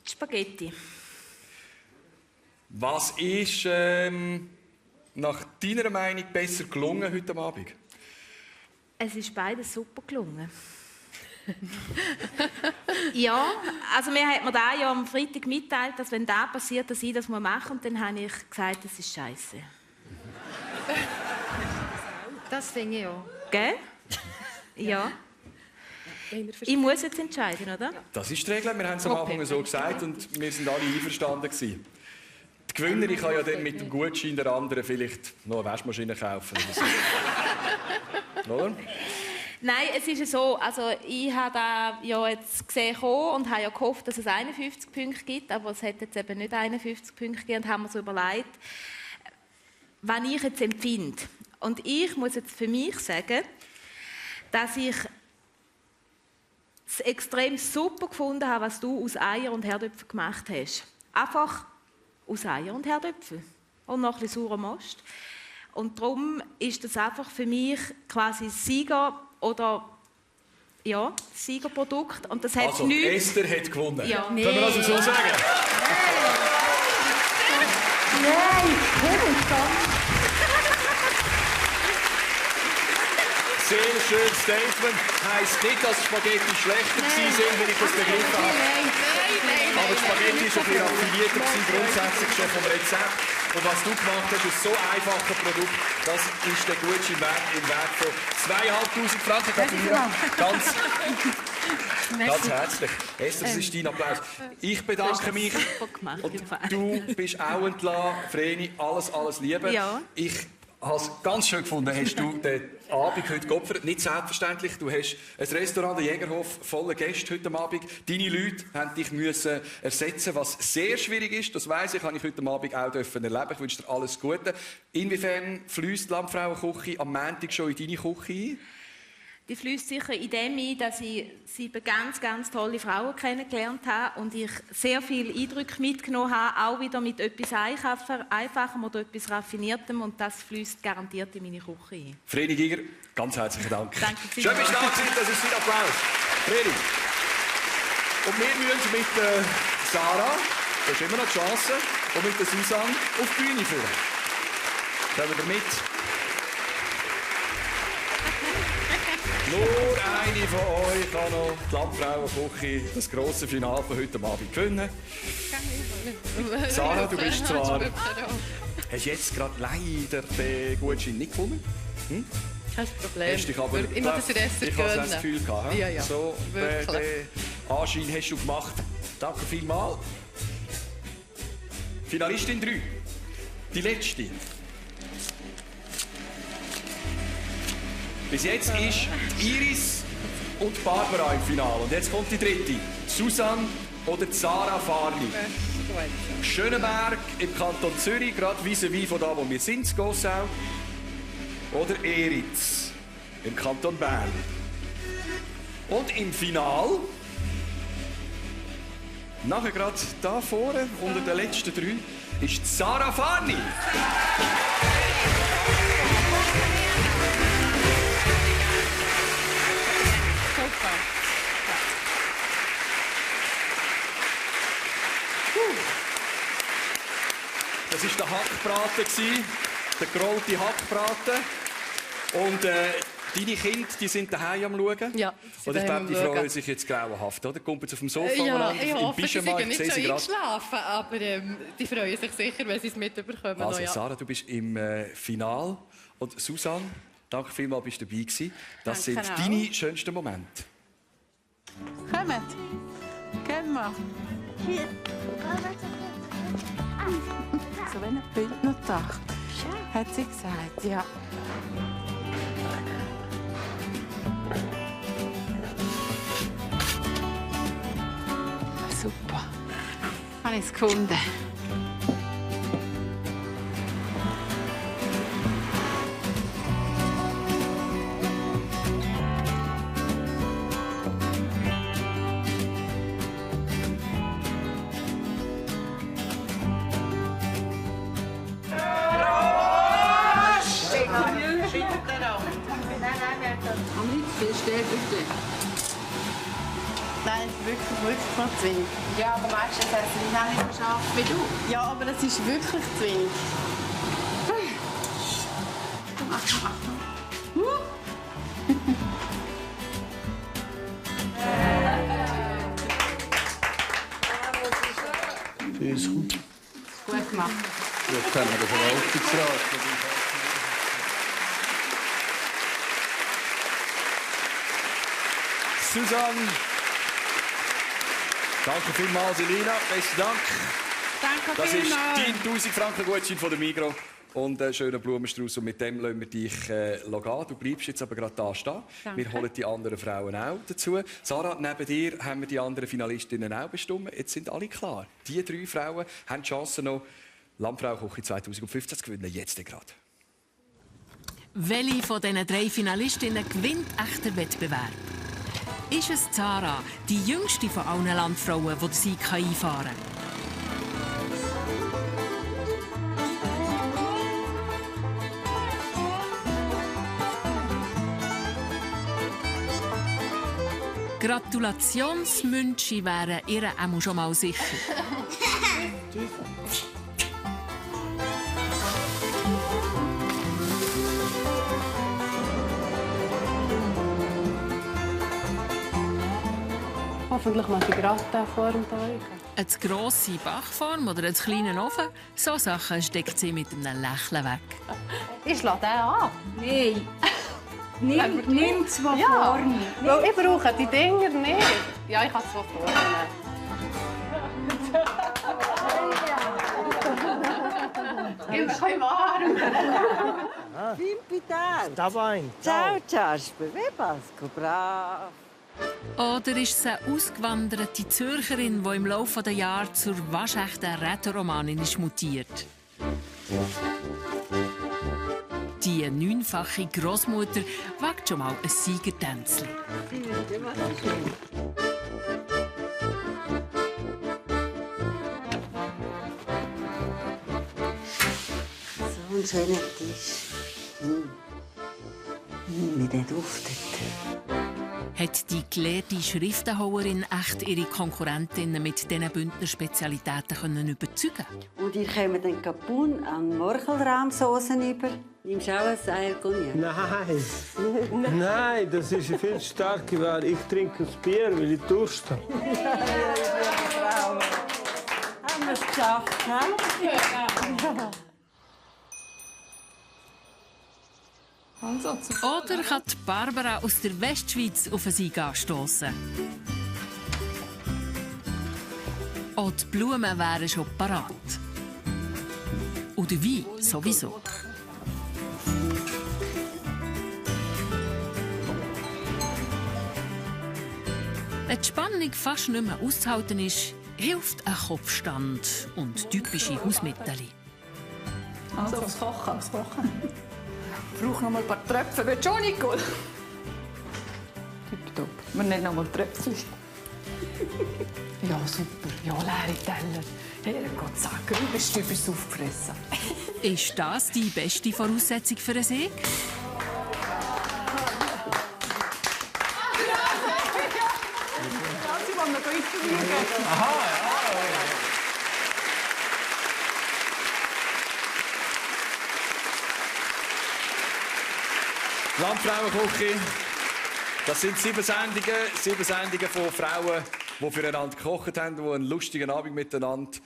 Die Spaghetti. Was ist nach deiner Meinung besser gelungen heute Abend? Es ist beides super gelungen. Ja, also mir hat mir da ja am Freitag mitgeteilt, dass wenn das passiert, dass ich das machen muss. Und dann habe ich gesagt, das ist scheiße. Das finde ich auch. Gell? Ja. Ich muss jetzt entscheiden, oder? Das ist die Regel. Wir haben es am Anfang so gesagt und wir sind alle einverstanden gewesen. Die Gewinnerin kann ja dann mit dem Gutschein der anderen vielleicht noch eine Waschmaschine kaufen oder so. Oder? Nein, es ist so, also ich habe da ja jetzt gesehen und habe ja gehofft, dass es 51 Punkte gibt, aber es hat jetzt eben nicht 51 Punkte gegeben und haben wir so überlegt, was ich jetzt empfinde. Und ich muss jetzt für mich sagen, dass ich es extrem super gefunden habe, was du aus Eier und Herdöpfen gemacht hast. Einfach aus Eier und Herdöpfen und noch ein bisschen saurer Most. Und darum ist das einfach für mich quasi Sieger oder ja, Siegerprodukt. Und das hat also, nichts... Esther hat gewonnen. Ja. Nee. Können wir das so sagen? Nein, Sehr schönes Statement. Heisst nicht, dass Spaghetti schlechter sind, wenn ich das begriffen habe. Aber Spaghetti war ein bisschen raffinierter grundsätzlich schon vom Rezept. Und was du gemacht hast, ist so ein einfaches Produkt, das ist der Gutschein im Wert von 2'500 Franken. Ganz herzlich. Esther, das ist dein Applaus. Ich bedanke mich. Und du bist auch entlassen. Vreni, alles Liebe. Ja. Ich habe es ganz schön gefunden, hast du den Abend heute geopfert. Nicht selbstverständlich. Du hast ein Restaurant, der Jägerhof, voller Gäste heute Abend. Deine Leute haben dich müssen ersetzen, was sehr schwierig ist. Das weiss ich, habe ich heute Abend auch erleben. Ich wünsche dir alles Gute. Inwiefern fließt die Landfrauenküche am Montag schon in deine Küche ein? Die fließt sicher in dem ein, dass ich 7 ganz tolle Frauen kennengelernt habe und ich sehr viele Eindrücke mitgenommen habe, auch wieder mit etwas Einfachem oder etwas Raffiniertem, und das fließt garantiert in meine Küche ein. Vreni Giger, ganz herzlichen Dank. Danke schön, bist du da gewesen, das ist dein Applaus. Vreni. Und wir müssen mit Sarah, das ist immer noch die Chance, und mit der Susanne auf die Bühne führen. Kommen wir mit. Nur eine von euch kann noch die Landfrauenküche, das grosse Finale von heute Abend gewinnen. Sarah, du bist zwar... Hast jetzt gerade leider den Gutschein nicht gefunden? Hm? Kein Problem. Hast dich aber, ich muss das Rest ich habe das Gefühl gehabt. Ja, so, den Anschein hast du gemacht. Danke vielmals. Finalistin 3. Die letzte. Bis jetzt ist Iris und Barbara im Finale. Und jetzt kommt die dritte. Susanne oder Sarah Farni. Schönenberg im Kanton Zürich, gerade vis-à-vis von da, wo wir sind, in Gossau. Oder Eritz im Kanton Bern. Und im Finale, nachher gerade da vorne, unter den letzten 3, ist Sarah Farni. Das war der Hackbraten, der gerollte Hackbraten. Und deine Kinder, die sind daheim am Schauen? Ja. Und ich glaube, die freuen sich jetzt grauenhaft, oder? Kommen sie auf dem Sofa Ja, ich im hoffe, sie Pyjama, sind nicht schon grad. eingeschlafen, aber die freuen sich sicher, wenn sie es mitbekommen. Also, ja. Sarah, du bist im Finale. Und Susanne, danke vielmals, bist du dabei gewesen. Das Danke sind auch. deine schönsten Momente. Kommt. Gehen wir. Hier. So wie ein Bündnertag. Hat sie gesagt, ja. Super. Habe ich es gefunden. Nein, wirklich noch zu wenig. Ja, aber weißt du, das hat sie auch nicht so scharf wie du. Ja, aber das ist wirklich zu wenig. Tschüss. Gut gemacht. Jetzt haben wir den Verwaltungsrat. Susanne. Danke vielmals, Elina. Besten Dank. Danke Das ist vielmals. dein 1000 Franken Gutschein von der Migros. Und einen schönen Blumenstrauß. Und mit dem lassen wir dich gehen. Du bleibst jetzt aber gerade da stehen. Danke. Wir holen die anderen Frauen auch dazu. Sarah, neben dir haben wir die anderen Finalistinnen auch bestimmt. Jetzt sind alle klar. Die 3 Frauen haben die Chance, noch Landfrauenküche 2015 zu gewinnen. Jetzt gerade. Welche von diesen 3 Finalistinnen gewinnt echt den Wettbewerb? Ist es Sarah, die jüngste von allen Landfrauen, die den Sieg einfahren kann? Gratulationsmünche wären ihr auch schon mal sicher. Hoffentlich mache ich gerade den vor dem Teig. Eine zu grosse Backform oder einen kleinen Ofen, so Sachen steckt sie mit einem Lächeln weg. Ich schlage den an. Nein. Nimm zwei Ja, vorne. weil ich brauche die Dinger nicht. Ja, ich habe zwei vorne. Ich bin ein bisschen warm. Ciao, Jasper. Wie Pasco, brav. Oder ist es eine ausgewanderte Zürcherin, die im Laufe der Jahre zur waschechten Rätoromanin ist mutiert? Die 9-fache Großmutter wagt schon mal ein Siegertänzchen. So ein schöner Tisch. Wie der duftet. Hat die gelehrte Schriftenhauerin echt ihre Konkurrentinnen mit diesen Bündner Spezialitäten können überzeugen? Und ihr kommt den Kapun an Morchelrahmsoßen über. Nimmst du auch ein Eier Cognac? Nein. Nein, das ist eine viel starke Ware. Ich trinke das Bier, weil ich Durst habe. Haben wir es geschafft, hä? Oder kann die Barbara aus der Westschweiz auf einen Sieg anstossen? Auch die Blumen wären schon parat. Und der Wein sowieso. Wenn die Spannung fast nicht mehr auszuhalten ist, hilft ein Kopfstand und typische Hausmittel. Also aufs Kochen. Ich brauche noch mal ein paar Tröpfchen. Willst du schon, Nicole? Tipptopp. Wir nehmen noch mal Tröpfchen. Ja, super. Ja, leere Teller. Herrgott, sag, du bist typisch aufgefressen. Ist das die beste Voraussetzung für einen Sieg? Sie wollen noch interviewen. Landfrauenküche. Das sind 7 Sendungen von Frauen, die füreinander gekocht haben, die einen lustigen Abend miteinander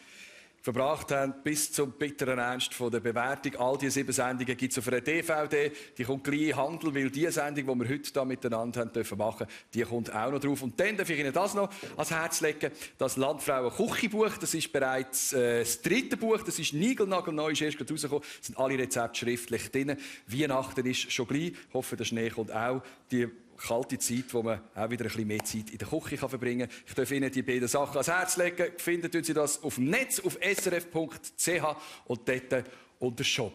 verbracht haben, bis zum bitteren Ernst von der Bewertung. All diese 7 Sendungen gibt es auf einer DVD. Die kommt gleich in Handel, weil die Sendung, die wir heute hier miteinander haben dürfen machen, die kommt auch noch drauf. Und dann darf ich Ihnen das noch ans Herz legen. Das Landfrauen-Küchenbuch, das ist bereits das 3. Buch. Das ist niegelnagelneu, ist erst gerade rausgekommen. Es sind alle Rezepte schriftlich drin. Weihnachten ist schon gleich. Ich hoffe, der Schnee kommt auch. Die kalte Zeit, wo man auch wieder ein bisschen mehr Zeit in der Küche verbringen kann. Ich darf Ihnen die beiden Sachen ans Herz legen. Finden Sie das auf dem Netz, auf srf.ch und dort unter Shop.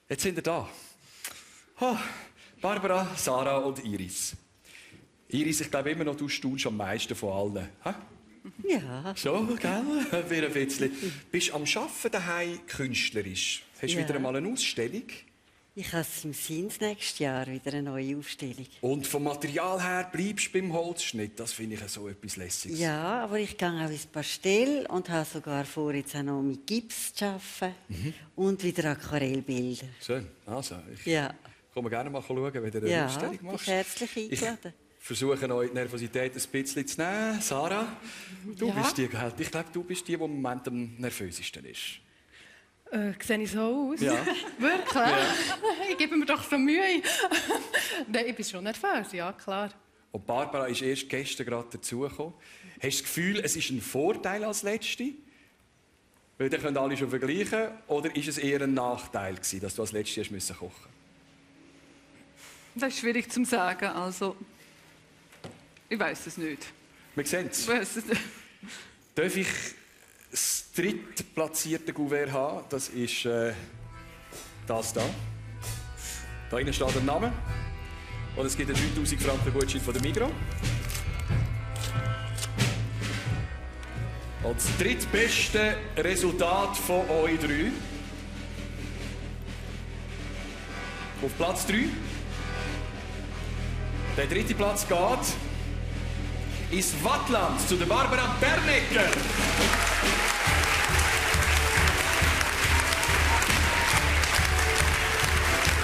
Jetzt sind wir da. Oh, Barbara, Sarah und Iris. Iris, ich glaube immer noch, du staunst am meisten von allen. Ha? Ja. Schon, gell? Wieder ein bisschen. Bist du am Arbeiten daheim künstlerisch? Hast du wieder einmal eine Ausstellung? Ich habe im Sinn nächstes Jahr wieder eine neue Aufstellung. Und vom Material her bleibst du beim Holzschnitt. Das finde ich so etwas Lässiges. Ja, aber ich gehe auch ins Pastell und habe sogar vor, jetzt auch noch mit Gips zu arbeiten und wieder Aquarellbilder. Schön. Also, ich komme gerne mal schauen, wenn du eine Ausstellung machst. Ja, bist herzlich eingeladen. Ich versuche euch die Nervosität ein bisschen zu nehmen. Sarah, du bist die, ich glaube, du bist die im Moment am nervösesten ist. Sehe ich so aus? Ja. Wirklich? Ja. Ich gebe mir doch so Mühe. Nein, ich bin schon nervös, ja, klar. Und Barbara ist erst gestern gerade dazugekommen. Hast du das Gefühl, es ist ein Vorteil als Letzte? Weil dann können alle schon vergleichen. Oder ist es eher ein Nachteil gewesen, dass du als Letzte kochen musst? Das ist schwierig zu sagen. Also, ich weiß es nicht. Wir sehen es. Ich weiss es nicht. Darf ich das drittplatzierte Kuvert haben? Das ist das da. Da innen steht der Name. Und es gibt einen 3000 Franken Gutschein von der Migros. Und das drittbeste Resultat von euch 3. Auf Platz 3. Der dritte Platz geht ins Wattland zu der Barbara Bernecker.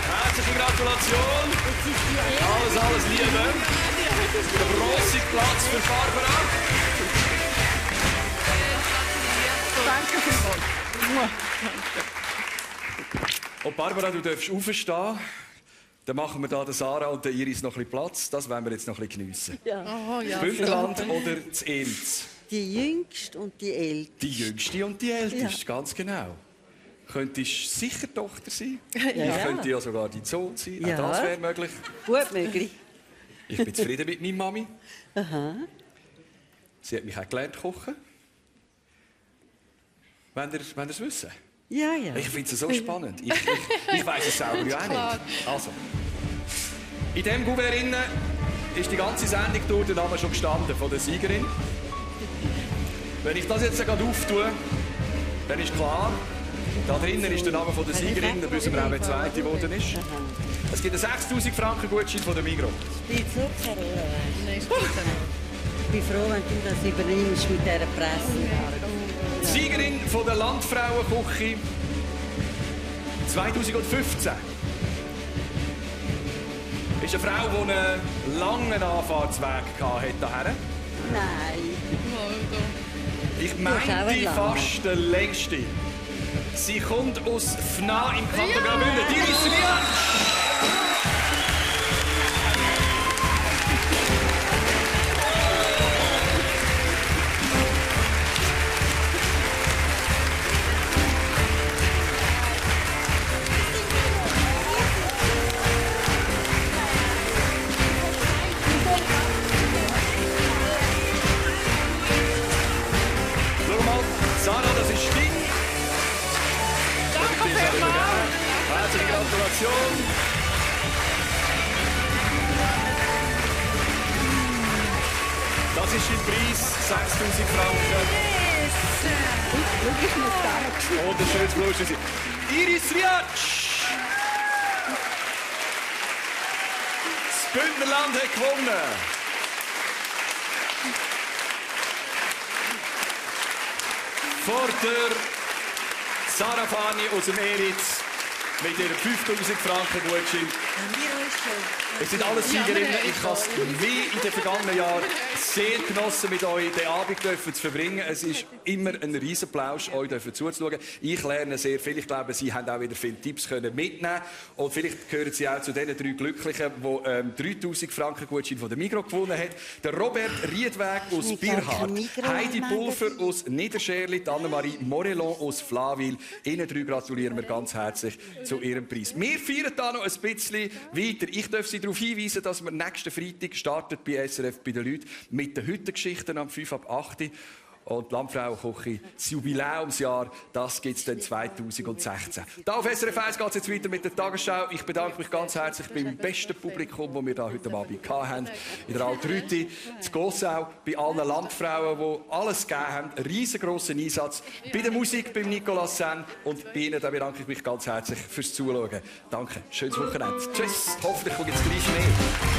Herzliche Gratulation. Alles Liebe. Der grosse Platz für Barbara. Danke vielmals. Und Barbara, du darfst aufstehen. Dann machen wir da der Sarah und der Iris noch ein bisschen Platz. Das wollen wir jetzt noch ein bisschen geniessen. Ja. Oh, ja, das Bündnerland oder das Elz? Die Jüngste und die Älteste. Die Jüngste und die Älteste, Ja. ganz genau. Könntest sicher Tochter sein. Ja. Könnte ja sogar dein Sohn sein. Ja. Auch das wäre möglich. Gut möglich. Ich bin zufrieden mit meiner Mami. Aha. Sie hat mich auch gelernt kochen. Wollt ihr es wissen? Ja, ja. Ich finde es so spannend. Ich weiss es selber ja auch nicht. Also, in diesem Kuvert ist die ganze Sendung durch der Name schon gestanden von der Siegerin. Wenn ich das jetzt gerade auftue, dann ist klar, da drinnen ist der Name von der Siegerin, dann wissen wir auch, wer die Zweite geworden ist. Es gibt einen 6000 Franken Gutschein von der Migros. Spielt so keine Rolle. Nein, spielt keine Rolle. Ich bin froh, wenn du das übernimmst mit dieser Presse. Die Siegerin von der Landfrauenküche 2015 ist eine Frau, die einen langen Anfahrtsweg hatte hierher. Nein. Ich meinte fast der längste. Sie kommt aus Fna im Kanton Graubünden. Iris Riatsch! Schau mal, Sarah, das ist dein. Danke vielmals. Herzliche Gratulation. Das ist dein Preis, 6000 Franken. Und ein schönes Bluschen. Iris Riatsch! Das Bündnerland hat gewonnen. Vor der Sarah Fani aus dem Eritz mit ihrem 5000 Franken Gutschein. Es sind alles Siegerinnen. Ich habe es wie in den vergangenen Jahren sehr genossen, mit euch den Abend zu verbringen. Es ist immer ein riesen Plausch, euch zuzuschauen. Ich lerne sehr viel. Ich glaube, Sie haben auch wieder viele Tipps mitnehmen. Und vielleicht gehören Sie auch zu den 3 Glücklichen, die 3000 Franken Gutschein von der Migros gewonnen haben. Der Robert Riedweg aus Birhard, Heidi Pulver aus Niederscherli, Annemarie Morellon aus Flawil. Ihnen 3 gratulieren wir ganz herzlich zu Ihrem Preis. Wir feiern da noch ein bisschen weiter. Ich darf Sie darauf hinweisen, dass wir nächsten Freitag startet bei SRF bei den Leuten mit den Hüttengeschichten am 5 ab 8 und die Landfrauenküche, das Jubiläumsjahr, das gibt es dann 2016. Hier auf SRF 1 geht es jetzt weiter mit der Tagesschau. Ich bedanke mich ganz herzlich beim besten Publikum, das wir hier heute Abend hatten. In der Altrüti, in Gossau, bei allen Landfrauen, die alles gegeben haben. Einen riesengroßen Einsatz. Bei der Musik, beim Nicolas Sen und bei Ihnen bedanke ich mich ganz herzlich fürs Zuschauen. Danke, schönes Wochenende. Tschüss, hoffentlich gibt es gleich mehr.